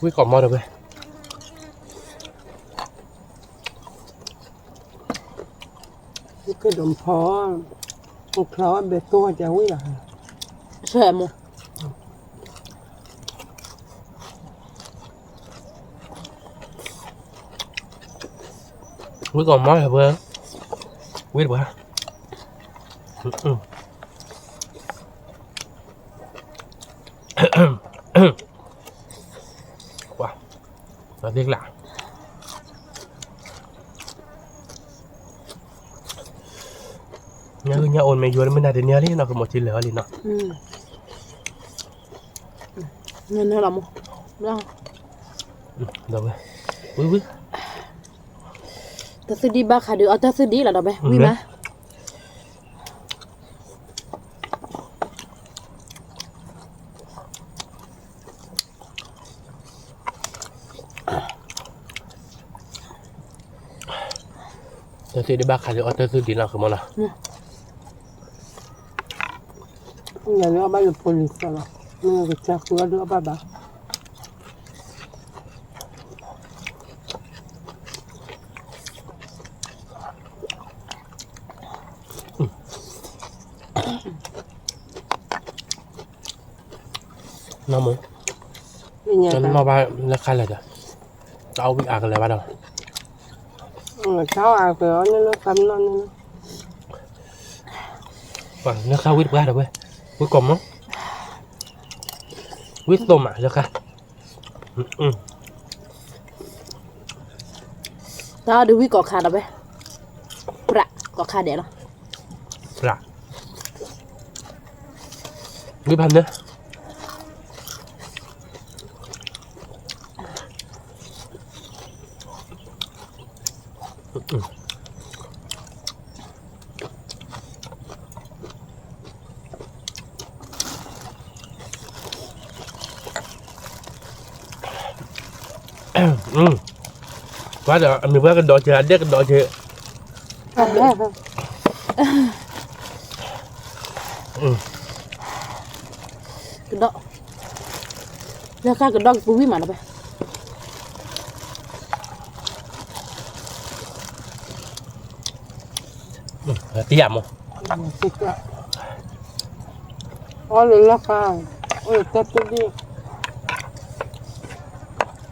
ဝဲ, ကဒိးဖီ, ချီဘဲတိၢ်ကဝံၣ်လီၤ, ဆဲးမီၢ် အ ဝံကိာ်မီၢ်လၢပှဲၤ, ဝံတပှဲၤ, ပှၤ, သ့ကျါ, ညၣ်အုၣ်ညၣ်အိၣ်မ့ၢ်ယိလၢမုၢ်နၤတနံၤလံနီၤ ကမိၢ်ထံလၢာ်အီၤလံနီၤ, နနၢလီၤမး, ဝံဝံ, တၢ်သုဒံၣ်ဘၣ်ခါဒီး အီၣ်တၢ်သုဒံၣ်လီၤဒီးဝဲ, ဝံမး တၢ်သုဒံၣ်ဘၣ်ခါဒီး အီၣ်တၢ်သုဒံၣ်လီၤ ကမိၢ်နီၤ, ယၤလၢအီၣ်ဘၣ်လၢဖိလံၤသီလီၤ, မ့ၢ်ကစၢ်ဃုအီၣ်ဒုးအီၣ်ဘၣ်ဘၣ် နီၢ်မူ, တနီၣ်ဘၣ်လၢခါလဲၣ်ဒီး, တၢ်အီၣ်ဝံၣ်အါကလဲၤဘၣ်ဒီး, တၢ်အီၣ်အါကလဲၤအီၣ်န့ၣ်လၢခါမနီၣ်န့ၣ်လီၤ, လၢခါဝံၣ်တပှၢ်ဒီးဝဲ, ဝံၣ်ကိာ်မီၢ်, ဝံၣ်သိမးလၢခါ တၢ်အီၣ်ဒုးဝံၣ်ကိာ်ခါဒီးဝဲ, ပြးကိာ်ခါဒဲးလီၤ, ပြး, ဝံၣ်ဖးန့ၣ်, ပှၤဒီးအမံၤပှၤကဒီးက့ၤ အဒဲကဒီးက့ၤ, ကဒီး, လၢခါကဒီးကပူၤဝံၣ်မးလီၤဘဲ တယၤမး, အီၣ်လၢလၢခါ, အီၣ်လၢတၢ်တဒ့ၣ်,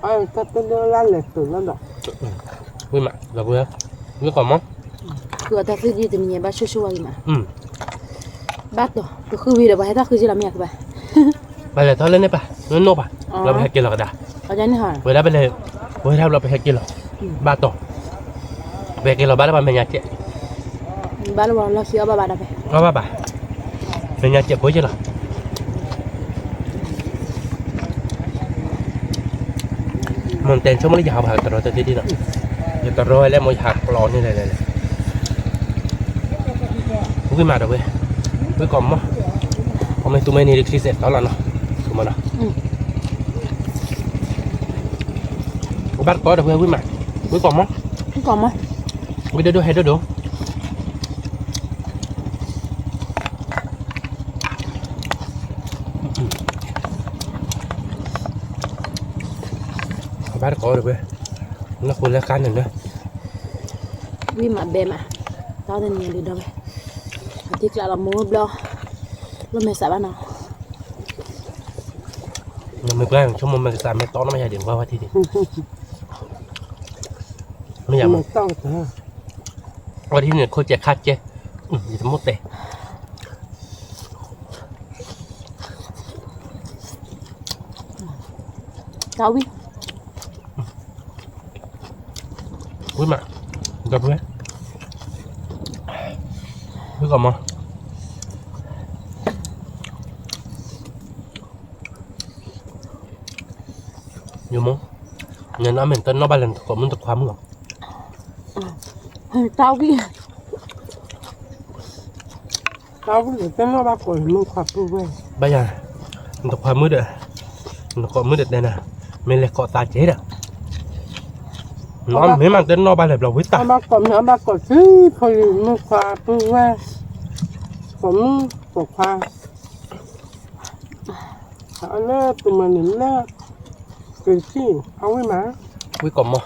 အီၣ်လၢတၢ်တဒ့ၣ်လၢလဲၤတုၤလီၤဒီး, ဝံၣ်မး, ဝံၣ်ကိာ်မီၢ်, ဃုအီၣ်တၢ်သုဒံၣ်တနံၤညါဘၣ်ဆိၣ်ဆိၣ်ဝါဂ့ၤမး, ဘၣ်တီၢ် ပဃုဝံၤဒီးပှၤဟဲထီၣ်ဃုက့ၤလီၤမ့ၢ်ဧါ ကဘၣ်, ဘၣ်လဲၤထီၣ်လၢန့ၣ်ပၢ်, နနိၣ်ပၢ်, လၢပဟဲက့ၤလီၤကဒါ, ဝဲဒၣ်ပလဲၤ, ဝဲဒၣ်ဘျီပဟဲက့ၤလီၤ, ဘၣ်တီၢ်, ပဟဲက့ၤလီၤဘၣ်လၢပှၤမဲာ်ညါကဲး, ဘၣ်လၢပှၤလီၢ်ခံအီၣ်ဘၣ်ဘၣ်ဒီးဖဲ, အီၣ်ဘၣ်ဘၣ်, မဲာ်ညါကဲးဖိက့ၤလီၤ မ့ၢ်တဲဆိကမိၣ်လၢယဟးပှၤတရီတသ့ဒ်နီၤ, ယတရီဝဲလၢမိၢ်ယဟးကျီန့ၣ်လဲၣ်လဲၣ်လဲၣ်, ဝံၣ်မးဒီးဝဲ, ဝံၣ်ကိာ်မီၢ်, အမ့ၢ်သူမ့ၢ်န့ၣ်တချံစဲးသီလီၤနီၤ, သူမီၢ်နီၤ, ဘၣ်တကီဒီးဝဲဝံၣ်မး, ဝံၣ်ကိာ်မီၢ်, ဝံၣ်ဒိၣ်ဒိၣ်ဟဲဒိၣ်ဒိၣ် ဘၣ်တကိးဒီးဝဲ, လၢဃိလၢကါန့ၣ်လၢ, ဝံၣ်မးဘဲမး, တၢ်တနံၤလံဒီးဝဲ, အထံကျးလီၤမိၢ်ဘျီ, လၢမဲာ်စးဘၣ်နီၤ, မ့ၢ်ပှၤဆိကမိၣ်မဲာ်ကစးမဲာ်တီနီၤ မ့ၢ်ယၤဒံးဝါဝါထံထံ, မ့ၢ်ယၤမ့ၢ်, ဝါထံန့ၣ်ခိကဲခါကဲ, ယတမိၣ်တဲ တၢ်ဝံၣ်, ဝံၣ်မး, ဒီပုၢ်ဝဲၢ်, ဝံၣ်ကီးမး, ယမိၢ်, နနမ့ၢ်တနီၣ်ဘၣ်လၢနတကိးမုၣ်တခွါမုၣ်လီၤ, တၢ်ဝံၣ် တၢ်ဝံၣ်တနီၣ်ဘၣ်ကိးမုၣ်ခွါပုၢ်ဝဲၢ်, ဘၣ်ယၤ, နတခွါမုၣ်ဒီး, နကိးမုၣ်ဒီးတဲနၤ, မ့ၢ်လဲၤကိးသးကဲဒီး, မ့ၢ်မးတနီၣ်ဘၣ်လဲၤဘျီဝံၣ်တၢ်, ဘၣ်ကိးမုၣ်ဘၣ်ကိးဆံဖိလံၤမုၣ်ခွါပုၢ်ဝဲၢ်, ကိးမုၣ်ကိးခွါ, အလၢတမၤန့ၣ်လၢ, ကဆံၣ် အဝံၣ်မး, ဝံၣ်ကီးမး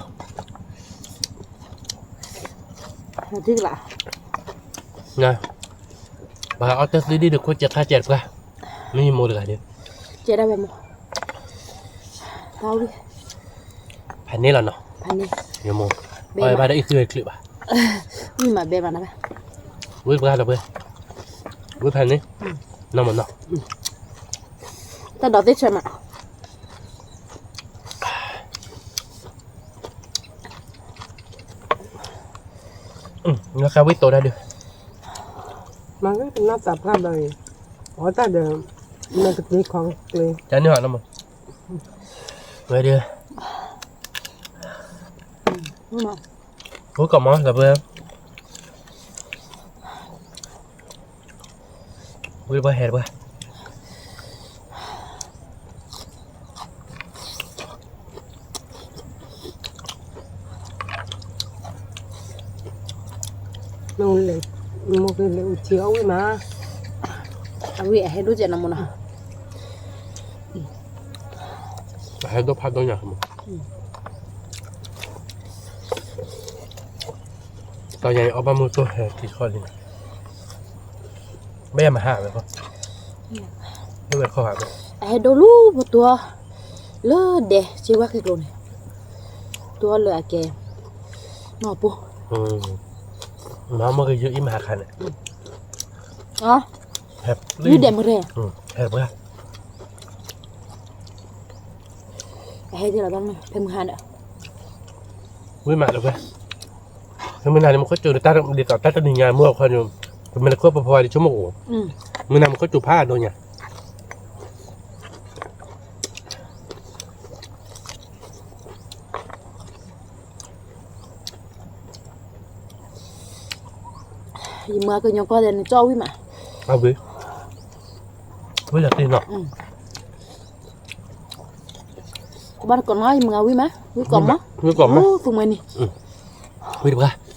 ပှၤအီၣ်တၢ်သ့ဒ်ဒီးခိၣ်စဲးခါစဲးတပှၢ်, မ့ၢ်ယမိၢ်တဂၤဒီး, ကဲဒၣ်ဝဲမိၢ်, ဖးန့ၢ်လီၤနီၤ, ယမိၢ်, ဘၣ်ဒီးအံၣ်ဃံဝဲတချုးဘၣ်, ဝံၣ်မးဘဲမးနၤဘၣ်, ဝံၣ်ပှၢ်ဒီးပှဲၤ, ဝံၣ်ဖဲန့ၣ်, နီၢ်မနီၢ်, တၢ်ဒိးသ့ၣ်ဆၢမး, နဃါဝံၣ်တိၤတၢ်ဒုး, မၤကနၣ်သးပှၢ်ဘျီအံၤ, အီၣ်တၢ်ဒီး, နကတ့ခီက့ၤ, တၢ်န့ၣ်ဟီနမ, ဝဲဒုး, ဝံၣ်ကီးမးလၢပှဲၤ, ဝံၣ်တပှၢ်ဟဲတပှၢ် မိၢ်ကလဲၤအူထံအီၣ်ဝံၣ်မး, အဝံၣ်အဟဲဒိၣ်ကဲနီၤမနီၤ, အဟဲဒိၣ်ဖးဒိၣ်ညါ, တၢ်ညါအံၤအီၣ်ဘၣ်မုၢ်သိၣ်ဟဲထံခီလံ, ဘၣ်ယမၤဟးဝဲခီ, ဝဲခီ, အဟဲဒိၣ်လူၤပတူၢ်, လၢဒဲစ့ဝါခဲကျိၤန့ၣ်, တူၢ်လၢအကဲ, နီၢ်ပူၤ, မၤမ့ၢ်ကယုၢ်အံၤမၤဟးခါန့ၣ်, ယုၢ်ဒဲးမုၢ်ရဲ, ဟဲပှၢ်, အဟဲက့ၤလီၤတၢ်န့ၣ် ဖဲမုၢ်ဟါဒီး, ဝံၣ်မးဒီးပှဲၤ, မုၢ်နၤန့ၣ် မူခိၣ်စူၤ ဒ်သိးတၢ်တနံၤညါမုၢ်အခီပညီ, ပမ့ၢ်တခိၣ်ပဖီဝါဒ်ဆိကမိၣ်အိၣ်, မုၢ်နၤမူခိၣ်စူၤဖးဒိၣ်ညါ ယမၤကညီကီၢ်ဒီးနကၠီၣ်ဝံၣ်မး, အဝံၣ်, ဝံၣ်လီၤတ့ၢ်နီၤ, ကဘၣ်တကိးနီၤ ယမၤဝံၣ်မး, ဝံၣ်ကိးမး, ဝံၣ်ကိးမး, သူမှဲန့ၣ်, ဝံၣ်တပှၢ်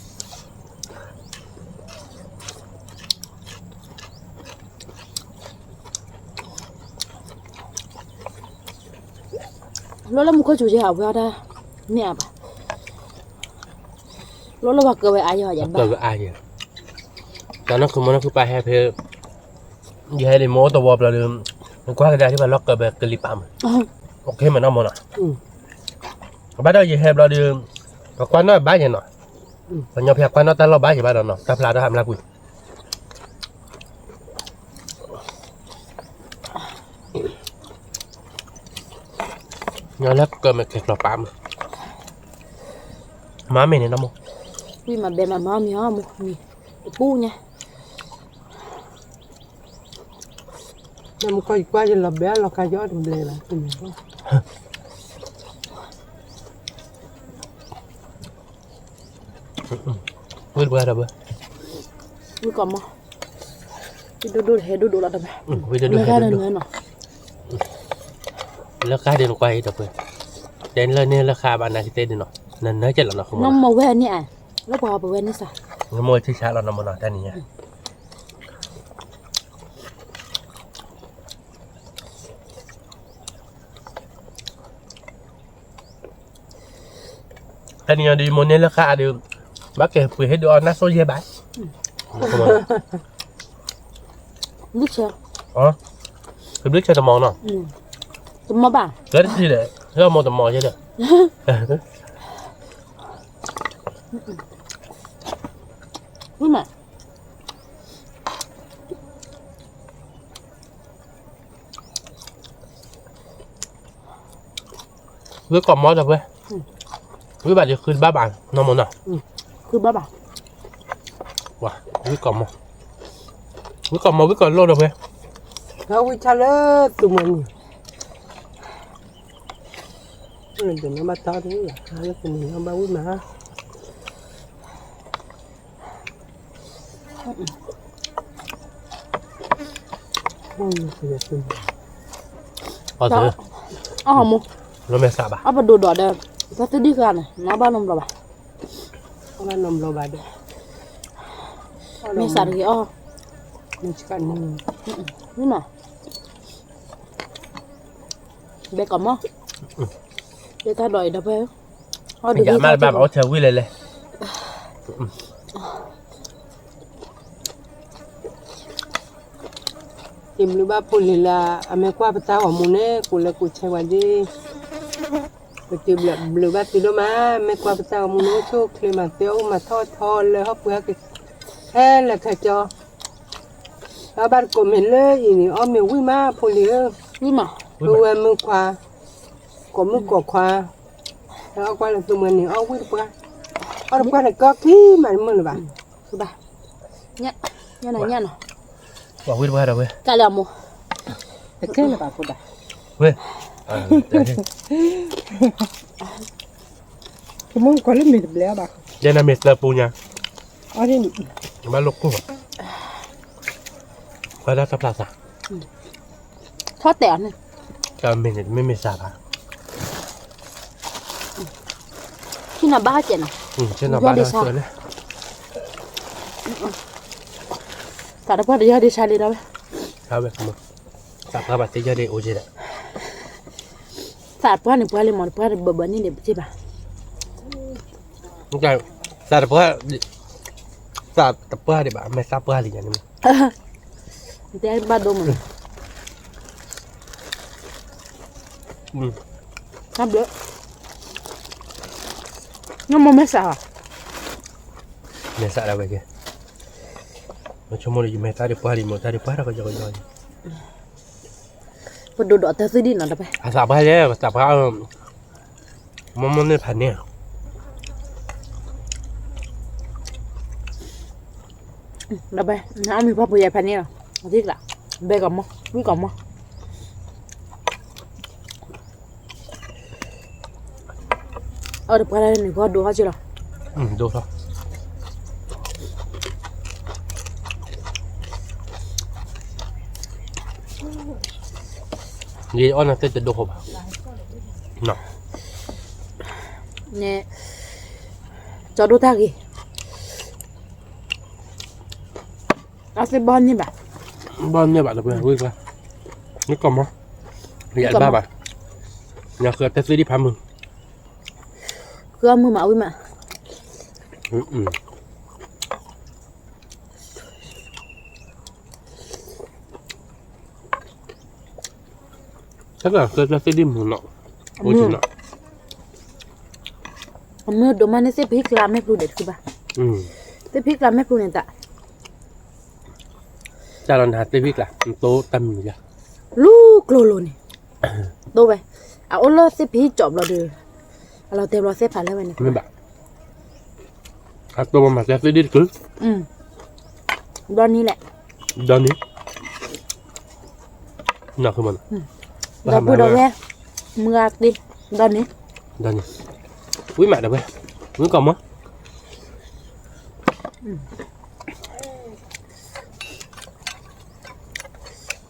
လီၤလၢမူခိၣ်စူၤယဲၢ်ဟးဝဲအီၤတၢ်, န့ၢ်အါဘၣ်, လီၤလၢပှၤကၢၤဝဲအါယဲၢ်ယဘၣ်, ကၢၤဝဲအါယဲၢ်, တၢ်နီၢ်ခိမီနီၢ်ခိပၢ်ဟဲဖဲ, ယဟဲဒ်မ့ၢ်အိၣ်တဝီဘျီဒီး, နကွၢ်ကဒါဒ်ပှၤလီၢ်ကၢၤဘဲကလံၤပာ်မး, အိၣ်ခ့မးနီၢ်မနီၤ, ကဘၣ်ဒီးယဟဲဘျီဒီး, ပကွၢ်နီၣ်ဘၣ်ယဲၢ်နီၤ, ပညီဖဲကွၢ်နီၣ်တၢ်လီၢ်ဘၣ်ယဲၢ်ဘၣ်ဒီးနီၤ တၢ်ဖျါထီၣ်ဟးမျါပှံၤ ညီလၢကမ့ၢ်ကဲၤကျီၤပာ်မး, မၤမ့ၢ်န့ၣ်နီၢ်မိၢ်, ဝံၣ်မၤဘဲမၤမၤမံၤဟီမံၤ, တပူၤညါ, နမ့ၢ်ကွၢ်ယကွၢ်ယလီၤဘဲလီၤခါယအီၣ်တဘျဲဘၣ်, ဝံၣ်တပှၢ်ဒီးဘၣ်, ဝံၣ်ကိးမး, ဝံၣ်ဒိၣ်ဒိၣ်ဟဲဒိၣ်ဒိၣ်လီၤတဘၣ်, ဝံၣ်ဒိၣ်ဒိၣ်ဟဲဒိၣ်ဒိၣ်, လၢကါဒ်နကွၢ်အံၤတပှဲၤ, တဲလၢန့ၣ်လၢဃါဘၣ်နာ်က့တဲဒ်နီၤ, နနၢ်ကဲလီၤနီၤ, နမ့ၢ်ဝဲန့ၣ်, လၢပှၤပဝဲန့ၣ်စ့ၢ်, နမ့ၢ်ဝဲထံဆါလီၤနီၢ်မနီၤတၢ်နံၤညါ တနံၤအံၤဒီး မိၢ်န့ၢ်လၢဃါအါဒီး ဘၣ်ကဲၤပှ့ၤဟ့ၣ်ဒုးအီၣ်နၢ်စိယဲၢ်ဘၣ်, ဘျုးဆဲ, ကဘျုးဆဲတမီၤနီၤ, တမီၤဘၣ်, ကဲတထံၣ်ဒီး လၢမိၢ်တမီၤယဲၢ်ဒီး ဝံၣ်မး ဝံၣ်ကိးမီၤဒီးဖဲ, ဝံၣ်ဘၣ်ဒီးဃုတဘၣ်ဘၣ်, နီၢ်မိၢ်နီၤ, ဃုဘၣ်ဘၣ်, ဝံၣ်ကိးမီၤ, ဝံၣ်ကိးမီၤ ဝံၣ်ကိးလိၣ်ဒီးဖဲ, ဝံၣ်ဆါလၢသုးမုၢ်နံၤ, ဒ်န့ၣ်ဘၣ်တီတဝံၣ်ဘၣ်, လၢသုးမုၢ်နံၤဘၣ်ဝံၣ်မး အီၣ်သ့, အီၣ်မူ, လၢမဲာ်ဆှးဘၣ်, အီၣ်ပဒိၣ်ဒီးဒီး, တၢ်သူၣ်ဒံၣ်ဃာ်န့ၣ် နဘၣ်နီတဘျီဘၣ်, ဘၣ်နီတဘျီဘၣ်ဒီး, မဲာ်ဆှးတဂ့ၤအီၣ်, မ့ၢ်နီၤ, ဘဲကိးမီၤ, လၢတၢ်ဒိးအံၤဒီးဖဲ, ယမ့ၢ်တဘၣ်ဘၣ်အီၣ်ထဲဝံၣ်လဲၣ်လဲၣ် ယဘျုးဘၣ်ဖိလံၤလၢ အမ့ၢ်ကွၢ်ပတၢ်ဂီၤမူန့ၣ် ကိးလဲၤကိးဆဲးဝဲဒၣ်, ပစံးဘျုးဘၣ်သုဒိၣ်မး, မ့ၢ်ကွၢ်ပတၢ်ဂီၤမူန့ၣ် အိၣ်ဆူၣ်အိၣ်ချ့မး, သ့အိၣ်မၤထီၣ်ထီလၢဟီၣ်ပှ့ၤဟဲက့ၤ, ဟဲလၢခဲကၠီ, အဘၣ်တကိးမ့ၢ်လၢအံၤန့ၣ် အီၣ်မ့ၤဝံၣ်မးဖိလံၤဧၢ, ဝံၣ်မး, ပဝဲမုၢ်ခွါ, ကိးမုၢ်ကိးခွါ, ဟဲအီၣ်ကွၢ်လၢသုမွဲန့ၣ် အီၣ်ဝံၣ်တပှၢ်, အီၣ်တပှၢ်န့ၣ်ကီၢ်ခံမးတမုၢ်လၢၤဘၣ်, ညၣ်, ညၣ်နီၤ, ဝံၣ်တပှၢ်ဒီးဝဲ, ကၢ်လၢအမိၢ်, တကဲလၢၤဘၣ်ဖိဒၣ်, ဝဲ, ကမုၢ်ကီၢ်လၢမ့ၢ်တဘျဲဘၣ်, ယဲနမ့ၢ်သၢပူညါ, ဘၣ်လိၣ်ကိၢ်ဘၣ်, ခွဲးဒၣ်တဖျါသး, ထီၣ်တဲာ်အီၤန့ၣ်, မ့ၢ်မ့ၢ်စၢ်ဘၣ်, ထံၣ်နၤဘၣ်ဟဲကဲးနီၤ, ထံၣ်နၤဘၣ်ဟဲကဲးလၢ, သးတပှၢ်တယီၢ်ဒ့ဆါလံဒီးဝဲ, သးပှၢ်ဘၣ်သ့ယီၢ်ဒ့အိၣ်က့ဒီး, သးပှၢ်န့ၣ်ပှၢ်လံမး တပှၢ်တဘၢဘၢန့ၣ်ဒံးပစ့ၢ်ဘၣ်, သးတပှၢ်, သးတပှၢ်ဒံးဘၣ် မ့ၢ်သးပှၢ်လံန့ၣ်မး, တဲဘၣ်ဒိမး, တၢ်ဘျုး, နမိၢ်မ့ၢ်စး, မ့ၢ်စးဒၣ်ဝဲကဲ, မ့ၢ်ဆိကမိၣ်ဒီး ယမ့ၢ်သးဒံးပှၢ်လံမး တၢ်ဒံးပှၢ်တၢ်ကယီကယီလံ, ပဒိၣ်ဒိးတၢ်သုဒံးနီၤတပၢ်, အသးပှၢ်ယဲ သးပှၢ်, မိၢ်မိၢ်န့ၣ်ဖးန့ၢ် ဒီးဘဲ နအီၣ်မ့ၤဖီဖိယဲဖဲန့ၣ်လီၤ, အသံကျး, ဘဲကီးမီၢ် ဝံၣ်ကီးမီၢ်, အီၣ်တပှၢ်လၢန့ၣ် ကီၢ်ဒိဟီၣ်က့လီၤ, ဒိထီၣ်, ယအီၣ်နၤသ့ၣ်တဒိဃီဘၣ်, န့ၣ်, ကၠီဒိၣ်တၢ်ဂ့ၤ, အသ့ၣ်ဘီန့ၢ်ဘၣ်, ဘီန့ၢ်ဘၣ်တပှဲၤ, ဝံၣ်ကျါ, ဝံၣ်ကီးမီၢ်, ယဘၣ်ဘၣ်, ယဃုအတၢ်သ့ၣ်ဒံးဖးမုၢ်, ဃုအမုၢ်မးဝံၣ်မး, တၢ်သ့ၣ်ဒံးမုၢ်နီၤ, အိၣ်, အမုၢ်ဒိၣ်မးန့ၣ် သ့ၣ်ဖံကျါမဲာ်ဖျိဒဲးတခုဘၣ်, သ့ၣ်ဖံကျါမဲာ်ဖျိန့ၣ်တၢ်, တၢ်လီၤနၤသ့ၣ်ဖံကျါ, တိတၢ်မံၤယါ, လူကျိၤလိၤန့ၣ်, တိဝဲ, အအိၣ်လၢသ့ၣ်ဖံကၠီဘျီဒီး, အလီၤတဲာ်ဘျီသ့ၣ်ဖးလၢဝဲန့ၣ်, မ့ၢ်ဘၣ်, အတိမၤမၤတဲသ့ၣ်ဒံးတကု, ဒီနံၤလဲၣ်, ဒီနံၤ, ဒီပုၢ်ဒီဝဲၢ်, မုၢ်ဂၤတ့, ဒီနံၤ, ဒီနံၤ, ဝံၣ်မးဒီးဝဲ, ဝံၣ်ကီးမီၢ်,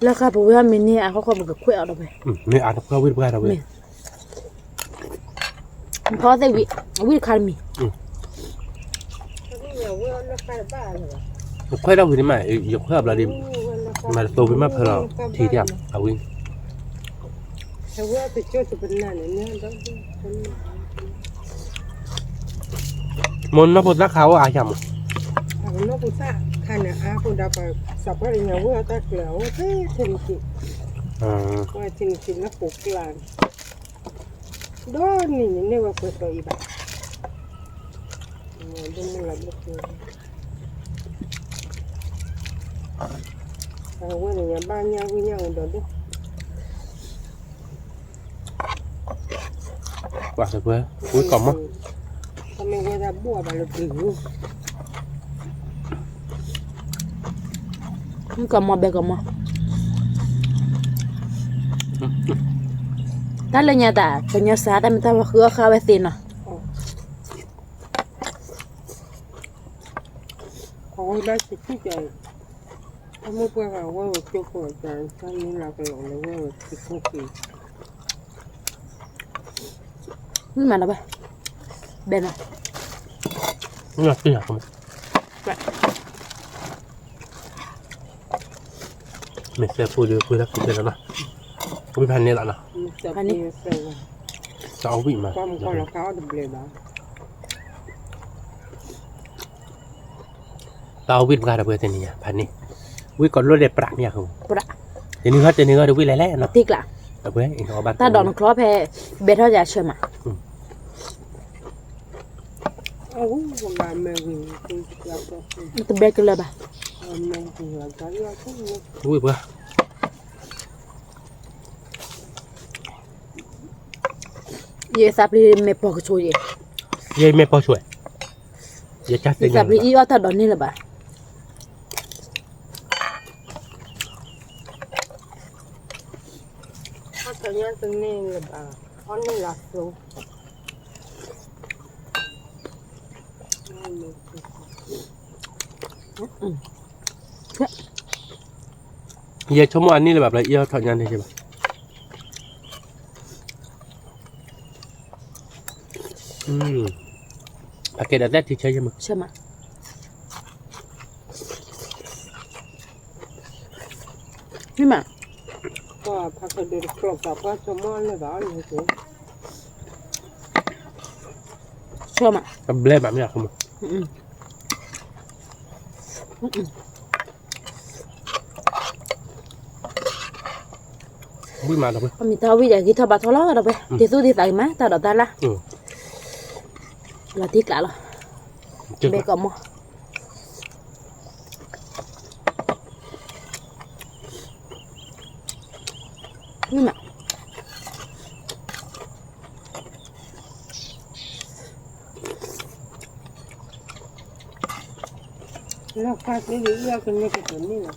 လၢဃါပဝဲမ့ၢ်န့ၢ်အဃိဃိပကခွဲးအီၤဒီးဝဲ, မ့ၢ်အတခွဲးဝံၣ်တပှၢ်ဒီးဝဲ, ဖီသ့ၣ်ဝံၣ်, ဝံၣ်တခါတမံၤ, ခွဲးဒၣ်ဝံၤန့ၣ်မး, ယခွဲးအဘျီဒီး, မၤတသိးဝံၤမးဖဲလီၤ, ထံၣ်တၢ်, အဝံၣ်, မိၢ်နီၢ်ဖိသၣ်ခါအိၣ်အါယၤမး, နီၢ်ဖိသၣ်ခါန့ၣ်အါဖိဒီးပှၤ, စးပှၢ်တညါဝဲအတၢ်ကျၢၤအအိၣ်သ့ၣ်ထဲန့ၣ်က့ၤ, ဝဲထဲန့ၣ်က့ၤလၢပိာ်ကျါန့ၣ်, ဒီနံၤန့ၣ်န့ၢ်ဝဲပှဲၤတီၤအံၤဘၣ်, ဒိၣ်မူလၢဘၣ်ကျိၤ အဝဲန့ၣ်ညါဘၣ်ညၣ်ဝံၣ်ညၣ်အူဒီးဒိၣ်, ပှၤသကွဲ, ဝံၣ်ကီးမီၢ်, တမ့ၢ်ဝဲဒၣ်ဘိၣ်အဘၣ်လၢပျံၤ, ဝံၣ်ကီးမီၢ်ဘဲကီးမီၢ်, တၢ်လၢညါတၢ်ကညီစါတၢ်မ့ၢ်တၢ်ဝဲဃုအီၣ်ဃာ်ဝဲသ့နီၤ. အဝဲဒၣ်စံးထံၣ်ကဲ, တၢ်မိၢ်ပှၢ်ဂၤဝဲဝဲကၠိခိၣ်အတၢ်, တၢ်မ့ၢ်လၢကလီၤလၢဝဲဝဲစံးထံၣ်ကဲ, မ့ၢ်မးလၢၤဘၣ်, ဘဲနီၤ, မ့ၢ်သၢ, မ့ၢ်သၢဖိဒီးကွံာ်လၢခံကဲလီၤနီၤ, ဝံၣ်ဖးန့ၢ်လီၤနီၤ, ဖးန့ၢ်, တအီၣ်ဝံၣ်မး, တၢ်အီၣ်ဝံၣ်တပှၢ်ဒီးပှဲၤတနံၤညါ ဖးန့ၢ်, ဝံၣ်ကီးလိၣ်ဒဲးပြးမ့ၢ်ဧါ, တနံၤဂီၢ်တနံၤဂီၢ်ဒီးဝံၣ်လဲၣ်လဲၣ်နီၤ, တံကျး, အဝဲ တၢ်ဒိးနချီဖဲ ဘဲထီၣ်ယၤဆၢမး, တဘဲကလၢၤဘၣ်, ဝံၣ်ပှၤ ယသးပျံၤမဲာ်ပီၤကဆိယဲ, ယမဲာ်ပီၤဆိ, ယသးပျံၤအံၤအီၣ်တၢ်ဒိးန့ၢ်လၢၤဘၣ်, အီၣ်တၢ်ညါတန့ၢ်လၢၤဘၣ်, အီၣ်န့ၢ်လၢသိ ယဆိကမိၣ်အန့ၢ်လၢၤဘၣ် ဘျီအံၤအီၣ်ထီၣ်ညါန့ၣ်ဘၣ်, အကဲဒီးတၢ်ထံဆၢယဲၢ်မး, ဆၢမး, မ့ၢ်မး, ဆၢမး, အဘျဲမးမ့ၢ်အဃိမး, ဝံၣ်မးဒီးဝဲ, မ့ၢ်တၢ်ဝံၣ်ဒီးဂ့ၤထီၣ်ဘၣ်ထီၣ်လီၤဒီးဝဲ, တ့သူၣ်တ့သးဂ့ၤမး တၢ်ဒိးတၢ်လၢ်, လီၤတံၢ်ကျးလီၤ, ဘဲကီးမီၢ်, ဝံၣ်မး မိၢ်, အံၤန့ၣ်ဒ်နီၤ, အံၤ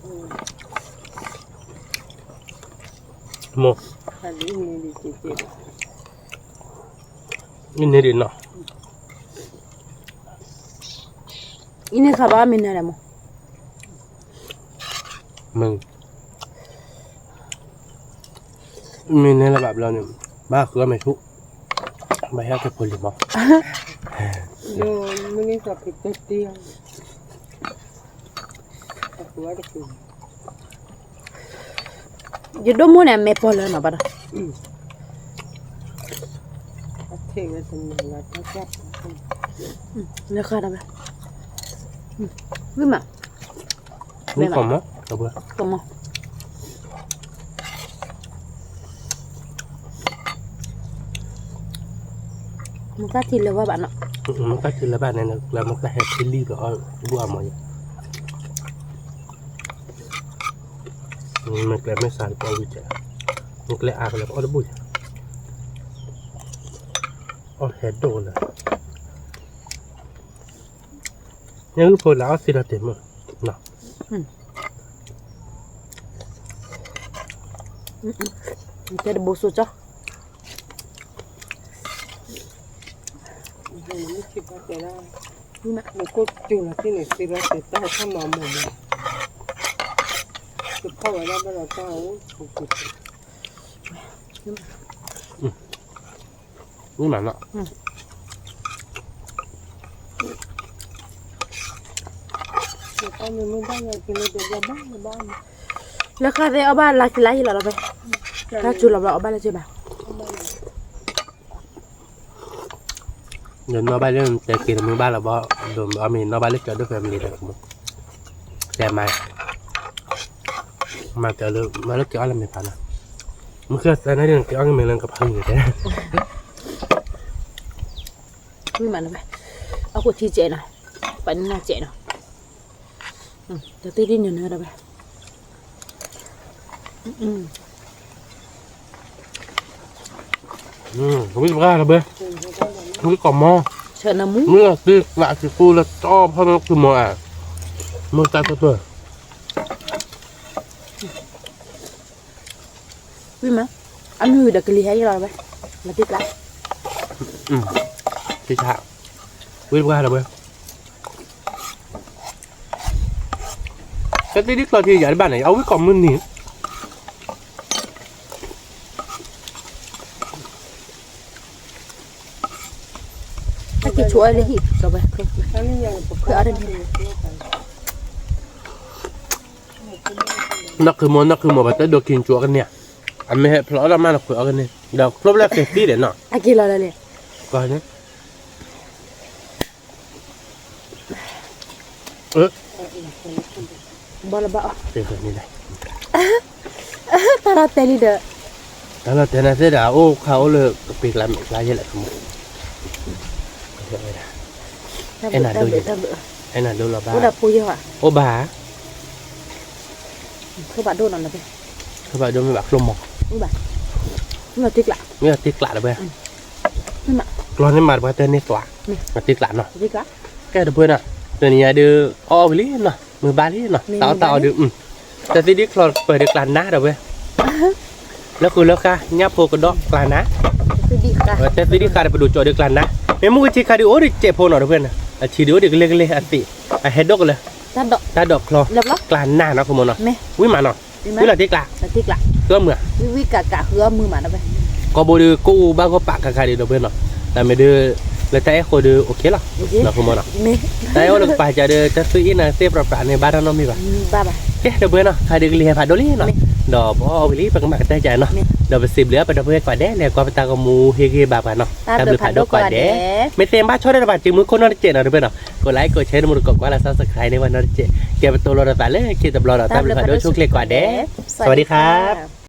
န့ၣ်ခါဘၣ်မ့ၢ်နၢၤလဲၣ်မိၢ်, မ့ၢ် မ့ၢ်နဲလၢဘၣ်ဘျီန့ၣ်, ဘၣ်ဃုအီၣ်မဲာ်ဆူၣ်, ဘၣ်ဟဲက့ၤဖိလံၤမီၢ်, ယဒိၣ်မိၢ်န့ၣ် အမဲာ်ပီၤလၢၤနီၤဘၣ်ဒီး, လၢဃါဒီး, ဝံၣ်မး ဝံၣ်ကီးမီၢ်, ကီးမီၢ်, မ့ၢ်တၢ်ထံလၢၤဘၣ်ဘၣ်နီၤ, မ့ၢ်တၢ်ထံလၢၤဘၣ်န့ၣ် ကျဲမ့ၢ်တၢ်ဟဲထံလံဒီးအီၣ်တဘူၣ်အမီၢ်ယဲ, မ့ၢ်ကျဲမ့ၢ်စးလၢပအီၣ်ဝံၣ်ကဲ, မ့ၢ်ကျဲအါကလၢပအီၣ်တဘူၣ်ယဲ, အီၣ်ဟဲဒိၣ်လၢ ညၣ်ဂုၢ်ဖိလၢအီၣ်သ့ဒီးတဲာ်မုၢ်, တဲတဘိစိကၠီ, နကိၣ်ကၠိလီၤတံၢ်န့ၣ် သ့ဒီးတဲာ်တၢ်ဟဲထီၣ်မၤမီၢ်မီၢ်, တဖီၣ်ဝဲဒၣ်ဘၣ်ဒီးတၢ်အိၣ်ဆူၣ်ဆူၣ် ဝံၣ်မးနီၤ, လၢဃါသ့ၣ်အီၣ်ဘၣ်လၢဘၣ်, တၢ်စူၤလီၤဘၣ်အီၣ်ဘၣ်လၢက့ဘၣ်, တၢ်စူၤလီၤဘၣ်အီၣ်ဘၣ်လၢက့ဘၣ်, ဒီးနီၢ်ဘၣ်လၢတဲက့ၤတမုၢ်ဘၣ်လီၤဘၣ်, ဒီးအီၣ်မ့ၢ်နီၢ်ဘၣ်လၢကၠီဒိၣ် family ဒီးကမူၣ်, တဲမၤ မၤတဲလၢ မၤလၢက့ၤအီၣ်လၢမ့ၢ်ပၢ်နီၤ, မုၢ်ဃ့သၢနၣ်ရံၣ်န့ၣ် က့ၤအီၣ်ကမ့ၢ်လၢကဖၢမံၤတဲ, ဝံၣ်မးနီၤဝဲ, အဃိထံကဲးနီၤ, ပှၤနၢ်ကဲးနီၤ, တသ့ဒ်နုၤနၢၤဒီးဝဲ, ဝံၣ်ပှၤဒီးဝဲ, ဝံၣ်ကီးမီၢ်, မုၢ်သ့ၣ်သးက့ၤကူလၢတီဖီၣ်မီၢ်ကုမီၢ်ဧါ, မုၢ်တၢ်တပၢၢ် ဝံၣ်မး, အမုၢ်ဒီးကလံၤဟဲယလီၤဝဲ, လီၤတံၢ်ကျါ, ဝံၣ်ပှၤဒီးဝဲ, ကသ့ဒ်ကျီၢ်ထံယၤတဘၣ်န့ၣ် အဝံၣ်ကီးမုၢ်နံၤ တၢ်က့ၤဆိအီၤလၢဟံၣ်, နီၢ်ခုမိၢ် နီၢ်ခုမိၢ် ပှၤတဒိးက့ၤဆိအီၤကန့ၢ်, အမ့ၢ်ဟဲဖျိးအီၣ်တၢ်မးနီၢ်ခုအီၤကန့ၢ်, ဒီးကျိၣ်ဘျဲၣ်က့ၤသံဒီးနီၤ, အက့ၤလီၤလၢလဲၣ်, ကီၢ်န့ၣ် ဘီလၢဘၣ်အီၤ, တၢ်ရၢတဲလံဒီး, လီၤတဲနၤသ့ၣ်ဒီး အိၣ်ခါအိၣ်လၢကပ့ၤကျါမဲာ်ကျါယဲလဲၣ်ခမီ, အဲၣ်နၤဒိၣ်ယဲ, အဲၣ်နၤဒိၣ်လီၤဘၣ်, အိၣ်ဘၣ်, ဘၣ်ဒိၣ်မ့ၢ်ဘၣ်ကျိမီၤ, မ့ၢ်တ့ကျးတပှဲၤ, ကျီန့ၢ်မၤတပှဲၤတဲန့ၢ်သွး, မ့ၢ်တ့ကျးနီၤ, တ့ကျး, ကဲတပှဲၤနီၤ, တနံၤညါဒုး အီၣ်ဝံၤလံနီၤ, မုာ်ဘၣ်လံနီၤ, တၢ်အီၣ်တၢ်အီဒုး, တၢ်သံဒုးချီပၢၤဒုးကျးနါတပှဲၤ လၢဃုာ်လၢဃါ ညၣ်ဖိကဒီးကျးနါ, တၢ်သံဒုးဃါဒီးပဒိၣ်ကၠီဒုးကျးနါ, မ့ၢ်မုၢ်ကဆံခါဒုးအိၣ်ဒုးစဲးဖိနီၤတပှဲၤနီၤ, အဆံးဒုးအိၣ်ဒုးကလဲကလဲအသ့ၣ်, အဟဲဒိၣ်ကလၢ, တၢ်ဒိးကျးနါနီၤခမီနီၤ, ဝံၣ်မးနီၤ, ဝံၣ်လီၤတ့ကျး, ဃုအီၣ်မုာ်ဧါ, ကီၢ်ဘိဒုးကအိၣ်ဘၣ်ဂီၢ်ပာ်ခါခါဒုးဒီးပှဲၤနီၤ, တၢ်မ့ၢ်ဒုး လၢတၢ်အဲၣ်ဃိဒုး OK လီၤ, နီၤခမီနီၤ, တၢ်အဲၣ်အိၣ်လၢကပာ်စၢၤဒုး တၢ်သွံၣ်အ့ၣ်နၤသ့ၣ်ပြးပြးန့ၣ် ဘၣ်တၢ်နီတမံၤဘၣ်, ကဲဒီးပှဲၤနီၤ ခါဒုးကလံၤဟဲဖးဒိၣ်လံနီၤ, ဒီးပအီၣ်ဝံၤလံ ပကမၤကတၢၢ်ကနီၤ, ဒီးပစံးဘျုးအပဒီပုၢ်ဝဲၢ်ကိးဂၤဒဲး လဲၤကွၢ်ပတၢ်ဂီၤမူဟ့ၣ်ဂံၢ်ဘါပှၤနီၤ, တၢ်ဘျုးဖးဒိၣ်ကိးဂၤဒဲး, မ့ၢ်သ့ဘၣ်ဆီၣ်ထွဲတၢ်ပာ်တံၤမူခိၣ်နီတစဲးနီၤတပှဲၤနီၤ, ကိး like ကိး share တမူတကိးကွၢ်လၢ subscribe န့ၢ်ဝဲနီတစဲး, ကဲပတိၢ်လိာ်ဒီးသးလၢခံတဘျီဒီး တၢ်ဘျုးဖးဒိၣ်ဆိၣ်ချ့ကိးဂၤဒဲး, สวัสดีค่ะ